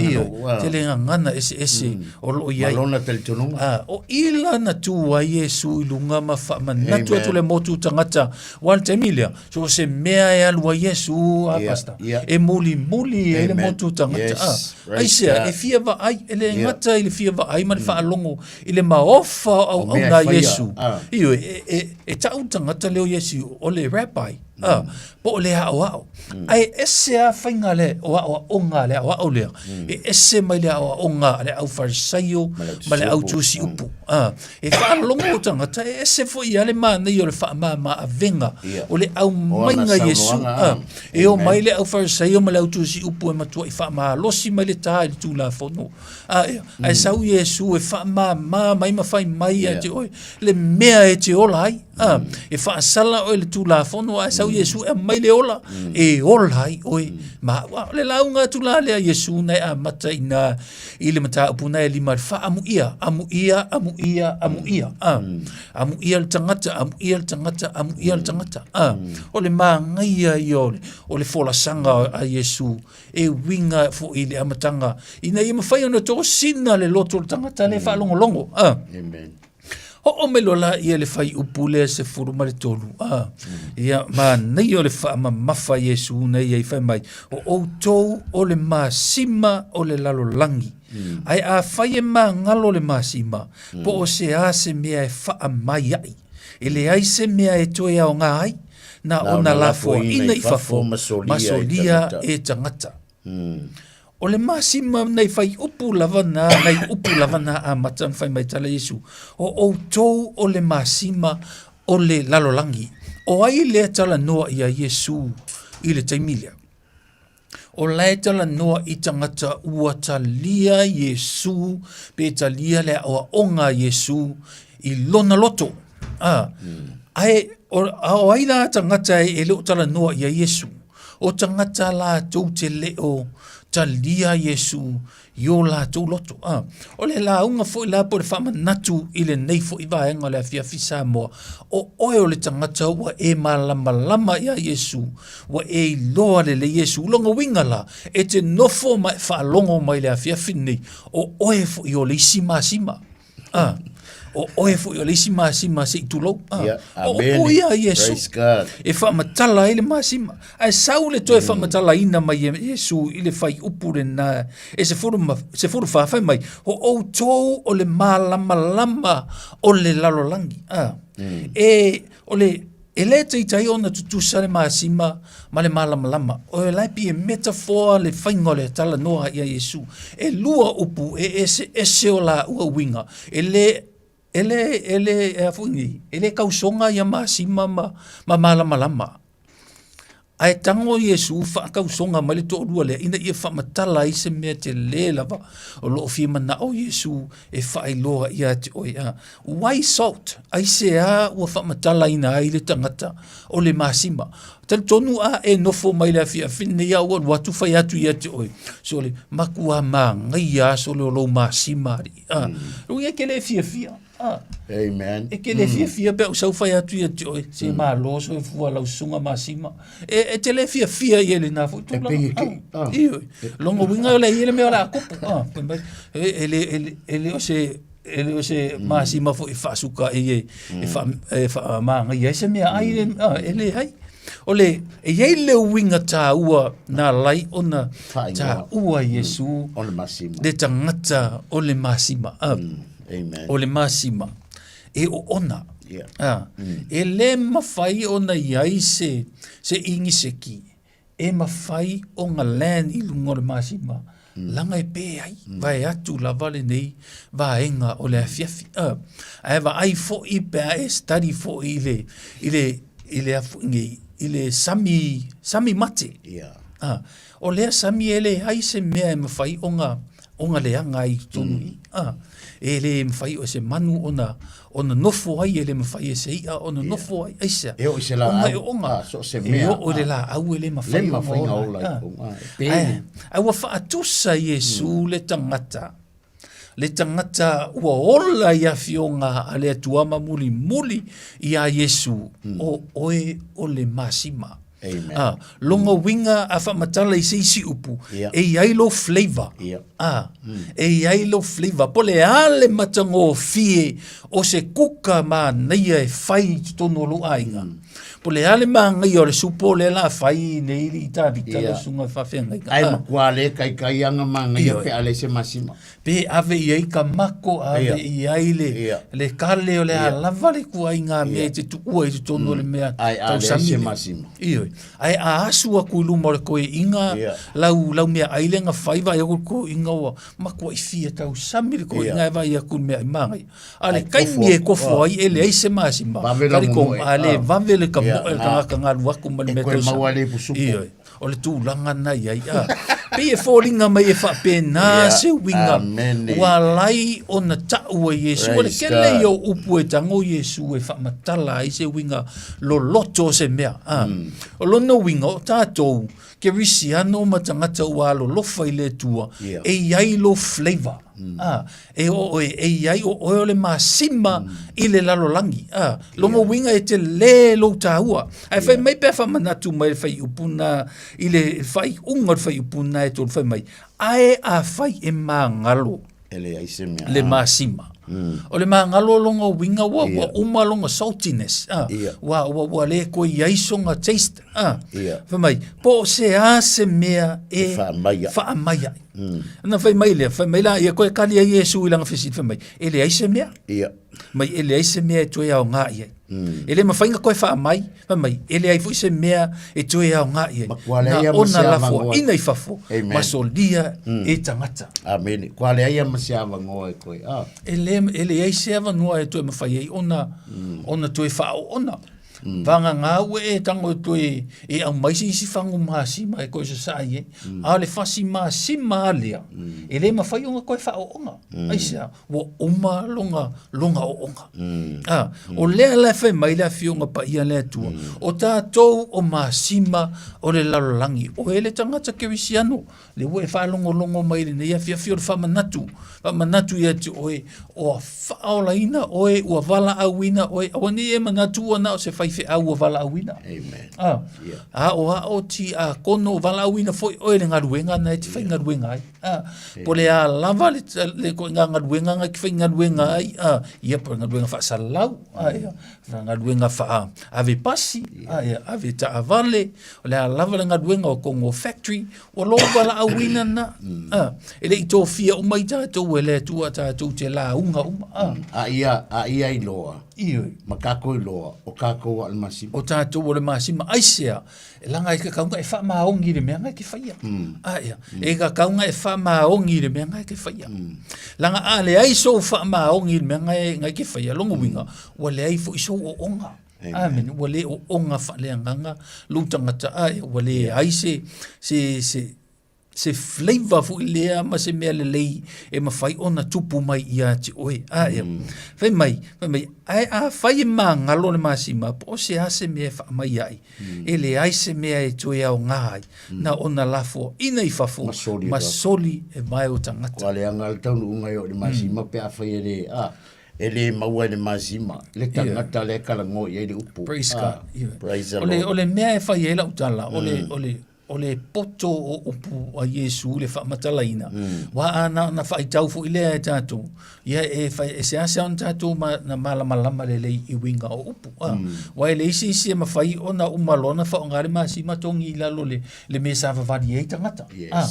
ia tele gagana eseese o lo o i ai. Ma lona talitonuga. Ah, o i la na tu ai Iesu i luga ma faamanatu atu le motu tagata aua le taimi lea So o se mea e alu ai Iesu a pastor e mulimuli ai le motu tagata a aisea e fia vaai e le gata i le fia vaai ma le faalogo i le maofa o auauna a Iesu ioe e tau le tagata lea o Iesu o le rabbi a po o le aoao ae ese a faiga le o aoaoga a le aoao lea e ese mai le aoaoga a le au Farisaio ma le au tusi upu a E faalogo o tagata e ese foi ia le manaia o le faamama avega o le aumaiga Iesu a e o mai le au Farisaio ma le au tusi upu e matuai faamalosi mai le tā i le Tulafono a e ae sau Iesu e faamama mai ma fai mai ia te oe le mea e te ola ai a e faasala oe i le Tulafono ae sau Sau Iesu e aumai le ola e ola ai oe ma au. A o le lauga atu la lea a Iesu na e amata i ina i le mataupu na e lima le faaamuia, amuia, amuia, amuia. A, amuia le tagata, amuia le tagata, amuia le tagata. A, o le magaia ia o le, o le folasaga a Iesu e uiga foi i le amataga ina ia mafai ona tosina le loto o le tagata lea e faalogologo. A. Amen. Oo mai loa laia le fuaiupu lea 13, a. Ia, manaia o le faamamafa a Iesu nei ai fai mai, o outou o le masima o le lalolagi. Ae afai e magalo le masima, po o se a se mea e faamai ai, e leai se mea e toe aoga ai, na ona lafoaina i fafo ma solia e tagata. O le masima nei fuaiupu lava na, nei upu lava na amata ona fai mai tala Iesu, o outou o le masima o le lalolagi. O ai lea talanoa ia Iesu i le taimi lea? O la e talanoa i tagata ua talia Iesu, pe talia le aoaoga a Iesu i lona loto. A, ae o, a o ai la tagata e le o talanoa ia Iesu? O tagata latou te le o talia Iesu i o latou loto. A, o le lauga foi la po o le faamanatu i lenei foi vaega o le afiafi Samoa, o oe o le tagata ua e malamalama iā Iesu, ua e iloa lelei Iesu. O lona uiga la, e te nofo ma e faalogo mai i le afiafi lenei, o oe foi o le isi masima. Ah, o oe foi o le isi masima se i tulou. Ah, Yeah, o amen. upu ia a Iesu. Praise God. E faamatala ai le masima. Ae sau le toe faamatalaina mai e Iesu i le fuaiupu lena e 14 fai mai, o outou o le malamalama o le lalolagi. Ah, e, o le, e le taitai ona tutusa le masima ma le malamalama. O la e pei e metaphor le faiga o le talanoa ia Iesu. E lua upu e eseese o laua uiga. E le, e le, e le, e a foi nei, e le tausoga ia masima ma, ma malamalama. Ae tago Iesu faatausoga mai le toalua lea ina ia faamatala ai se mea tele lava o lo o fia manao Iesu e faailoa ia te oe. A, why salt? Aisea ua faamatalaina ai le tagata o le masima? Talitonu a e nofo mai le afiafi lenei a ua alu atu fai atu ia te oe, sole, matua magaia a sole o lou masima alii. A, mm. e ke le fiafia. Ah. Amen. E ke le fiafia pe au sau fai atu ia te oe, se malo soifua lau susuga masima. E, e te le fiafia ia i lena foi tulaga. E pei e ke, ah. Ioe. Lona uiga o le ia le mea o le a tupu. Ah, fai mai, e, e le, e le, e le o se, e le o se masima foi e faasuka ai e, e wha, e whaamāngai ai se mea ai, le, ah, e leai. O le, e i ai le uiga tāua nā lai ona tāua Iesu O le masima. le tagata o le masima. Ah. Amen. O le masima e oona. Yeah. Ah, E le mafai ona i ai se, se igiseki e mafai ona land i luga o le masima. Laga e pē ai, vaeatu lava lenei vaega o le afiafi. Ah, ae vaai foi pe a e study foi i le, i le, i le a foi nei, i le sami, sami mate. Yeah. Ah, o lea sami e leai se mea e mafai ona ona leaga ai i totonu i i. Ah, e le mafai o se manu ona, ona nofo ai, e le mafai e se i'a ona nofo ai, aisea? E oo i se laau, Ona e oona. ah, so o se mea, E oo i le ah. laau e le mafai Le mafai ona ona ola ola ai. i Ah. totonu, ah, e pē. Ae, ae ua faatusa Iesu le tagata, le tagata ua ola i afioga a le Atua ma mulimuli iā Iesu, o oe o le masima. Amen. Ah, lona uiga a faamatala i se isi upu, Yeah. e i ai lou flavour. Yeah. Ah, e i ai lou flavour. Po o le a le matagofie o se kuka manaia e fai i totonu o lou aiga. Po o le a le manaia o le supo lea la fai nei i Tavita Yeah. le susuga i faafeagaiga. Ae Ah. matua le kaikai anga manaia Ioe. pe a leai se masima. Pe ave i ai ka mako, ave Ia. i ai le, Ia. le kale o le a Ia. lava le kuaiga mea Ia. e te tuua i totonu o le mea Ae a leai tausami se lea. masima. Ioe. Ae a asu aku i luma o le koeina, Ia. lau, lau meaai lea na fai, vaai aku i le koeina ua matuai fia tausami le koeina Ia. e vaai aku i le meaai magaia. A le Ae taimi kofo e aku, kofo ah. ai e leai se masima, Vave lau talitonu, momoe, a le ah. vave le Ia, kamoe o le na. tagata na alu aku ma le E mea koe tausami. maua le pusupo. Ioe. O le tulaga na i ai, a. Pei e foliga mai e faapena Ia, se uiga amene. ua alai ona taʻu e Iesu. O le Praise kele God. ia o upu e tago Iesu e faamatala ai se uiga loloto o se mea. A. O lona uiga o tatou kerisiano ma tagata ua alolofa i le Atua, Ia. e iai lo flavor. A, e o oe, e iai o oe o le masima i le lalolagi. A, lona uiga e telē lou taua. Ae fai mai pe a faamanatu mai le faaiupu na i le faaiuga o le faaiupu na e tolu fai mai, ae afai e magalo E leai se mea. le masima. O le magalo o lona uiga ua, ua uma lona saltiness. A, Ia. ua, ua, ua le toe i ai sona taste. A, Ia. fai mai, po o se a se mea e, E faamai ai. faamai ai. Na fai mai lea, fai mai la, ia koe kali ai Iesu i lana fesili, fai mai, e leai se mea. Ia. Mai e leai se mea e toe aoga i ai. E le mafai ona koe faamai, fai mai, e leai foi se mea e toe aoga i ai. Kua Na leai ma ona se lafoaina avanoa. i fafo, Amen. ma solia e tagata. Amene. Kua leai ma se avanoa e koe. Ah. E le, e leai se avanoa e toe mafai ai ona, ona toe faaoona. Vagagā ua e tago e toe e aumai se isi fagu masima e koe sasaa i ai. A o le fasi masima a lea, e le mafai ona koe faaoona. Aisea, ua uma lona, lona ooga. A, o lea la e fai mai le Afioga Paia a le Atua, o tatou o masima o le lalolagi, o e le tagata kerisiano, le ua e faalogologo mai i lenei afiafi o le faamanatu, faamanatu ia te oe, ua faaolaina oe, ua valaauina oe, aua ne i e manatu ua na o se faifeau ua valaauina. Amen. A, aoao tiakono, valaauina foi oe i le galuega na e te faigaluega ai. A, po o le a lava le, le ituaiga galuega na e te faigaluega ai, a, ia po o le galuega faasalalau, a, ia, galuega faa ave pasi, a, ia, ave taavale, o le a lava le galuega o Kongo Factory, ua lou valaauina na. A, e le i tofia uma i tatou e le Atua tatou te lauga uma. A, A ia, a ia iloa. Ioe. Ma kākou iloa, o kākou a o le masima. O tatou o le masima. Aisea, e laga e kakau nga e faamaogi i le mea nga e ke faia. A ia, e kakau nga e faamaogi i le mea nga e ke faia. Laga a leai sou faamaogi i le mea nga e, nga e ke faia, lona uiga, ua leai foi sou ooga. Amen. Ua le ooga faaleagaga lou tagata a ia, ua leai se, se, se, se flavor foi lea ma se mea lelei e mafai ona tupu mai ia te oe. A ia, fai mai, fai mai, ae afai e magalo le masima, po o se a se mea e faamai ai, e leai se mea e toe aoga ai, na ona lafoaina i fafo, ma soli e vae o tagata. Kua leaga le taunuuga i o i le masima pe afai e le, a, e le maua e le masima, le tagata lea e talanoa i ai le upu. Praise Ah, God. Ioe. Praise the O le, Lord. o le mea e fai ai lau tala, o le, o le, o le poto o upu a Iesu le faamatalaina, wa a na ona faaitau foi lea e tatou, ia e fai, e seasea ona tatou ma, na malamalama lelei i uiga o upu. A, wa e leai se isi e mafai ona uma loa ona faaaoga le masima togi i lalo le, le mea sa vavali ai tagata. Yes. A,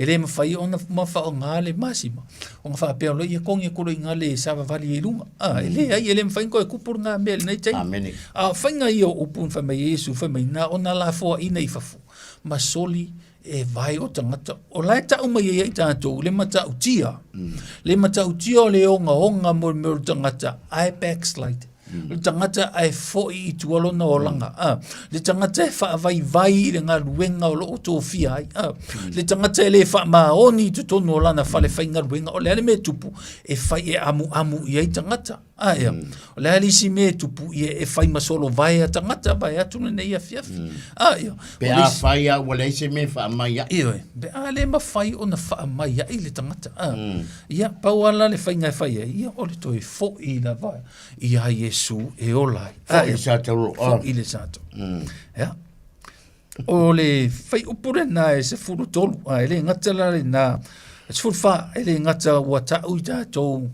e le mafai ona uma faaaoga le masima, ona faapea loa ia togi atu loa i ina le savavali ai i luga. A, e leai, e le mafai ona toe tupu lena mea i lenei taimi. Amene. A o faiga ia o upu na fai mai ai Iesu, fai mai, na ona lafoaina i fafo, ma soli e vae o tagata. O la e tau mai ai ia i tatou le matautia. Le matautia o le ogaoga mo le mea o le tagata, ae backslide. Le tagata ae foi i tua lona olaga. A, le tagata e faavaivai i le galuega o loo tofia ai. A, le tagata e le faamaoni i totonu o lana fale faigaluega. O le a le mea e tupu? E fai e amuamu i ai tagata. A ia, o le a le isi mea e tupu? Ia e fai ma solo vae a tagata, vae atu lenei afiafi. A ia, Pe o le a isi- fai a ua leai se mea e faamai ai. Ioe, pe a le mafai ona faamai ai le tagata. A, ia, pau lava la le faiga e fai ai, ia o le toe foi lava iā Iesu e ola ai. Foi i le sa tauro. Foi i le sa tauro. Ia. O le faiupu lenā e 13, a e le gata la lenā, 14, e le gata ua taʻu i tatou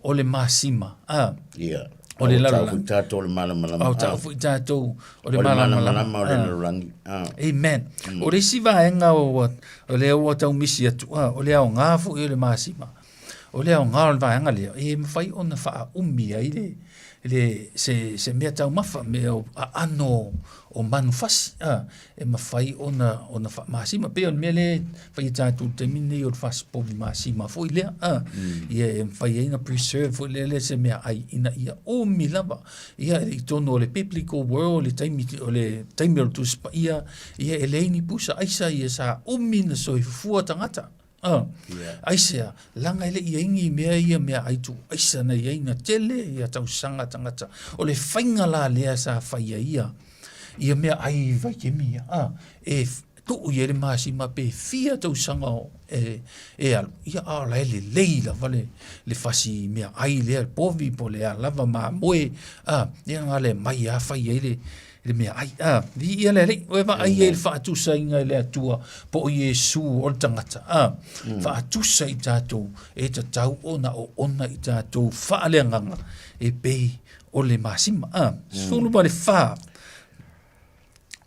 o le masima, a. Ia. O le Ua taʻu lalolagi. foi tatou o le malamalama. A ua taʻu foi tatou o le O le malamalama. malamalama o le lalolagi. A. Amen. O le isi vaega o lea ua tau misi atu, a, o le aoga foi o le masima. O le aoga o le vaega lea, e mafai ona faaumi ai le, le, se, se mea taumafa, mea o aano o manufasi, a, e mafai ona, ona faamasima. Pei o le mea lea e fai e tatou i le taimi lenei o le fasi povi masima foi lea, a, ia e mafai ai ona preserve foi lea le se meaai ina ia umi lava. Ia, i totonu o le biblical world, le taimi o le taimi o le Tusi Paia, ia e leai ni pusa aisa, ia sa umi na soifua tagata. Ah, yeah. Aisea, laga e le i ai ni mea ia meaai tuu aisa na i ai na tele ia tausaga tagata. O le faiga la lea sa fai ai ia, ia meaai vaikemi ia. Ah, e tuu i ai le masima pe fia tausaga o, e, e alu, ia a o la e lelei lava le, le fasi meaai lea, le povi po o le a lava mamoe, ah, ia na le mai a fai ai le, le meaai. A, viia le Alii, o e vaai ai i le faatusaina e le Atua po o Iesu o le tagata. A, faatusa i tatou, e tatau ona oona i tatou faaleagaga e pei o le masima. A, 14,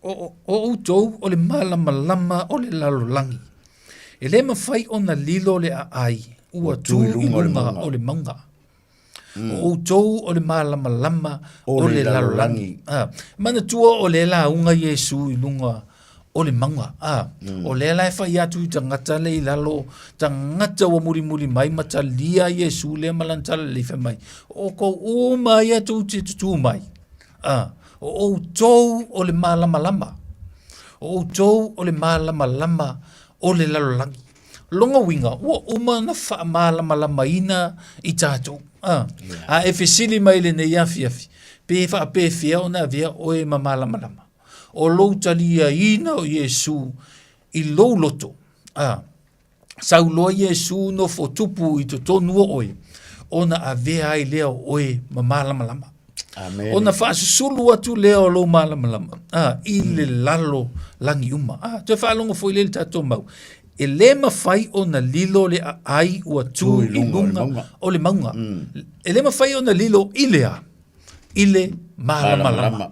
o, o outou o le malamalama o le lalolagi. E le mafai ona lilo le aai ua tu i luga o le mauga. O outou o le malamalama o le lalolagi. Ah, manatua o lea lauga Iesu i luga o le mauga. Ah, O lea la e fai atu i tagata le i lalo, tagata ua mulimuli mai ma talia Iesu lea ma lana talalelei fai mai, o outou uma ia tou te tutū mai. Ah, o outou o le malamalama. O outou o le malamalama o le lalolagi. Lona uiga, ua uma ona faamalamalamaina i tatou. A, a e fesili mai i lenei afiafi, pe faapefea ona avea oe ma malamalama? O lou taliaina o Iesu i lou loto, a, sau loa Iesu nofo tupu i totonu o oe, ona avea ai lea o oe ma malamalama. Amen. Ona faasusulu atu lea o lou malamalama a, i le lalo lagi uma. A, toe faalogo foi lea i le tatou mau. E le mafai ona lilo le aai ua tu i luga o le mauga. E le mafai ona lilo i le a? I le malamalama.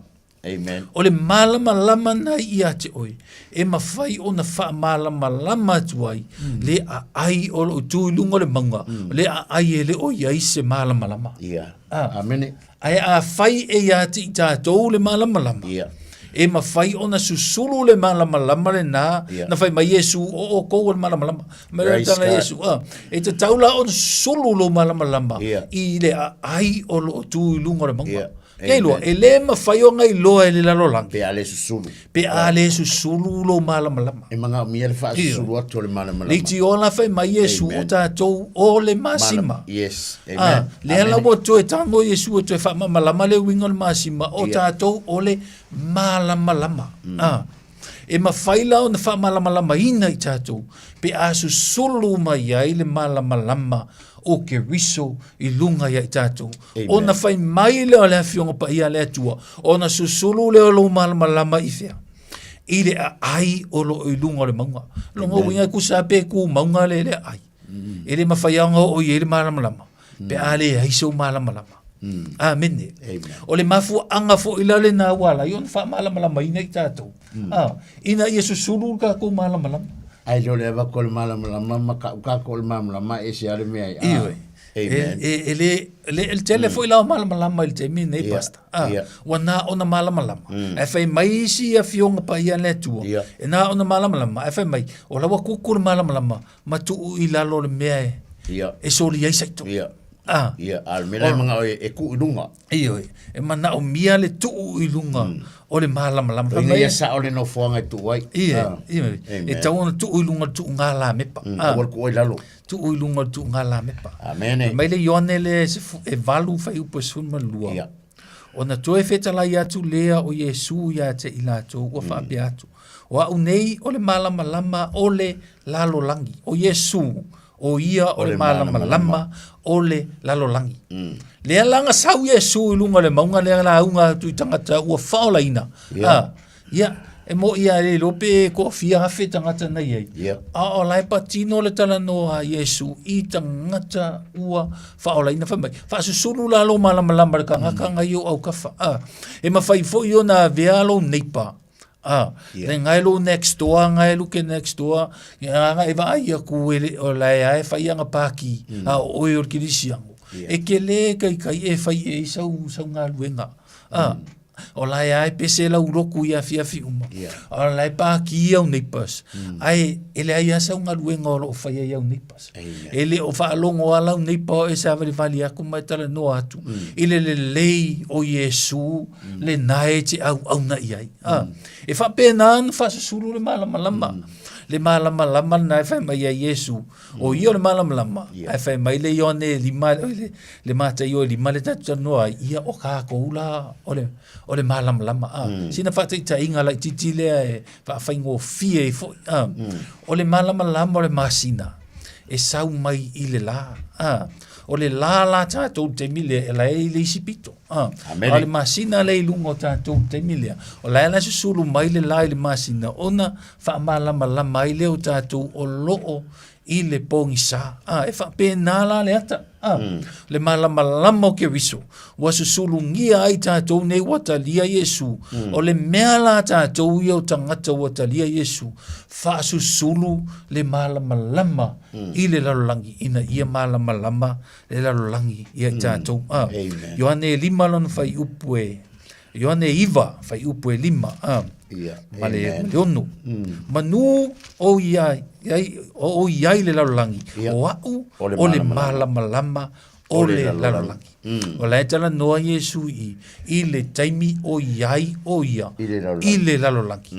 Amen. O le malamalama na ia te oe, e mafai ona faamalamalama atu ai le aai o loo tu i luga o le mauga, le aai e le o i ai se malamalama. Yeah. Ah. Amene. Ae afai e ia te i tatou le malamalama, yeah. e mafai ona susulu le malamalama lenā, Yeah. na fai mai Iesu, o outou o le malamalama. Mai le Praise tala God. Iesu, ah, e tatau la ona susulu lou malamalama Yeah. i le aai o loo tu i luga o le mauga. Yeah. Ia iloa, e le mafai ona iloa e le lalolagi. Pe a le susulu. Pe a le susulu lou malamalama. E manaomia le faasusulu atu o le malamalama. Leitioa la fai mai Iesu o tatou o le masima. Yes. Amen. Ah, lea la ua toe tago Iesu e toe faamalamalama le uiga o le masima, o tatou o le malamalama. Ah, e mafai la ona faamalamalamaina i tatou pe a susulu mai ai le malamalama o Keriso i luga ia i tatou. Amen. Ona fai mai lea o le Afioga Paia a le Atua, ona susulu lea o lou malamalama i fea? I le aai o loo i luga o le mauga. Lona uiga e tusa lava pe tu mauga le le aai. E le mafai lava ona oo i ai le malamalama pe a leai sou malamalama. Amene. O le mafuaaga foi la lena ua ala ai ona faamalamalamaina i tatou, ina ia susulu le tatou malamalama. Ae le o le avatu o le malamalama ma kau tatou o le malamalama e ese lava le mea e. Ioe. Amen. E, e, le, le, le tele foi la o malamalama i le taimi lenei, Ia, Pastor. Ah, ia. ua na ona malamalama. Ae fai mai isi afioga paia a le Atua, e na ona malamalama, ae fai mai, o la ua kuku le malamalama, ma tuu i lalo o le mea e, Ia. e soli ai saito. Ia. Ah. Ia, a o le mea la e manao e tuu i luga. Ioe, e manaomia le tuu i luga o le malamalama. Ina ia sao le nofoaga e tuu ai. Ia, Ah. ia, e Amen. tatau ona tuu i luga o le tuuga lamepa. Ah. Aua le tuu ai i lalo. Tuu i luga o le tuuga lamepa. Amene. Fai mai le Ioane le e valu fuaiupu e 12. Ia. Ona toe fetalai atu lea o Iesu ia te i latou, ua faapea atu, O au nei o le malamalama o le lalolagi. O Iesu, o ia o le malamalama o le lalolagi. Lea la na sau Iesu i luga o le mauga lea lauga atu i tagata ua faaolaina. Ia. Ah, ia, e mo'i lava e le iloa pe toafia afe tagata na i ai. Ia. A o la e patino le talanoa a Iesu i tagata ua faaolaina. Fai mai, faasusulu la lou malamalama i le tagata na i ou aukafa. Ah, e mafai foi ona avea lou neighbour. A, le ngai lo next door, ngai lu ke next door, ia nga e vaai aku e le, o lae ae fai anga paki, a o oe o le kirisiango. E ke le kai kai e fai e sau, sau ngaluenga. A, o lae ae pese lau loku ia fiafi uma. O lae paki au neighbors. Ae, e le ai a sau ngaluenga o loo fai ai au neighbors. E le o faalogo a lau neighbor e savalivali aku ma e talanoa atu. I le lelei o Iesu lena e te auauna i ai. A, e faapena ona faasusulu le malamalama. Le malamalama lena e fai mai ai Iesu, o ia o le malamalama, ae fai mai le Ioane e lima, oi le, le Mataio e lima le tatou talanoa ai, ia o kākou la o le, o le malamalama. A, sina faataitaiga laitiiti lea e faafaigofie ai foi. A, o le malamalama o le masina e sau mai i le lā. A, o le lā la tatou i le taimi lea e lae i le isi pito. A, Amene. a o le masina lea i luga o tatou i le taimi lea, o la e la susulu mai le lā i le masina ona faamalamalama ai lea o tatou o loo i le pogisa. A, e faapena la le ata. A, le malamalama o Keriso, ua susulugia ai tatou nei ua talia Iesu. O le mea la tatou ia o tagata ua talia Iesu, faasusulu le malamalama i le lalolagi, ina ia malamalama le lalolagi ia i tatou. A, Ioane e lima lona fuaiupu e, Ioane 9, fuaiupu e lima, a, ma le, ma le ono. Manu o ia, ai, o i ai le lalolagi, o a'u o le malamalama o le lalolagi. O la e talanoa Iesu i, i le taimi o i ai o ia i le lalolagi.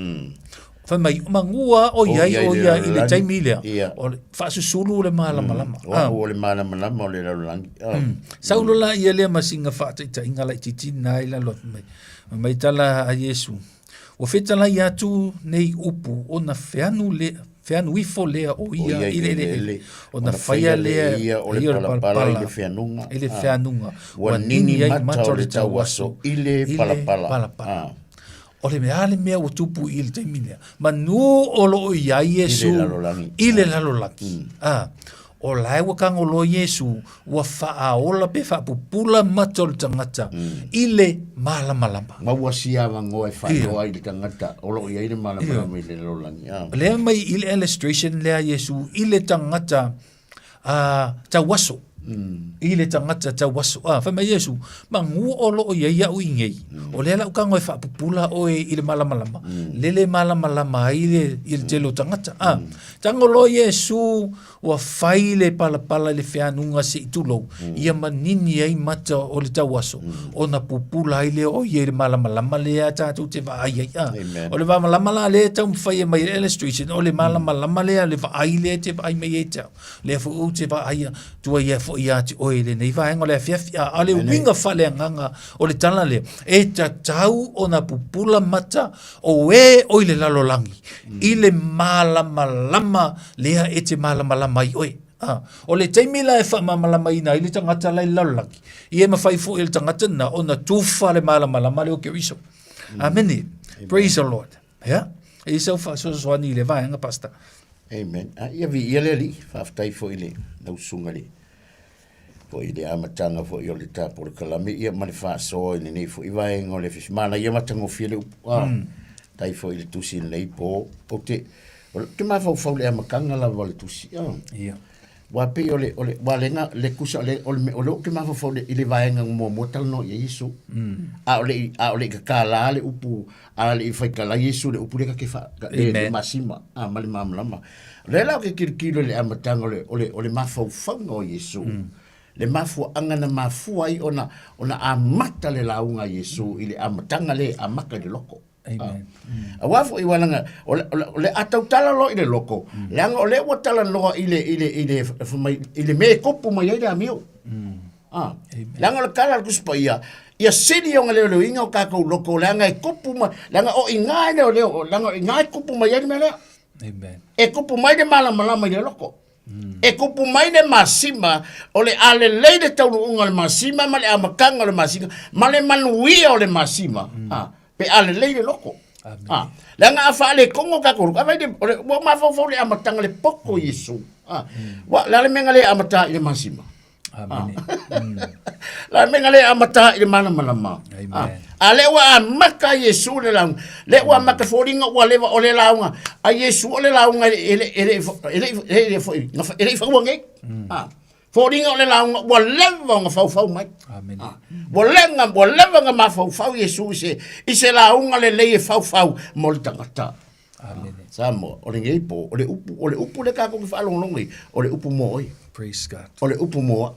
Fai mai, magua o i ai o ia i le taimi lea, o le faasusulu le malamalama. O a'u o le malamalama o le lalolagi. Saulo la ia lea ma sina faataitaiga laitiiti na i lalo atu mai. Fai mai tala a Iesu, Ua fetalai atu nei upu ona feanu lea, feanu ifo lea o ia i le eleele, ona faia lea e ia o le palapala i le feanuga, i le feanuga, ua nini mata o le tauaso i le palapala. O le mea le mea ua tupu i le taimi lea, manu o loo i ai Iesu i le lalolagi. A, o la e ua kagoloa Iesu, ua faaola pe faapupula mata o le tagata i le malamalama. Ma ua siavagoa e faailoa ai i le tagata o loo i ai le malamalama i le lalolagi. Lea mai i le illustration lea Iesu i le tagata a tauaso i le tagata tauaso. A, fai mai Iesu, magu o loo i ai au i nei, o lea lau kago e faapupula oe i le malamalama, lele malamalama ai le, i le tele o tagata. A, tago loa Iesu, ua fai le palapala i le feanuga se i tulou, ia manini ai mata o le tauaso, ona pupula ai lea o ia i le malamalama lea tatou te vaai ai. A, o le malamalama la lea e taumafai e mai le illustration, o le malamalama lea, le vaai lea e te vaai mai ai te au. Lea foi ou te vaai atu ai foi ia te oe i lenei vaega o le afiafi. A, a o le uiga faaleagaga o le tala lea, e tatau ona pupula mata o e o i le lalolagi, i le malamalama lea e te malamalama ai oe. A, o le taimi la e faamalamalamaina ai le tagata la i le lalolagi, ia e mafai foi e le tagata lena ona tufa le malamalama lea o Keriso. Amene. Praise the Lord. Ia, e i sau faasoasoani i le vaega, Pastor. Amen. A, ia viia le Alii, faafetai foi i le lau susuga i le foi i le amataga foi o le tapolokalame ia ma le faasoa i lenei foi vaega o le afiafi. Manaia matagofie le upu. Ah, Tai foi i le tusi i lenei po. Ou te, o le, te mafaufau i le amataga lava o le tusi. Ah. Ia. Ua pei o le, o le, ua le, le kusa, le, o le, o le ou te mafaufau i le vaega muamua talanoa i ai Iesu. A o le i, a o le i kakala le upu, a le i faitala Iesu le upu le ka ke fa, ka, le, le masima, a ma le malamalama. O lea la ou te tilotilo i le amataga o le, o le, o le mafaufauga o Iesu. Le mafuaaga na mafua ai ona, ona amata le lauga a Iesu i le amataga lea e amata i le loko. Amen. Aua foi ua langa, o le, o le, o le a tautala loa i le loko, leaga o lea ua talanoa i le, i le, i le, fai mai, i le mea e tupu mai ai le amio. Ah, leaga o le tala a le Tusi Paia, ia sili ona leoleoina o tatou loko, leaga e tupu mai, leaga o i ina e leoleo, leaga o i ina e tupu mai ai le mea lea. Amen. E tupu mai le malamalama i le loko. E kupu mai le masima, o le a lelei le taunuuga o le masima ma le amataga o le masina, ma le manuia o le masima, a, pe a lelei le loko. A, leaga a faaletonu o tatou loko, a fai le, o le, ua mafaufau le amataga le poto Iesu. A, ua, le a le mea na le amata ai i le masima? Amene. La mea le amata i le malamalama. Amen. A le ua amata Iesu le lauga. Le ua amata foliga ua leva o le lauga. A Iesu o le lauga e le e le e le e le foi e le i faua nei. Ah. Foliga o le lauga ua leva ona faufau mai. Amen. Ua lenga ua leva ona mafaufau Iesu i se i se lauga lelei e faufau mo le tagata. Amen. Samoa, o lenei po, o le upu, o le upu le kākou ke faalogologo ai, o le upu mo oe. Praise God. O le upu mo au.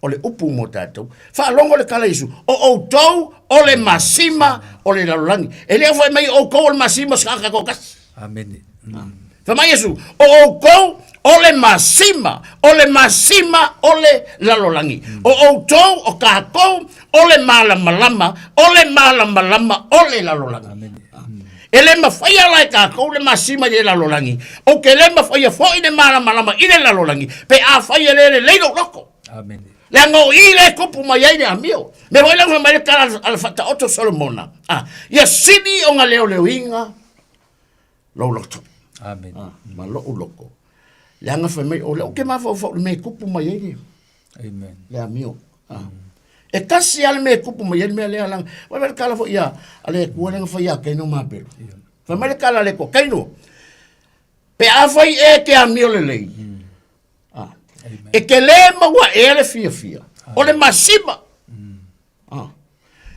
O le upu mo tatou. Faalogo le tala a Iesu, o outou o le masima o le lalolagi. E le o fai mai o outou o le masima o se tagata toatasi. Amen. Fai mai Iesu, o outou o le masima, o le masima o le lalolagi. O outou, o tatou, o le malamalama, o le malamalama o le lalolagi. Amen. E le mafaia la e tatou le masima i le lalolagi, ou te le mafaia foi le malamalama i le lalolagi, pe afai e le lelei lou loto. Amen. Leaga o i le tupu mai ai le amio. Mea foi lea ua fai mai le tala a le Faataoto Solomona, ah, ia sili ona leoleoina lou loto. Amen. Ah, ma lou loto. Leaga fai mai, o lea ou te mafaufau i le mea e tupu mai ai le, Amen. le amio. Ah. E tasi lava le mea e tupu mai ai le mea lea, leaga, vaai le tala foi a, a le Atua lea na fai ia Kaino ma Abelo. Fai mai le tala a le Atua, Kaino, pe afai e te amio lelei, ah, e te lē maua ea le fiafia, o le masima. Ah.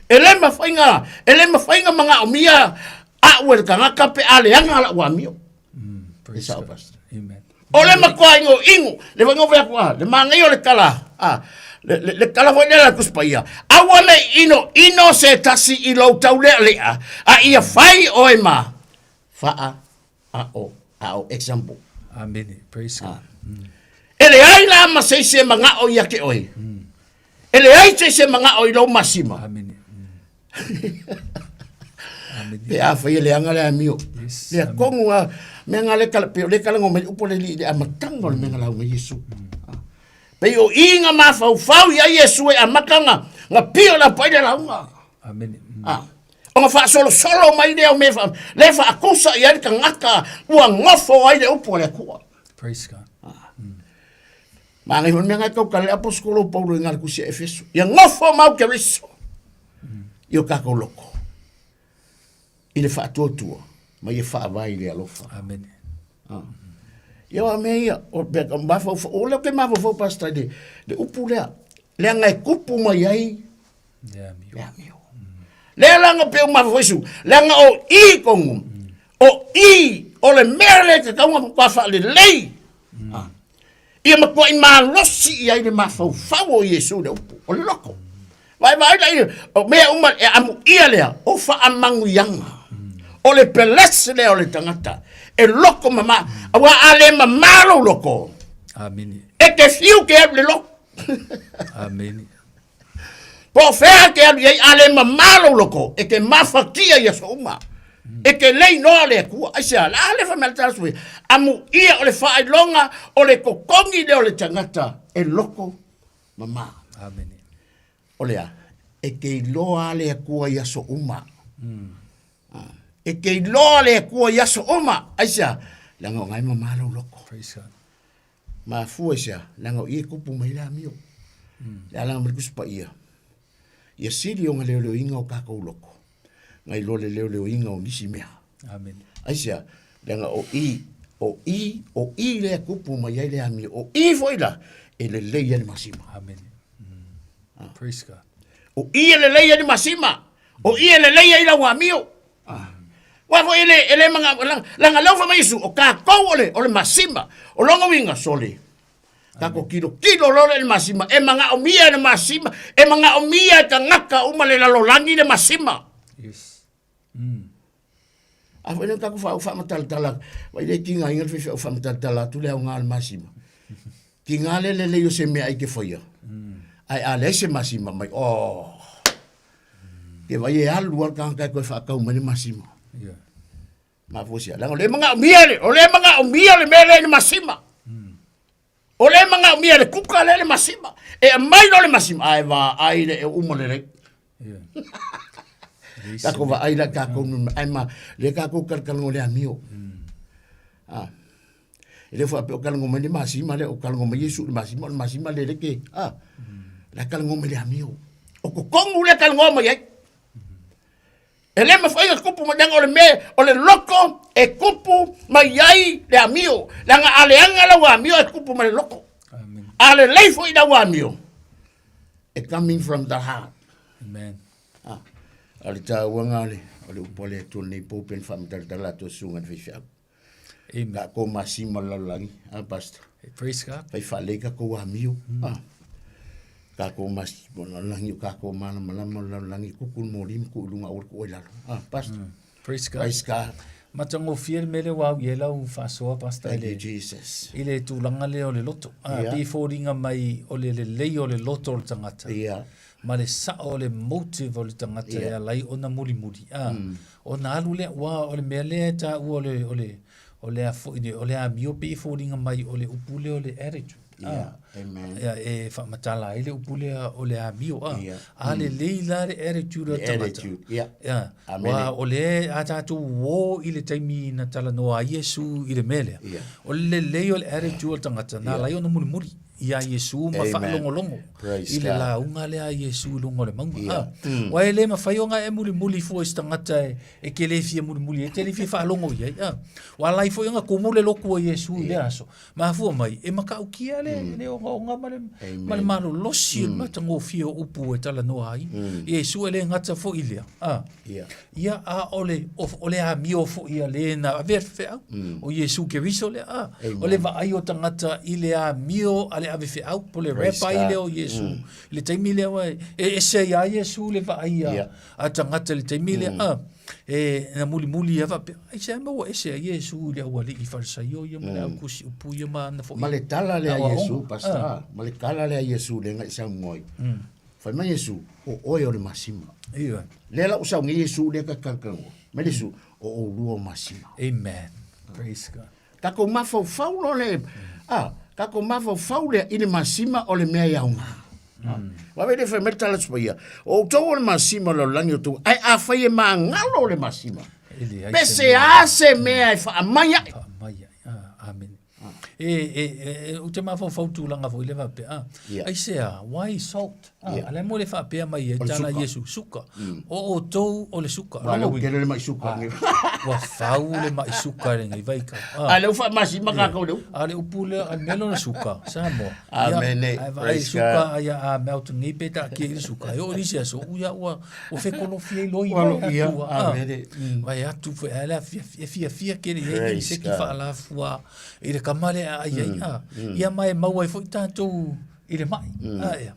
E le mafai na, e le mafai na manaomia a'u e le tagata pe a leaga la'u amio. E sao, Pastor. Amen. O le matua ingo ingo, le vai ngove aku a, le mangai o le tala, a, le, le, le tala foi lea la Tusi Paia. Aua ne i ino ino se tasi i lou taulealea, a ia fai oe ma faa a o, a o example. Amene. Praise God. E leai la ma se isi e maga'o ia te oe. E leai se isi e maga'o i lou masima. Amene. Pe afai e leaga le amio. Lea tonu a mea nga le kala pe o le kala ngo mai upo le li le amatanga o le mea nga lauga Iesu. Pei o i nga mafaufau ia Iesu e amata nga nga pio la pai le lauga. Amene. Ah. Ona faasolosolo mai lea o mea fa, le faakusa i ai le tagata ua gofo ai le upu a le Atua. Praise God. Maangai foi le mea ngai tautala le aposetolo o Paulo i ngā le tusi a Efeso. Ia gofo mau Keriso i o tatou loko i le faatuatua ma ia faavae i le alofa. Amen. Ah. Ia o mea ia, o pe ka mafaufau, o lea ou te mafaufau Pastor i le, le upu lea, leaga e kupu mai ai Le amio. Le amio. Lea la nga pe o mafaufau Iesu, leaga o i kongu, o i o le mea lea e tatau ona matua faalelei. Ah. Ia matuai malosi i ai le mafaufau o Iesu le upu, o le loko. Vaevaai la ia, o mea uma e amuia lea, o faamanuiaga. O le pelese lea o le tagata, e loko mama, aua a le mamā lou loko, Amene. e te fiu ke alu i le loko. Amene. Po o fea e te alu i ai, a le mamā lou loko, e te mafatia i aso uma. E te le iloa le Atua. Aisea? La le fai mai le tala sui, amuia o le faailoga o le totogi lea o le tagata e loko mamā. Amene. O le a? E te iloa le Atua i aso uma. E te iloa le Atua i aso uma. Aisea? Leaga o lena e mamā lou loko. Praise God. Mafua i se a? Leaga o i e kupu mai le amio. Le alaga mai le Tusi Paia, ia sili ona leoleoina o tatou loko, nai lo le leoleoina o nisi mea. Amen. Aisea? Leaga o i, o i, o i lea kupu mai ai le amio. O i foi la, e lelei ai le masima. Amen. Praise God. O i e lelei ai le masima. O i e lelei ai lau amio. Aua foi e le, e le manga, leaga lea ua fai mai Iesu, o tatou o le, o le masima. O lona uiga, sole, tatou tilotilo loa lea i le masima, e manaomia e le masima, e manaomia e tagata uma le lalolagi le masima. Yes. A foi lea na tatou faamatalatala, vai le tigaina le faifeau faamatalatala atu le aoga o le masima. Tiga le lelei o se mea ai te faia, ae a leai se masima mai, oh, Ke vai e alu lava le tagata e toe faatau mai le masima. Yeah. Mafua i se a? Leaga o lea e manaomia le, o lea e manaomia le mea lea i le masima. O lea e manaomia e le kuka lea le masima. E aumai loa le masima, ae vaai le e uma lelei. Yeah. Takou vaai la takou, ae ma, lea takou talatalanoa i le amio. Ah. E le faapea o kalago mai le masima lea o kalago mai Iesu i le masima, o le masima le le ke, a, la kalago mai le amio. O totonu lea kalagoa mai ai. E le mafai ona tupu mai leaga o le mea o le loto e tupu mai ai le amio. Leaga a leaga lau amio e tupu mai le loto. A lelei foi lau amio, e coming from the heart. Amen. Ah, a le tāuaga le, o le upu a le Atua lenei po pe na faamatalatala atu e susuga i le faifeau. Amen. Ka ko masima le lalolagi, ah, pastor. Praise God. Fai faalelei ka kou amio. Mm. Ah. Ka kou masima le lalolagi o ka kou malamalama le lalolagi kuku le moli ma ku i luga aua le kuu ai lalo. Ah, pastor. Mm. Praise God. Praise God. Matagofie le mea lea ua au i ai lau faasoa, Pastor, Thank i le, you, Jesus. i le tulaga lea o le loto. Ah, Yeah. Pei e foliga mai o le lelei o le loto o le tagata. Yeah. Ma le sao o le motive o le tagata Yeah. e ala ai ona mulimuli. Ah, Mm. Ona alu lea, ua o le mea lea e taua o le, o le, o le a foi nei, o le amio pei e foliga mai o le upu lea o le attitude. Yeah. Ah. Amen. Ia, e faamatala ai le upu lea o le amio. Ah. Yeah. A lelei la le attitude o le The tagata. attitude, yeah. Ia. Amene. Ua o le a tātou uō i le taimi na talanoa ai Iesu i le mea lea. Yeah. O le lelei o le attitude o le tagata, na Yeah. ala ai ona mulimuli iā Iesu ma Amen. faalogologo Praise i le God. lauga lea a Iesu i luga o le mauga. Yeah. Ah. Ua e le mafai ona e mulimuli fua i se tagata e, e te le fia mulimuli ai, e te le fia faalogo i ai. Ah. Ua ala ai foi ona kumu le lotu a Iesu i lea aso. Mafua mai, e matautia le, mm. le ogaoga ma le, ma le malolosi mm. le matagofie o upu e talanoa ai. Mm. Iesu e le gata foi lea. Ah. Yeah. Ia a o le, o, o le amio foi a le na avea le feau. Mm. O Iesu Keriso le a. O le vaai o tagata i le amio a le ave feau, po le repa i le o Iesu. Mm. I le taimi lea ua e ese ia Iesu le vaai a, Yeah. a tagata i le taimi lea. Ah. E na mulimuli ia faapea, aisea mea ua ese ai Iesu i le aualii Farisaio ia ma le au tusi upu ia ma ana foi Ma le tala lea a aoaoga. Iesu, pastor, Ah. ma le tala lea a Iesu lea na i saunoa ai. Fai mai Iesu, o oe o le masima. Ioe. Lea la ua saunia Iesu lea ka talanoa. Mai le Iesu, o oulua o masima. Amen. Praise God. Tatou mafaufau loa le, ah, tatou mafaufau lea i le masima o le mea e aoga. Mm. Vave le fai mai le tala atu paia, o outou o le masima o le lalolagi o outou, ae afai e magalo le masima, E leai pe se se a se mea e faamai ae. Faamai ae. Ah, amen. E, e, e, ou te mafaufau tulaga foi le faapea, ah, Yeah. aisea, why salt? Ah, Yeah. A le mo le faapea mai e O le tala suka. Iesu, suka. O outou o le suka. Ua Lona leu uiga. tele le mai suka. Ah, ua fau le mai suka lenei vaitau. Ah. A leu faamasima kākou leu. A le upu lea, a le mea lea o le suka, Samoa. Amene. Ia, ai vaai Praise suka, God. ai a mea o tenei pe taatia i le suka. E oo i nisi aso, uia ua, ua fekolofia i loi Ua mai lo- ia, atu, ah. amene. Vai atu foi, ai le e fiafia kele i ai Praise i se ki God. faalafua i le kama lea a ai ai, ah. Ia ma e maua ai foi tātou i le mai. Ah, ia.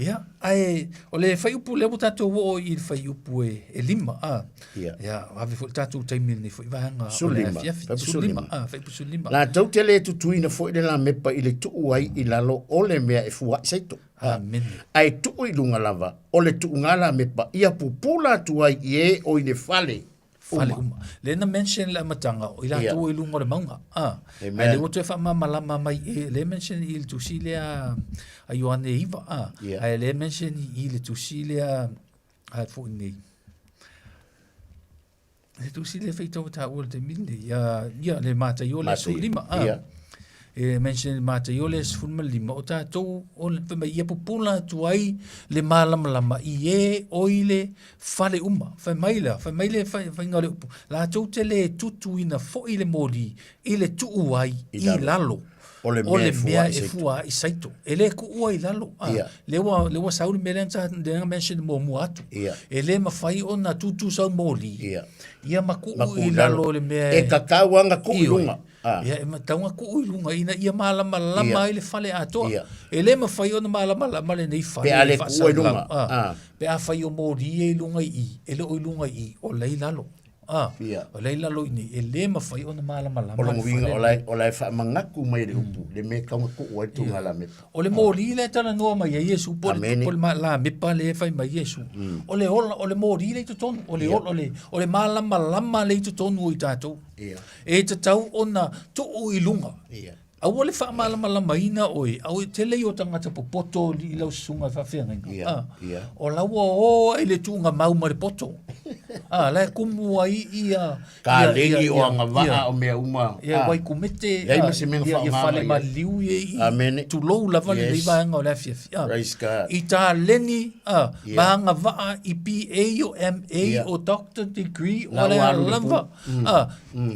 Ia, ae o le fuaiupu lea ua tatou oo i le fuaiupu e, e lima, ah. Ia. Ia, ave foi le tatou taimi lenei foi vaega o le 15, afiafi. fuaiupu 15, 15. ah, fuaiupu 15. Latou te le tutuina foi le lamepa i le tuu ai i lalo o le mea e fua'i saito. Amene. Ae tuu i luga lava o le tuuga lamepa ia pupula atu ai i e o i le fale Fale uma. Lea na mention le amataga, o i latou i luga o le mauga. Ah. Amen. Ae lea ua toe faamalamalama mai e, lea mention i le tusi lea a Ioane 9. Ah. Yeah. Ae lea mention i le tusi lea a foi nei. Le tusi lea faitau taua le taimi lenei. Ia, ia le Mataio le Mataio. 15. Ah. Yeah. E mention i le Mataio le 15, o tatou o le fai mai ia pupula atu ai le malamalama i e o i le fale uma. Fai mai la, fai mai le faiga o le upu, latou te le tutuina foi le moli i le tuu ai i lalo O le o mea le e fua mea i e saito. fua i saito. E le kuua i lalo. Ah, Ia. Le ua, le ua sau le mea lea na lea na mention muamua atu. Ia. E le mafai ona tutu sau moli. Ia. Ia ma kuu Ma kuu i i lalo lalo. o le mea E tatau lava ona tuu i Ioe. luga. Ah. Ia, e tatau ona tuu i luga ina ia malamalama Ia. ai le fale atoa. Ia. E le mafai ona malamalama lenei fale Pe a le e tuua i faasalalau. luga. Ah. Ah. Pe afai o moli e i luga i i, e le o i luga i i, o la i lalo. Ah. Ia. O la i lalo i nei, e le mafai ona malamalama O lona le uiga fale o la e- o la e faamanatu mai le upu, le mea e tatau ona tuu ai le tuuga lamepa. O le moli lea e talanoa mai ai Iesu, po o le- Amene. po o le lamepa lea e fai mai Iesu. O le ola, o le moli lea i totonu, o le Ia. ola, o le, o le malamalama lea i totonu o i tatou. Ia. E tatau ona tuu i luga. Ia. Aua le faamalamalamaina oe, au e tele i o tagata popoto i lau susuga e faafeagaiga. Ia, Ah. ia. O la ua o ai le tuuga mau ma le poto. A, la e kumu ai ia Kaleni o agavaa o mea uma. Ia waikumete, Leai ma se mea na ia faaaoga fale mai ai. maliliu ia i Amene. tulou lava lenei Yes. vaega o le afiafi. A, Praise God. I taleni a, Ia. ma agavaa i BA o MA Ia. o doctor degree o La le ua a alu le lava. pu. A,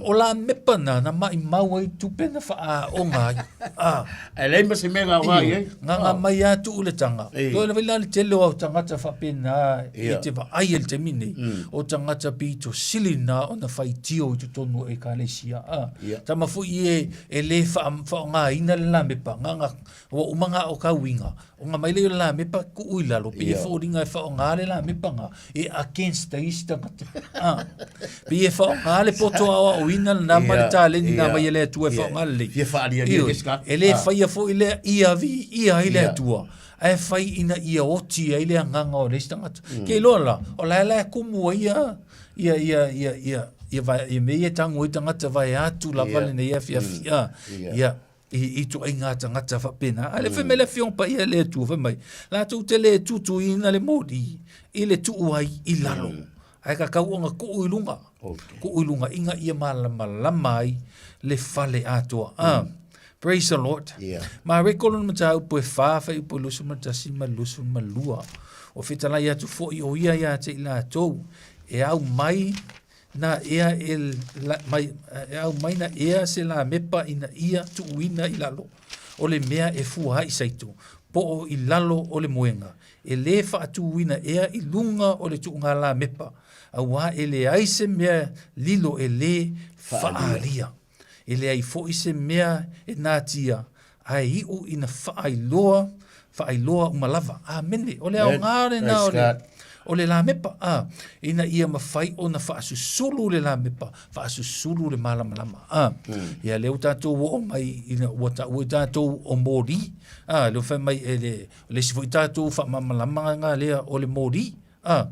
o la mepa na na maimau ai tupe na faaaoga ai. A. Ae leai ma se mea na aoga i ai. Gaga mai lava tuu le taga. Ei. Toe lava la le tele o au tagata faapena i Ia. te vaai e le taimi nei. O tagata pito sili na ona faitio i totonu o ekalesia. A. Ia. Tama foi e, e le faaaogaina le lamepa. Gaga, ua uma ngā o kauiga. O ngā mai le o le lamepa kuu i lalo. Pe e Ia. foliga e faaaoga le lamepa ngā. E against isi tagata. A. Pe e faaaoga le poto aoaoina lena ma le Ia, taleni na ia, mai e le Atua e ia. faaaoga lelei. Fia faalialia Ioe. ke sika. E le Ah. faia foi lea ia viia ai le Ia. Atua. Ae fai ina ia oti ai le agaga o le isi tagata. Ke iloa la, o la e la e kumu ai ia ia ia ia ia ia vai ia mea ia tago ai tagata vae atu lava Ia. lenei afiafi. Ah. Ia. Ia i i tuaiga tagata faapena. A le fai mai le afioga paia e le Atua fai mai, latou te le tutuina le moli i le tuu ai i lalo. Ae kakau ona tuu i luga. Tuu i luga ina ia malamalama ai le fale atoa. Ah. Praise the Lord. Yeah. Ma reko lona mataupu e 4 fuaiupu 21 ma 22. O fetalai atu foi o ia ia te i latou e au mai na ea e la, mai, e au mai na ea se lamepa ina ia tuuina i lalo o le mea e fua ai saito po o i lalo o le moega e lē faatuina ea i luga o le tuuga lamepa auā e leai se mea lilo e lē faaalia e leai foʻi se mea e natia ae iʻu ina faailoa faailoa uma lava. Amene. O le aoga lena Praise o le God. o le lamepa a ina ia mafai ona faasusulu le lamepa, faasusulu le malamalama a. Ia lea ua tatou oo mai ina ua taua i tatou o moli a, lea ua fai mai e le le isi foi tatou faamalamalamaga lea o le moli a.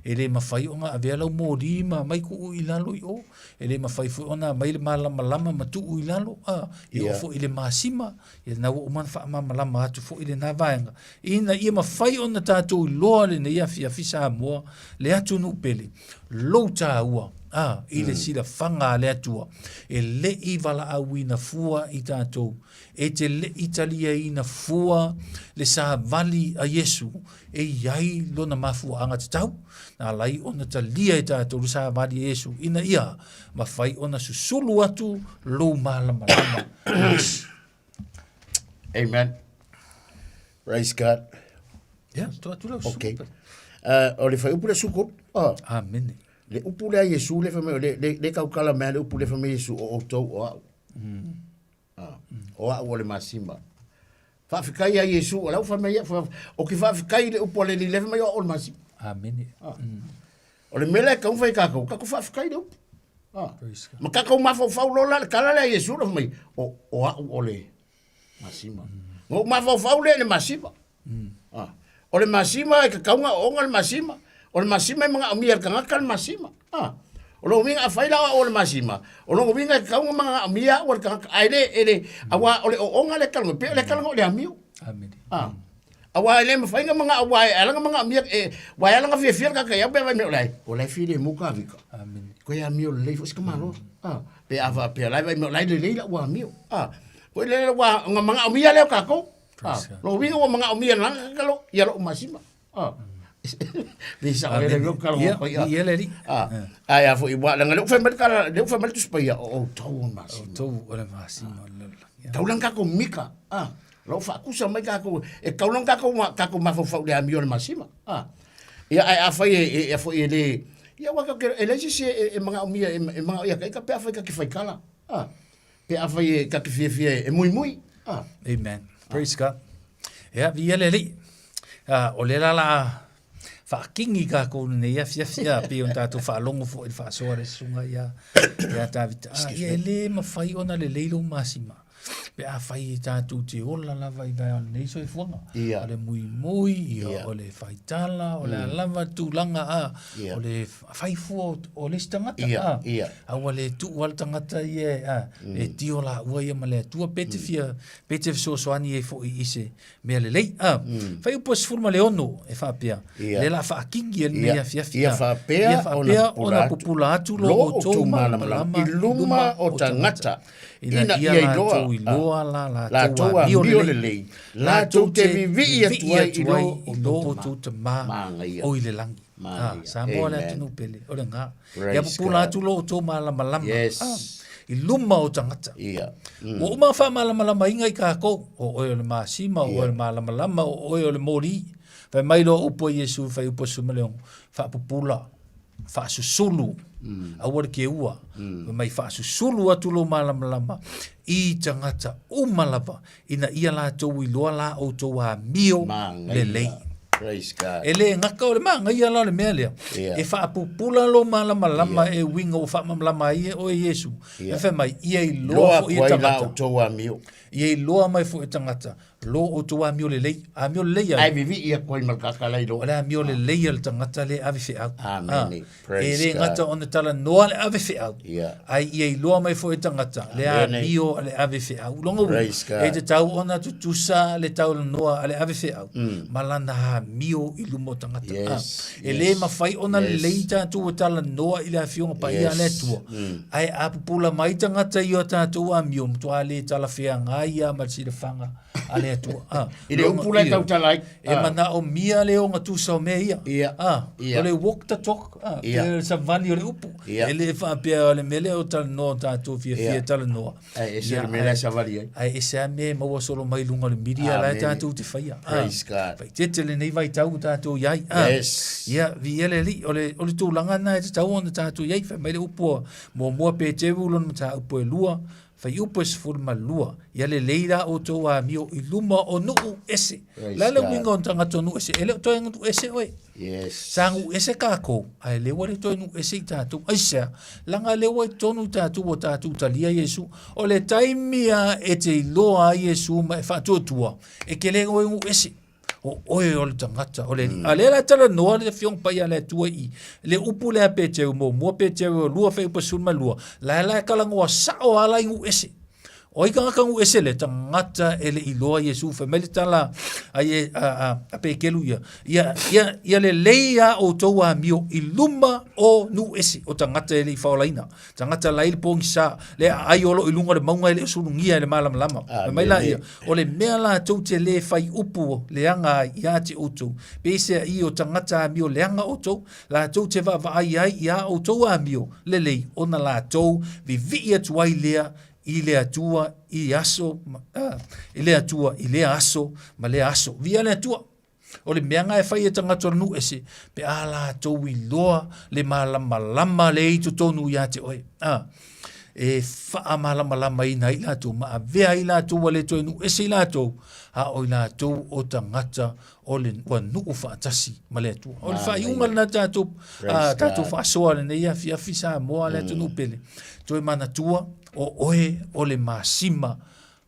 E le mafai ona avea lau moli ma aumai tuu i lalo i o. E le mafai foi ona aumai le malamalama ma tuu i lalo a. E oo Ia. foi i le masima, ia lena ua uma ona faamalamalama atu foi lena vaega. Ina ia mafai ona tatou iloa lenei afiafi Samoa, le atunuu pele, lou taua a, i le silafaga a le Atua. E le i valaauina fua i tatou, e te le i taliaina fua le savali a Iesu e i ai lona mafuaaga tatau, na ala ai ona talia e tatou le savali a Iesu ina ia mafai ona susulu atu lou malamalama. Yes. Amen. Praise God. Yeah, to atu lau suku. Okay. O le whai upu le suku. Oh. Amene. Le upu lea Iesu le whamai, le, le, le kaukala mea le upu le whamai Iesu o outou o au. Ah, o au o le masima. Faafetai ia Iesu, o lau whamai ia, o ki faafetai le upu a le li le whamai o au o le masima. Amene. Ah. O le mea lea e taumafai i kākou, kākou faafetai le upu. Ah. Praise God. Ma kākou mafaufau loa la le tala lea a Iesu na fai mai, o, o au o le masima. Na ou mafaufau lea i le masima. Ah. O le masima e kakauga ooga le masima. O le masima e manaomia e le tagata le masima. Ah. O lona uiga afai la o au o le masima, o lona uiga e tatau ona manaomia au e le tagata, ae le, e le, auā o le ooga lea e talanoa, pei o le talanoa i le amio. Amene. Ah. Auā e le mafai ona manao, aua e ala ona manaomia, e, aua e ala ona fiafia le tagata ia au pe a vaai mai o le ai, o la e filemu ka vika. Amene. Koe amio lelei foi si tamaloa. Ah. Pe a faapea, o la e vaai mai o la e lelei la'u amio. Ah. Koe lele ua ona manaomia lea o tatou. Ah. Praise God. Lona uiga ua manaomia e lana tagata ia lo'u masima. Ah. Pe sao le le kala Ia, mo ia. ia le alii. Ah. Ai a foi wa langa le fai mai kala le fai mai tu spaia o o tau o masima. Outou o le masima o le lalolagi. Taulang kako mika. Ah. Lau faakusa mai kako e taulang kako ma kako mafaufau le amio le masima. Ah. Ia ai a fai e e e foi e le ia wa ka e le sisi e e manaomia e e manaomia ka ka pe a fai ka ke fai kala. Ah. Pe a fai e ka ke fiafia e muimui. Ah. Amen. Praise God. Ia, viia le Alii. Ah, o le la la faakigi kākou lenei afiafi, ah, pei ona tatou faalogo foi i le faasoa a le susuga ia, ia Tavita. Ah, ia e lē mafai ona lelei lou masima. Pe afai e tatou te ola lava i vaea o lenei soifuaga. Ia. O le muimui, ia, Ia. o le faitala, o le a Mm. lava tulaga a, Ia. o le faifua o, o le isi tagata. Ia, a. ia. A ua le tuu lava le tagata ia e, a, e tio laua ia ma le Atua, pe te fia, pe te fesoasoani ai foi i se mea lelei. A, fai upu e 16 e faapea, Ia. lea la faakigi e lenei Ia. afiafi. Ia a. faapea Ia faapea ona ona pupula atu lo outou malamalama i luma o tagata, ina ia latou iloa la latou latou amio amio lelei, lelei, latou te vivii atu ai i lo i lo outou Tama o i le lagi. Magaia. Samoa le Amen. atunuu pele, o lena. Praise Ia pupula God. atu lo outou malamalama. Yes. I luma o tagata. Ia. Ua uma faamalamalamaina i kākou, o oe o le masima, o oe o le malamalama, o oe o le moli. Fai mai loa upu a Iesu, fai upu a 16, faapupula, faasusulu, aua le keua. Fai mai faasusulu atu lou malamalama i tagata uma lava, ina ia latou iloa la outou amio lelei. Praise God. E le gata o le magaia la o le mea lea. Ia. E faapupula lou malamalama e uiga ua faamalamalama ai e oe Iesu. Ia. E fai mai, ia iloa Iloa foi atu e ai la tagata. outou amio. Ia iloa mai foi e tagata lo outou amio lelei. Amio lelei ai. Ai vivii atu ai ma le kakala i lo. O le amio lelei a le tagata lea e ave feau. Amene. Ah, Praise e le God. gata ona talanoa le ave feau. Ia. Ai ia iloa mai foi e tagata le Amene. amio a le ave feau. Longa ua, Praise God. e tatau ona tutusa le talanoa a le ave feau Mm. ma lana amio i luma o tagata. Yes, Ah, e yes. le mafai ona Yes. lelei tatou e talanoa i le afioga paia a le Yes. Atua. Mm. Ae a pupula mai tagata i o tatou amio, matua le talafeagai ia ma le silafaga a le Atua. Ah, I le upu la e ia. tautala ai. E Ah. manaomia le ogatusa o mea ia. Ia. Ah, Ia. o le walk the talk. Ah, Ia. pe savali o le upu. Ia. E le faapea o le mea lea o talanoa tatou fiafia Ia. talanoa. Ae ese Ia, le mea la e ae- savali ai. Ae ese a mea e maua solo mai luga o le media la e Amene. tatou te faia. Ah, Praise God. Faitete lenei vaitau tatou i ai. Ah, Yes. Ia, viia le Alii, o le, o le tulaga lena e tatau ona tatou i ai. Fai mai le upu a muamua Peteru lona mataupu e lua, faiupu e 12, ia lelei la outou amio i luma o nuu ese. Praise La le God. uiga o tagata o nuu ese, e le o toe nuu ese oe. Yes. Sa nuu ese kākou, ae lea ua le toe nuu ese i tatou. Aisea, laga lea ua i totonu i tatou ua tatou talia Iesu. O le taimi a e te iloa ai Iesu ma e faatuatua, e ke le oe nuu ese. O oe o le tagata, o le Alii. A lea la e talanoa le Afioga Paia a le Atua i le upu lea Peteru, muamua Peteru e lua faiupu e 12, la e la e talanoa sao lava la i nuu ese. O ai tagata nuu ese le tagata e le iloa Iesu. Fai mai le tala a, ie, a, a, a Pekelu ia, ia, ia, ia lelei a outou amio i luma o nuu ese, o tagata e le i faolaina. Tagata la i le pogisa, le aai o lo i luga o le mauga e le o sulugia e le malamalama. Fai mai la ia, o le mea latou te le fai upu leaga ai ia te outou. Peiseai o tagata amio leaga outou, latou te vaavaai ai ia outou amio lelei, ona latou vivii atu ai lea i le Atua i aso, i le Atua i lea aso ma lea aso. Viia le Atua. O le mea lena e fai e tagata o le nuu ese, pe a latou iloa le malamalama le i totonu ia te oe. A, e faamalamalamaina ai latou, ma avea ai latou ua le toe nuu ese i latou, a o i latou o tagata o le ua nuu faatasi ma le Atua. O le faaiuga lena tatou, Praise tatou God. faasoa lenei afiafi Samoa le atunuu pele. Toe manatua, o oe o le masima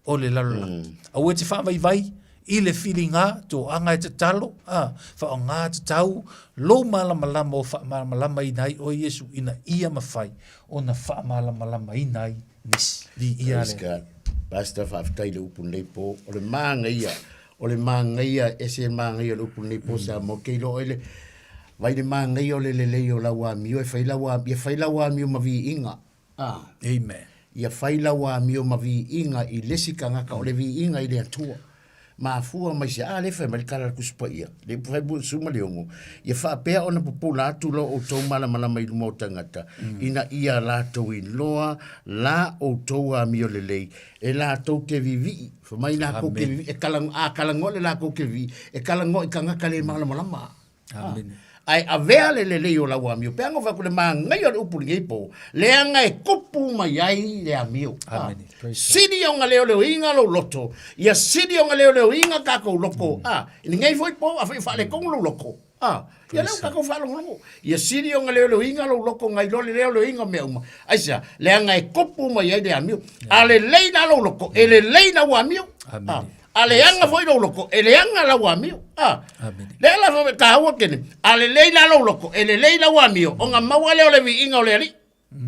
o le lalolagi. Aua e te faavaivai i le filiga, toaga e tatalo, a, faaaoga tatau lou malamalama o faamalamalamaina ai oe Iesu, ina ia mafai ona faamalamalamaina ai nisi. Viia Praise le God. Pastor, faafetai i le upu lenei po. O le magaia, o le magaia, ese le magaia o le upu lenei po Samoa. Ke iloa oe le, vai le magaia o le lelei o lau amio, e fai lau amio, e fai lau amio ma viiga. Ah. Amen. Ia fai lau amio ma viiga i le isi tagata, o le viiga i le Atua. Mafua mai se, a, lea e fai mai le tala a le Tusi Paia, le fai mai suma le ono, ia faapea ona pupula atu lo outou malamalama i luma o tagata, ina ia latou iloa la outou amio lelei, e latou te vivii, fai mai lakou ke Amen. vivii, e kala, a kalagoa le lakou ke vivii, e kalagoa i tagata le malamalama. Amen. Ae avea le lelei o lau amio. Pe a fai atu le magaia o le upu lenei po, leaga e kupu mai ai le amio. Amen. Praise God. Sili ona leoleoina lou loto, ia sili ona leoleoina tatou loko. Ah, i lenei foi po, a foi faaletonu lou loko. A, ia lea ua tatou faalogologo. Ia sili ona leoleoina lou loto nai lo le leoleoina o mea uma. Aisea? Leaga e tupu mai ai le amio. A lelei la lou loto, e lelei lau amio. A, a leaga foi lou loto, e leaga lau amio. A, lea la foi taua tele. A lelei la lou loto, e lelei lau amio, ona maua lea o le viiga o le Alii.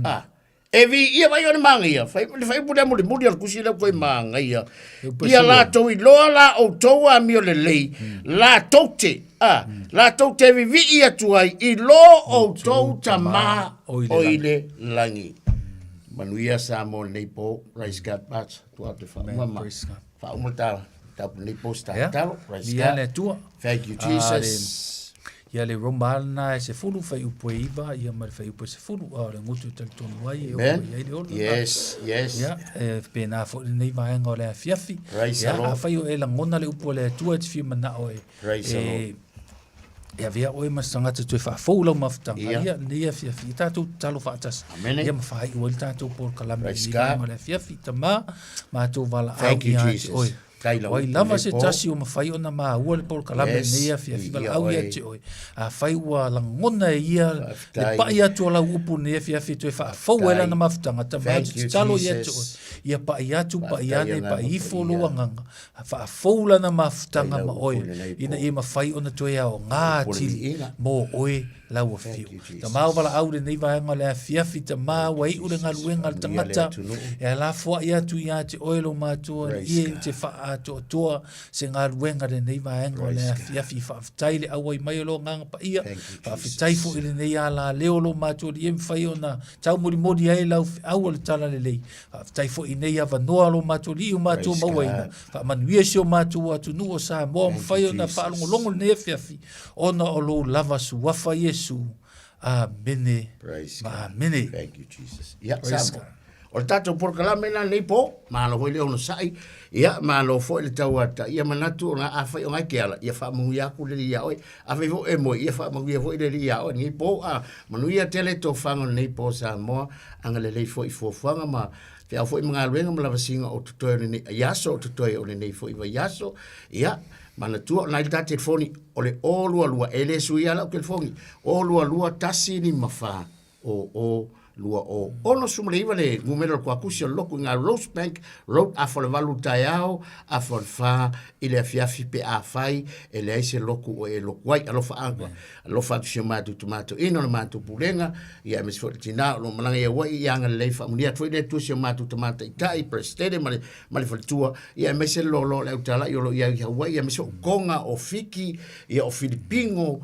A, e viia vai o le māgaia, fai, le faaiupu lea mulimuli o le tusi lea ua toe māgaia. Ia latou iloa la outou amio lelei, latou te, a, latou te vivii atu ai i lo outou Tamā o i le lagi. Manuia Samoa i lenei po, praise God, Bart, tua atu e faauma ma, faauma ta, ta lenei po se tatalo, praise Ia God. le Atua. Thank you, Ah, Jesus. Ia le Roma lena e 10 fuaiupu e 9 ia ma le fuaiupu e 10, a o le gutu e talitonu ai e oo Amen. mai ai le ola. Yes, yes. Ia, e faapena foi lenei vaega o le afiafi. Praise the Ia, Lord. afai o e lagona le upu a le Atua e te fia manao e, Praise the e, Lord. e avea oe ma se tagata toe faafou lau mafutaga. Ia. Ia, lenei afiafi, ia tatou tatalo faatasi. Amene. Ia ma faaiu ai le tatou polokalame i Praise lenei God. vaega o le afiafi. Tamā, matou valaau Thank you, ia te Jesus. oe. Tai lau O ai upu lava lenei se po. tasi o mafai ona maua le polokalame Yes, lenei afiafi ia valaau ia oe. te oe. Afai ua lagona e ia le Faafetai. pai atu o lau upu lenei afiafi e toe faafou ai Faafetai. lana mafutaga, tama Thank atu you, tatalo ia te oe. Jesus. Ia pai atu, pai Faafetai ane, agaga pai ifo paia. lou agaga. Faafou lana mafutaga Tai lau ma upu oe, lenei po. ina ia mafai ona toe aoga Upu le atili viiga. mo oe lau afio. Tamā o valaau lenei vaega o le afiafi, tamā ua iu le galuega a le tagata, e alafoai atu ia te oe lo matua i e te faaatoatoa se galuega lenei vaega o le afiafi. Faafetai le auai mai o lo agaga paia, faafetai foi lenei alaleo lo matua i e mafai ona taumolimoli ai lau feau o le talalelei. Faafetai foi i nei avanoa lo matou alii o matou mauaina. Faamanuia si o matou atunuu o Samoa, mafai ona faalogologo lenei afiafi ona o lou lava suafa Iesu. Amene ma amene. Thank you, Jesus. Ia, Praise Samoa. God. O le tatou polokalame la lenei po, malo foi le onosai, ia, malo foi le tauata, ia manatu ona afai o ngai ke ala, ia faamanuia atu le Alii ia oe, afai foi e moe, ia faamanuia foi le Alii ia oe lenei po, a, manuia tele tofaga o lenei po Samoa, agalelei foi i fuafuaga ma feau foi ma galuega ma lavasiga o totoe o lenei aso, o totoe o lenei foi vaiaso, ia, Manatua, o lena i le ta telefoni, o le 022, e le suia lau telefoni, 022 154 00 20. 69 le numera o le kuakusi o le lotu i ngā Rosebank Road, afa o le 8 i le taeao, afa o le 4 i le afiafi pe afai e leai se lotu o e lotu ai. Alofa atu, alofa atu si o matou tamatoeaina o le matou pulega, ia aemaise foi le tina o lo o malaga i Hawaii, ia agalelei faamanuia atu foi le Atua si o matou tama taitai, Peresetene ma le ma le faletua, ia aemaise le loaloa o le autala'i o lo o i ai i Hawaii, aemaise o Tonga, o Fiti, ia o Filipino,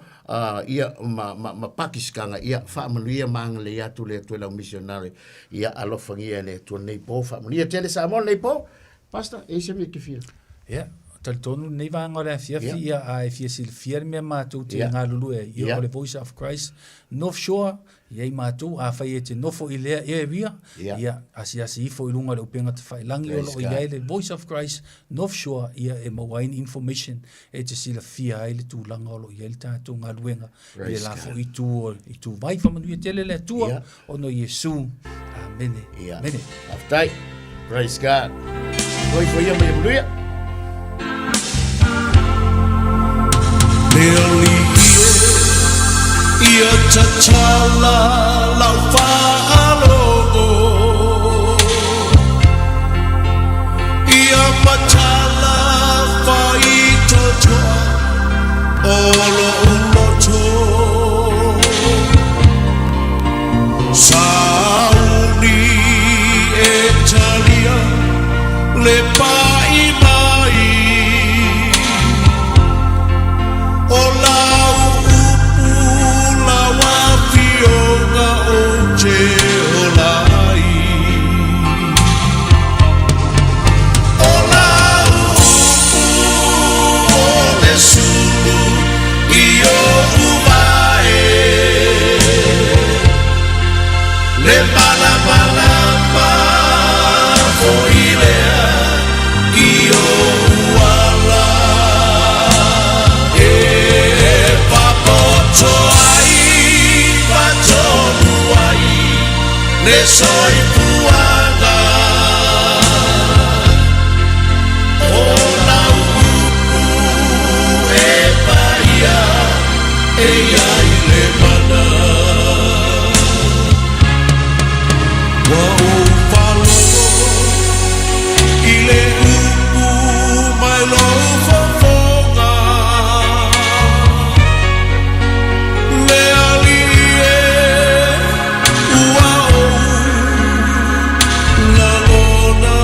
ia ma, ma, ma Pakisitana, ia faamanuia ma agalelei atu le Atua i lau misionare, ia alofagia e le Atua lenei po, faamanuia tele Samoa lenei po. Pastor, e i ai se mea e te fia? Ia, talitonu lenei vaega o le afiafi, ia, a e fia silafia le mea matou te galulue ai, ia, o le Voice of Christ North Shore, I ai matou, afai e te nofo i lea area, ia, asiasi ifo i luga o le upega tafailangi o lo o i ai le Voice of Christ North Shore, ia e maua ai ni information e te silafia ai le tulaga o lo o i ai le tatou galuega i le la foi itu o Ituvai. Faamanuia tele le Atua ona o Iesu. Amene. Amene. Faafetai. Praise God. Soifua ia ma ia manuia. Le alii e ia tatala lau faalogo Ia matala faitotoa o lo'u loto Sauni e talia le pa'i mai O lau upu lau afioga ou te ola ai O lau upu o le sulu i o'u vae Le malamalama foi lea i o'u ala E papoto ai patonu ai le soifuaga O lau upu e paia E ia i le mana. Ua ou faalogo i le upu mai lou fofoga. Le Alii e, ua ou lagona.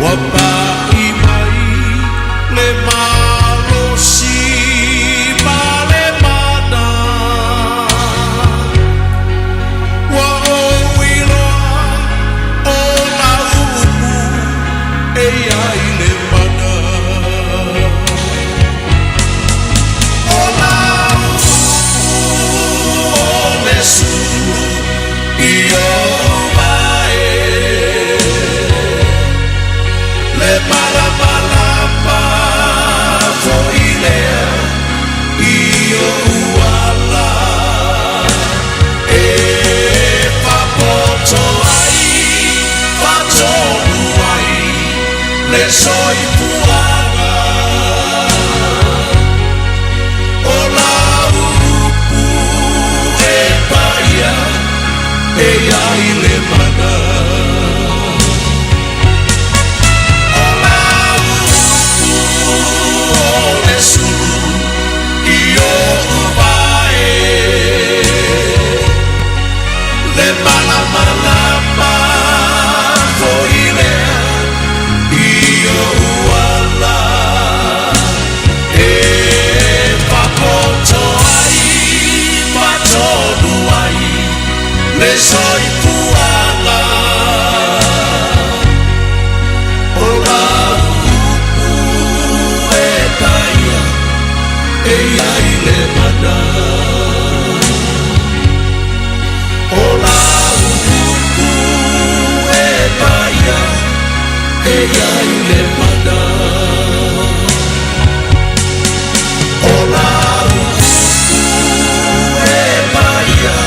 Ua pa'i mai le malosi ma le mana. Ua ou iloa o lau upu e i ai le mana. O lau upu o le sulu i ou vae. Le malamalama foi lea i ou ala. E faapoto ai, faatonu ai le soifuaga. O lau upu e paia e i ai le mana. O lau upu o le sulu i ou vae. Le malamalama foi lea i ou ala. E faapoto ai, faatonu ai le soifuaga. O lau upu e paia e i ai le mana. O lau upu e paia e i ai le mana. O lau upu e paia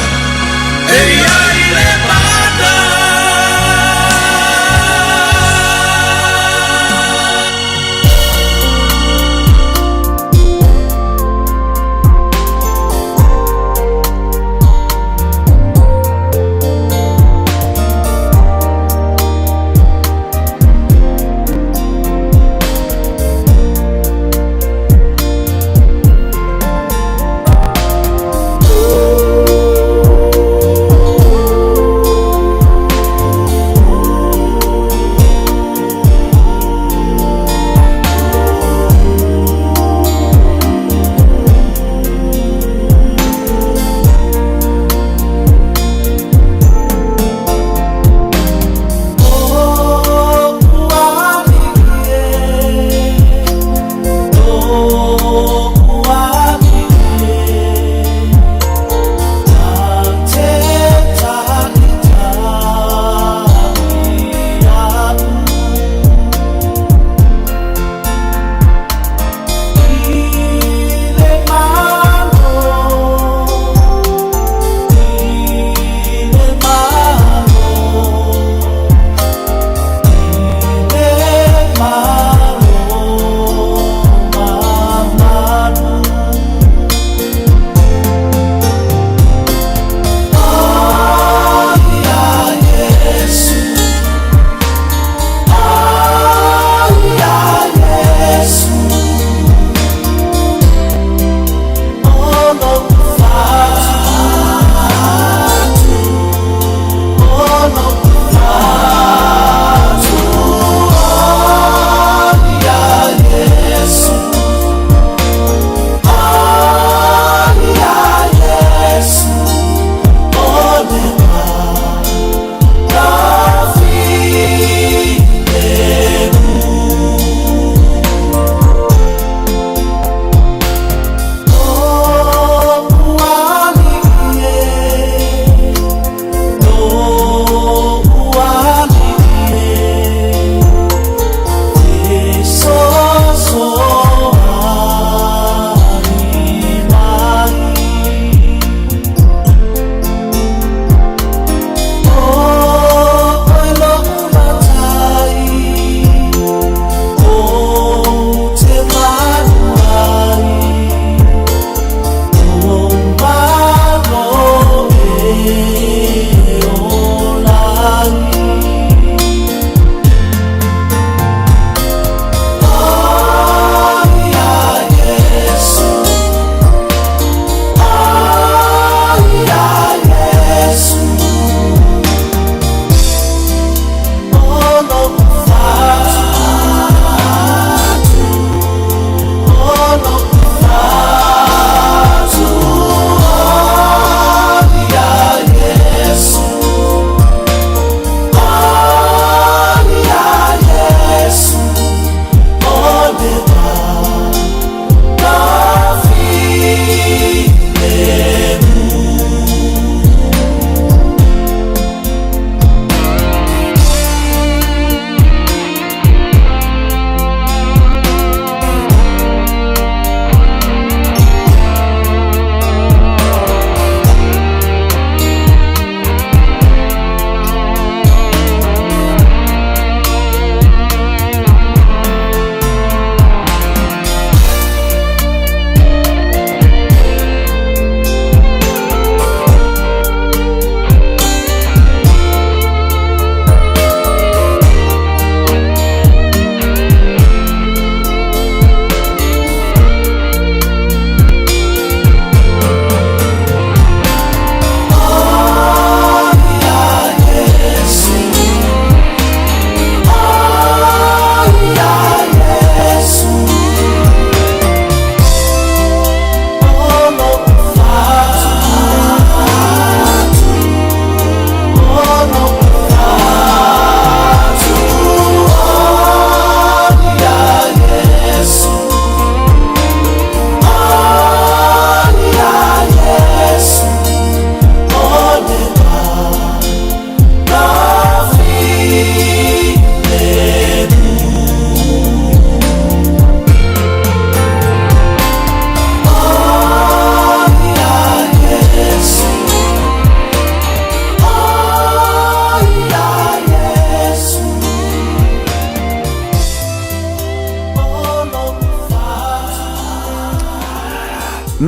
e i ai le mana.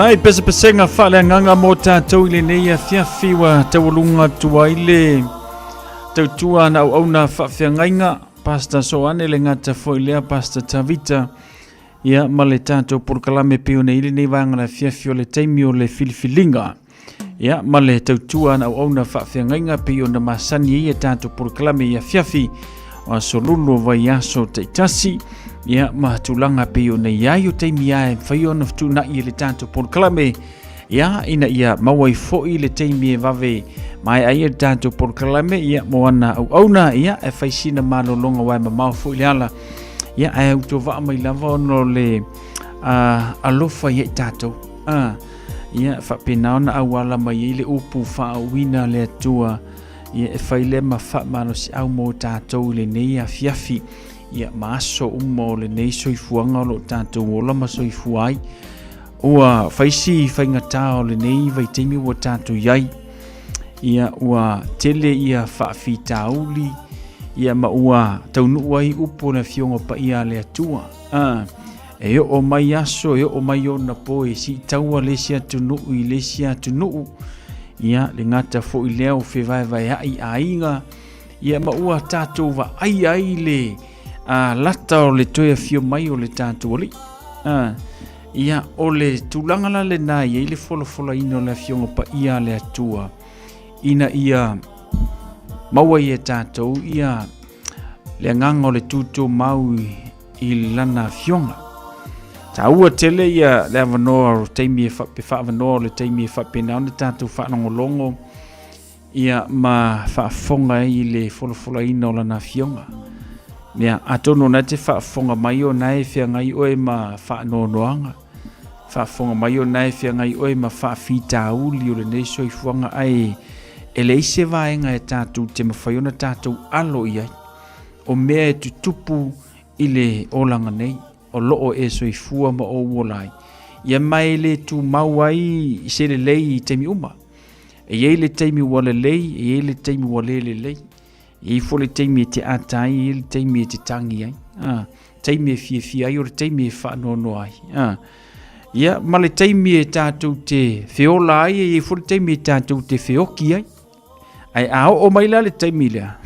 Nai pesepesega faaleagaga mo tatou i lenei afiafi ua taualuga atu ai le tautua na auauna faafeagaiga Pastor Soane le gata foi lea Pastor Tavita ia ma le tatou polokalame pei ona i lenei vaega le afiafi o le taimi o le filifiliga ia ma le tautua na auauna faafeagaiga pei ona masani ai ia tatou polokalame i afiafi o aso lulu o vaiaso taitasi ia ma tulaga pei ona i ai o taimi ae mafai ona fetuunai e le tatou polokalame ia ina ia maua ai foi le taimi e vave mae ai e le tatou polokalame ia mo ana auauna ia e fai sina malologa uae mamao foi le ala ia ae autovaa mai lava ona o le alofa ia i tatou ia faapena ona auala mai ai le upu faaauina le Atua ia e fai lea ma faamalosiau mo tatou i lenei afiafi ia ma aso uma o lenei soifuaga o lo o tatou ola ma soifua ai. Ua fai si faigata o lenei vaitaimi ua tatou i ai. Ia ua tele ia faafitauli ia ma ua taunuu ai upu o le Afioga Paia a le Atua. E oo mai aso, e oo mai ona po e siitaua le isi atunuu i le isi atunuu. Ia, le gata foi lea o fevaevaeai aiga. Ia, ma ua tatou vaai ai le lata o le toe afio mai o le tatou Alii. Ia, o le tulaga la lena e i ai le folafolaina o le Afioga Paia a le Atua, ina ia maua i e tatou ia le agaga o le tutumau i lana afioga. Taua tele ia le avanoa o taimi e faavanoa o le taimi e faapena ona tatou faalogologo ia ma faafofoga ai i le folafolaina o lana afioga. Ia, atonu o na te faafofoga mai o na e feagai oe ma faanoanoaga, faafofoga mai o na e feagai oe ma faafitauli o lenei soifuaga, ae e leai se vaega e tatou te mafai ona tatou alo i ai. O mea e tutupu i le olaga nei, o lo o e soifua ma ou ola ai, ia ma e le tumau ai i se lelei i taimi uma. E i ai le taimi ua lelei, e i ai le taimi ua le lelei. E i ai foi le taimi e te ata ai, e i ai le taimi e te tangi ai. Taimi e fiafia ai, o le taimi e faanoanoa ai. Ia, ma le taimi e tatou te feola ai, e i ai foi le taimi e tatou te feoki ai. Ae a oo mai la le taimi lea,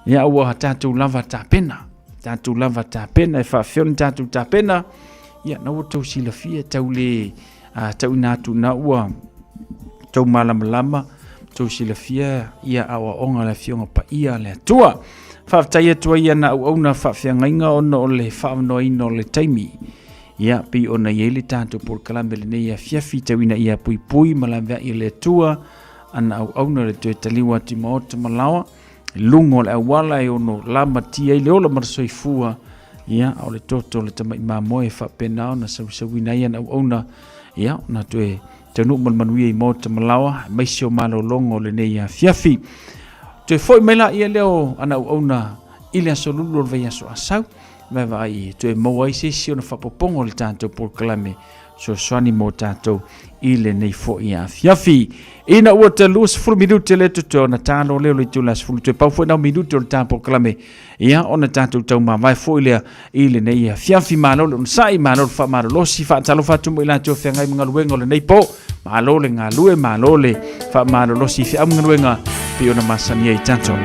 ia ua tatou lava tapena, tatou lava tapena, e faafefea ona tatou tapena, ia na ua tou silafia tau le tauina atu na ua tou malamalama, tou silafia ia aoaoga a le Afioga Paia a le Atua. Faafetai atu ai ana auauna faafeagaiga ona o le faavanoaina o le taimi. Ia, pei ona i ai le tatou polokalame lenei afiafi tau ina ia puipui ma laveai e le Atua ana auauna le toe taliu atu i maota ma laoa i luga o le auala e ono lamatia ai le ola ma le soifua. Ia, o le toto o le tamai mamoe e faapena ona sauisauina ai ana auauna, ia, ona toe taunuu ma le manuia i maota ma laoa, aemaise o malologa o lenei afiafi. Toe foi mai laia lea o ana auauna i le aso Lulu o le vaiaso Asau. Vaavaai e toe maua ai se isi ona faapopoga o le tatou polokalame fesoasoani mo tatou i lenei foi afiafi. Ina ua ta 20 minute le totoe ona talo lea o le itula 10 toe pau foi nau minute o le tatou polokalame ia ona tatou taumavae foi lea i lenei afiafi. Malo le onosai, malo le faamalolosi, faatalofa atu mo i latou feagai ma galuega o lenei po. Malo le galue, malo le faamalolosi i feau ma galuega pei ona masani ai tatou.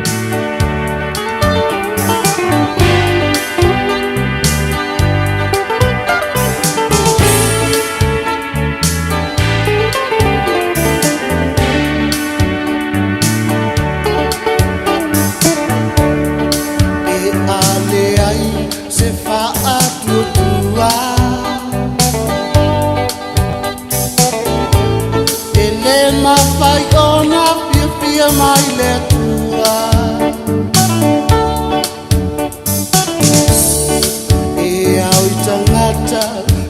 E ale ai se faatuatua E le mafai ona fiafia mai le Atua E ao i tagata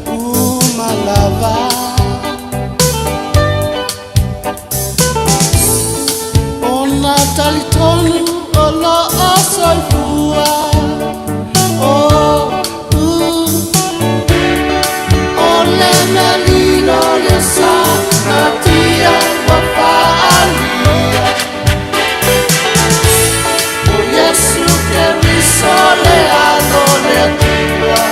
uma lava Ona talitonu o lo o soifua Oh, uh, o le mea lilo le sa natia ua faaalia O Iesu Keriso le Alo o le Atua.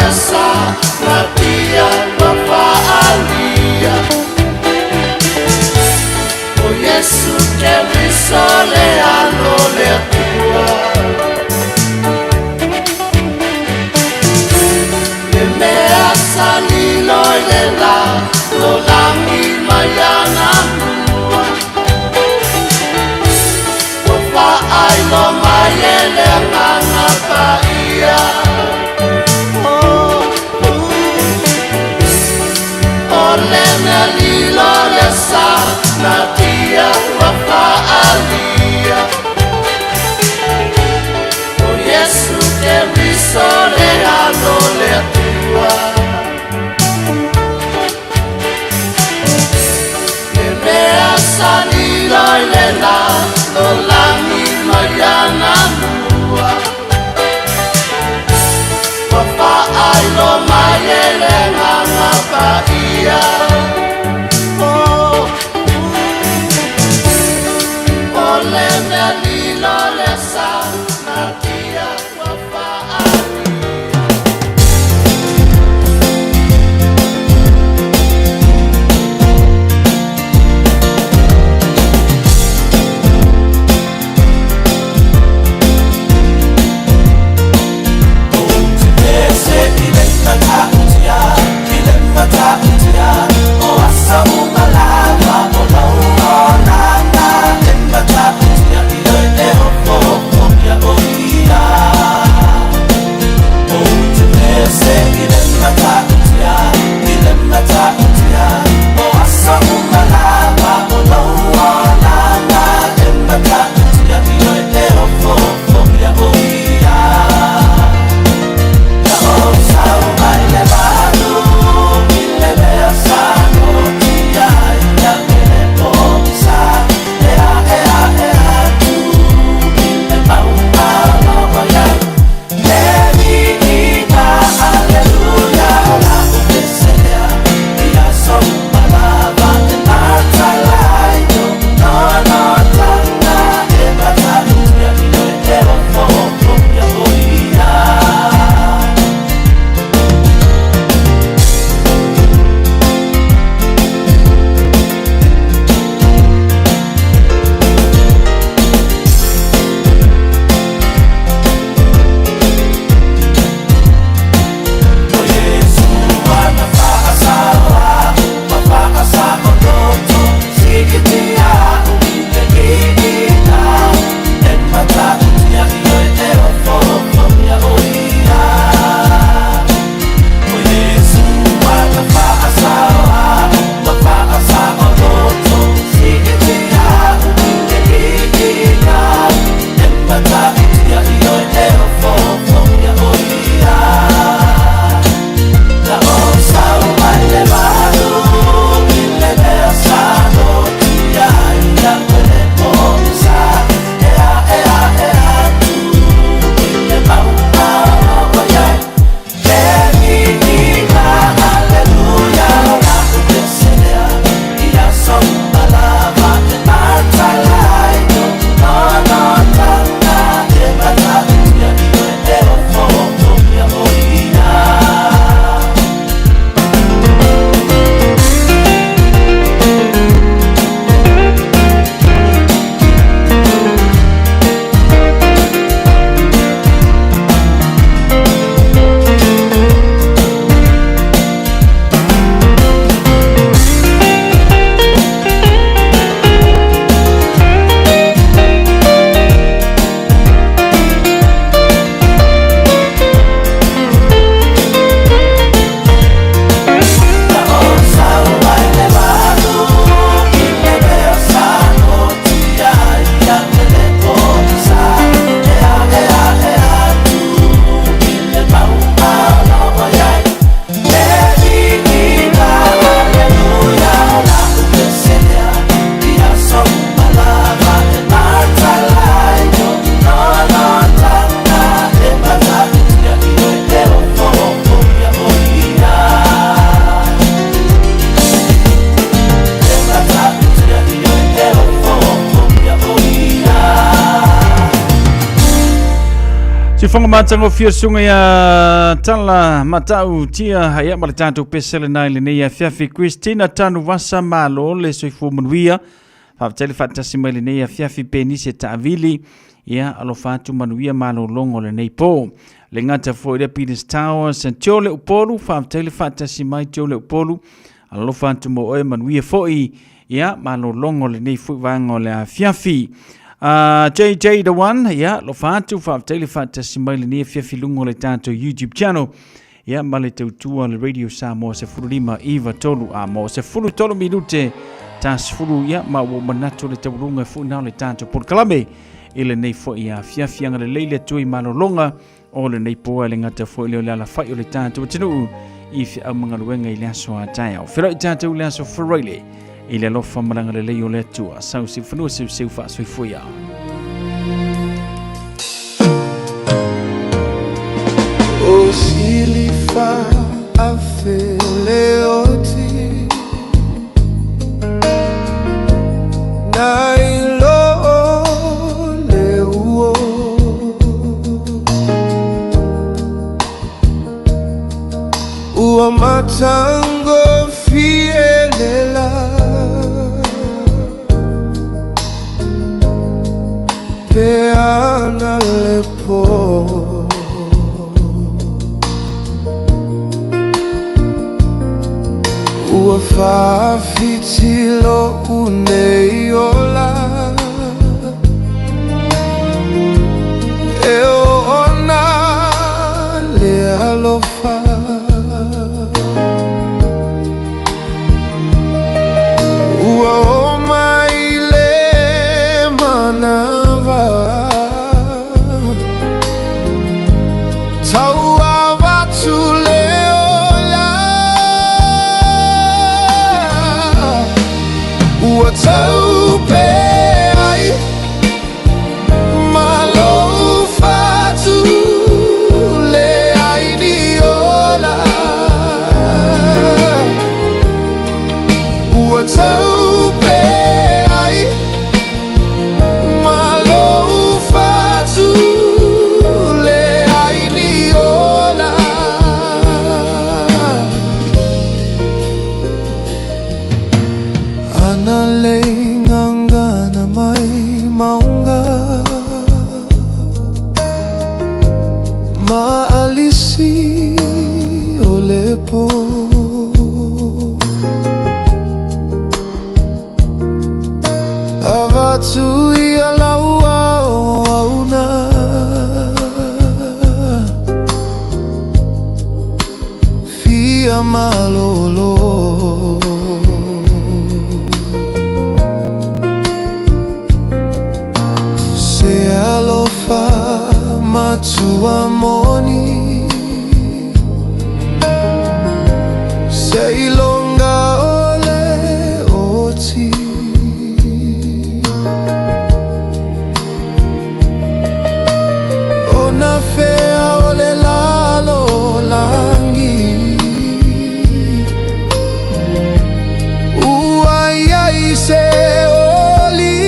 le sa natia ua faalia. O Iesu Keriso le alo le Atua. Le mea salilo i le la lolagi mai ana mua. Ua faailo mai e le agaga paia. O le mea lilo le sa natia ua faalia. O Iesu Keriso le alo le Atua. Le mea salilo i le la lolagi mai ana mua. Ua faailo mai e le agaga paia. O le mea lilo le sa natia ua faalia. Pese i le matautia, i le matautia. Faafofoga matagofie le susuga ia Tala Matau Tia ia ma le tatou pese lena i lenei afiafi. Christina Tanuvasa malo le soifua manuia. Faafetai le faatasi mai lenei afiafi Penise Taavili. Ia alofa atu manuia malologo o lenei po. Le gata foi lea Peters Towers, Tiole Upolu, faafetai le faatasi mai Tiole Upolu. Alofa atu mo oe manuia foi. Ia malologo o lenei foi vaega o le afiafi. JJ The One, ia alofa atu, faafetai le faatasi mai lenei afiafi luga o le tatou YouTube channel. Ia ma le tautua le Radio Samoa 15 iva tolu a mo 13 minute ta sefulu ia ma ua manatu le taualuga e fuina o le tatou polokalame i lenei foi afiafi agalelei le Atua i malologa o lenei po e le gata foi lea o le alafai o le tatou atunuu i feau ma galuega i le aso a taeao. Feloi tatou i le aso Faraile i le alofa ma le agalelei o le Atua. Sau seu fanua seu seu faasoifua ia. O silifa afe le oti Na ilo le uo Ua matango fielela Pe ana le po Ua faafitilo unei ola E ona le alofa Ua o mai le manawa Tau avatu le ola Ua taupe ai ma lou fatu le ai ni ola Ua taupe ai ma lou fatu le ai ni ola Ana lei ngangana mai maunga Ma alisi o le po Avatu ia laua o auna Fia malolo Se alofa matua moni Se ilonga o le oti Ona fea o le lalo langi Ua iai se oli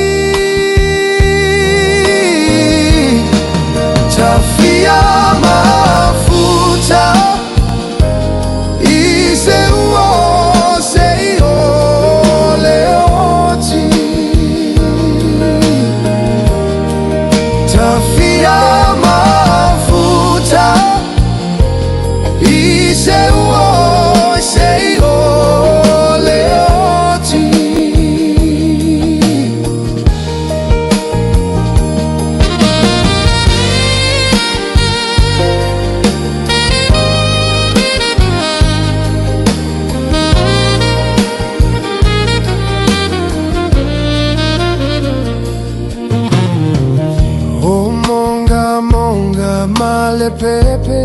Tafia mafuta I se ua se i o le oti Tafia mafuta I se ua se i o le oti O monga monga malepepe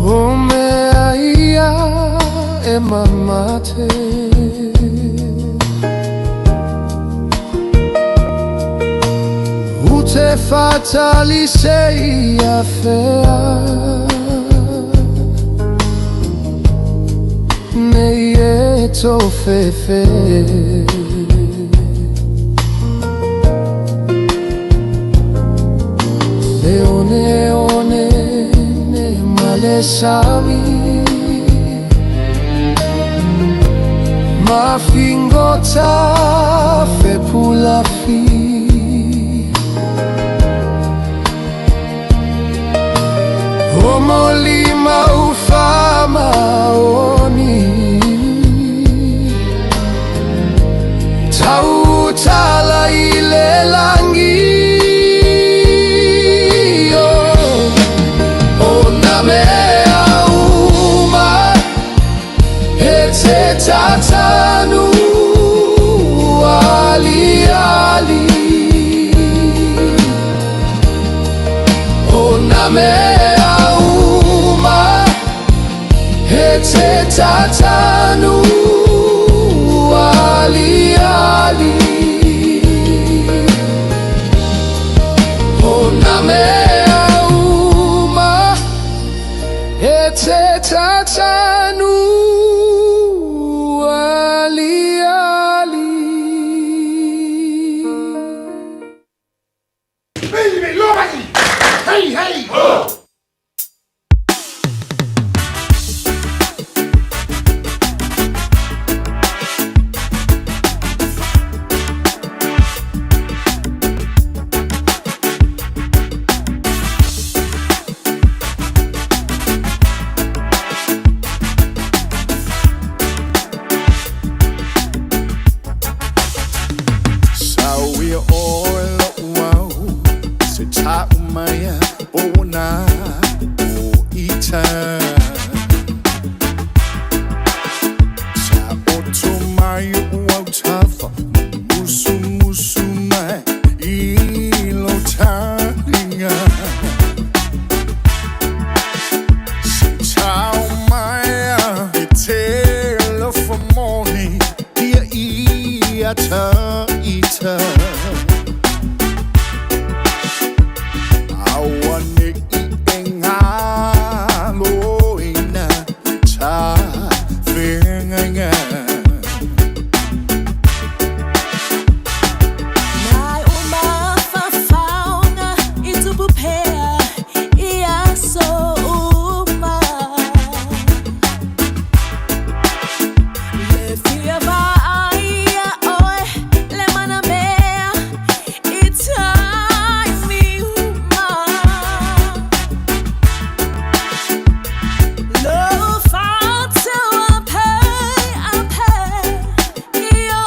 O mea ia e mamate U te fatali se ia fea Nei e tō fefe le sami Mafingota fepulafi Omolima ufamaoni Tautala ile langi Ona mea uma E te tatanu ali ali Ona mea uma E te tatanu ali ali Ona mea uma E te tatanu ali ali. Hey, hey! Oh! Sauia oe lo'u au Se ta'u maia ona o ita Sa oto mai o au tafa Musu musu mai I lo taringa Se tau maia E te lofa moni Ia ia ta ita Aua ne i e ngā loina Ta whengainga. Nai o mafafaoga i tupu pea i aso uma. Le fia vaaia oe le manamea i taimi uma. Lo fa'atauape ape i o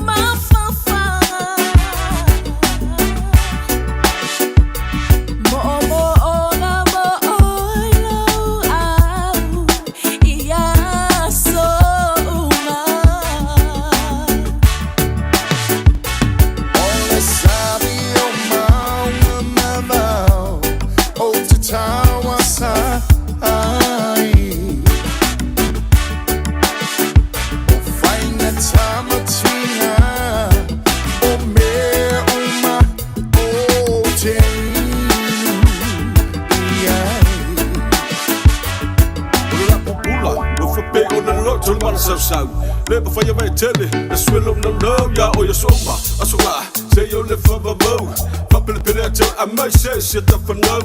mafafaga. Mo'omo'oga mo oe lou au i aso uma. O le sabi o maunga mamao O te taua sa ai O whainga tamatinga O mea uma o te inu i ai. Pula, no fa pe o na loto le mana sau sau. Le pa whaia vai tele, le swelo no no ya o ya soma. Aso la, se yo le fa va mo. Fa pele pele a te a mai se se ta fa no.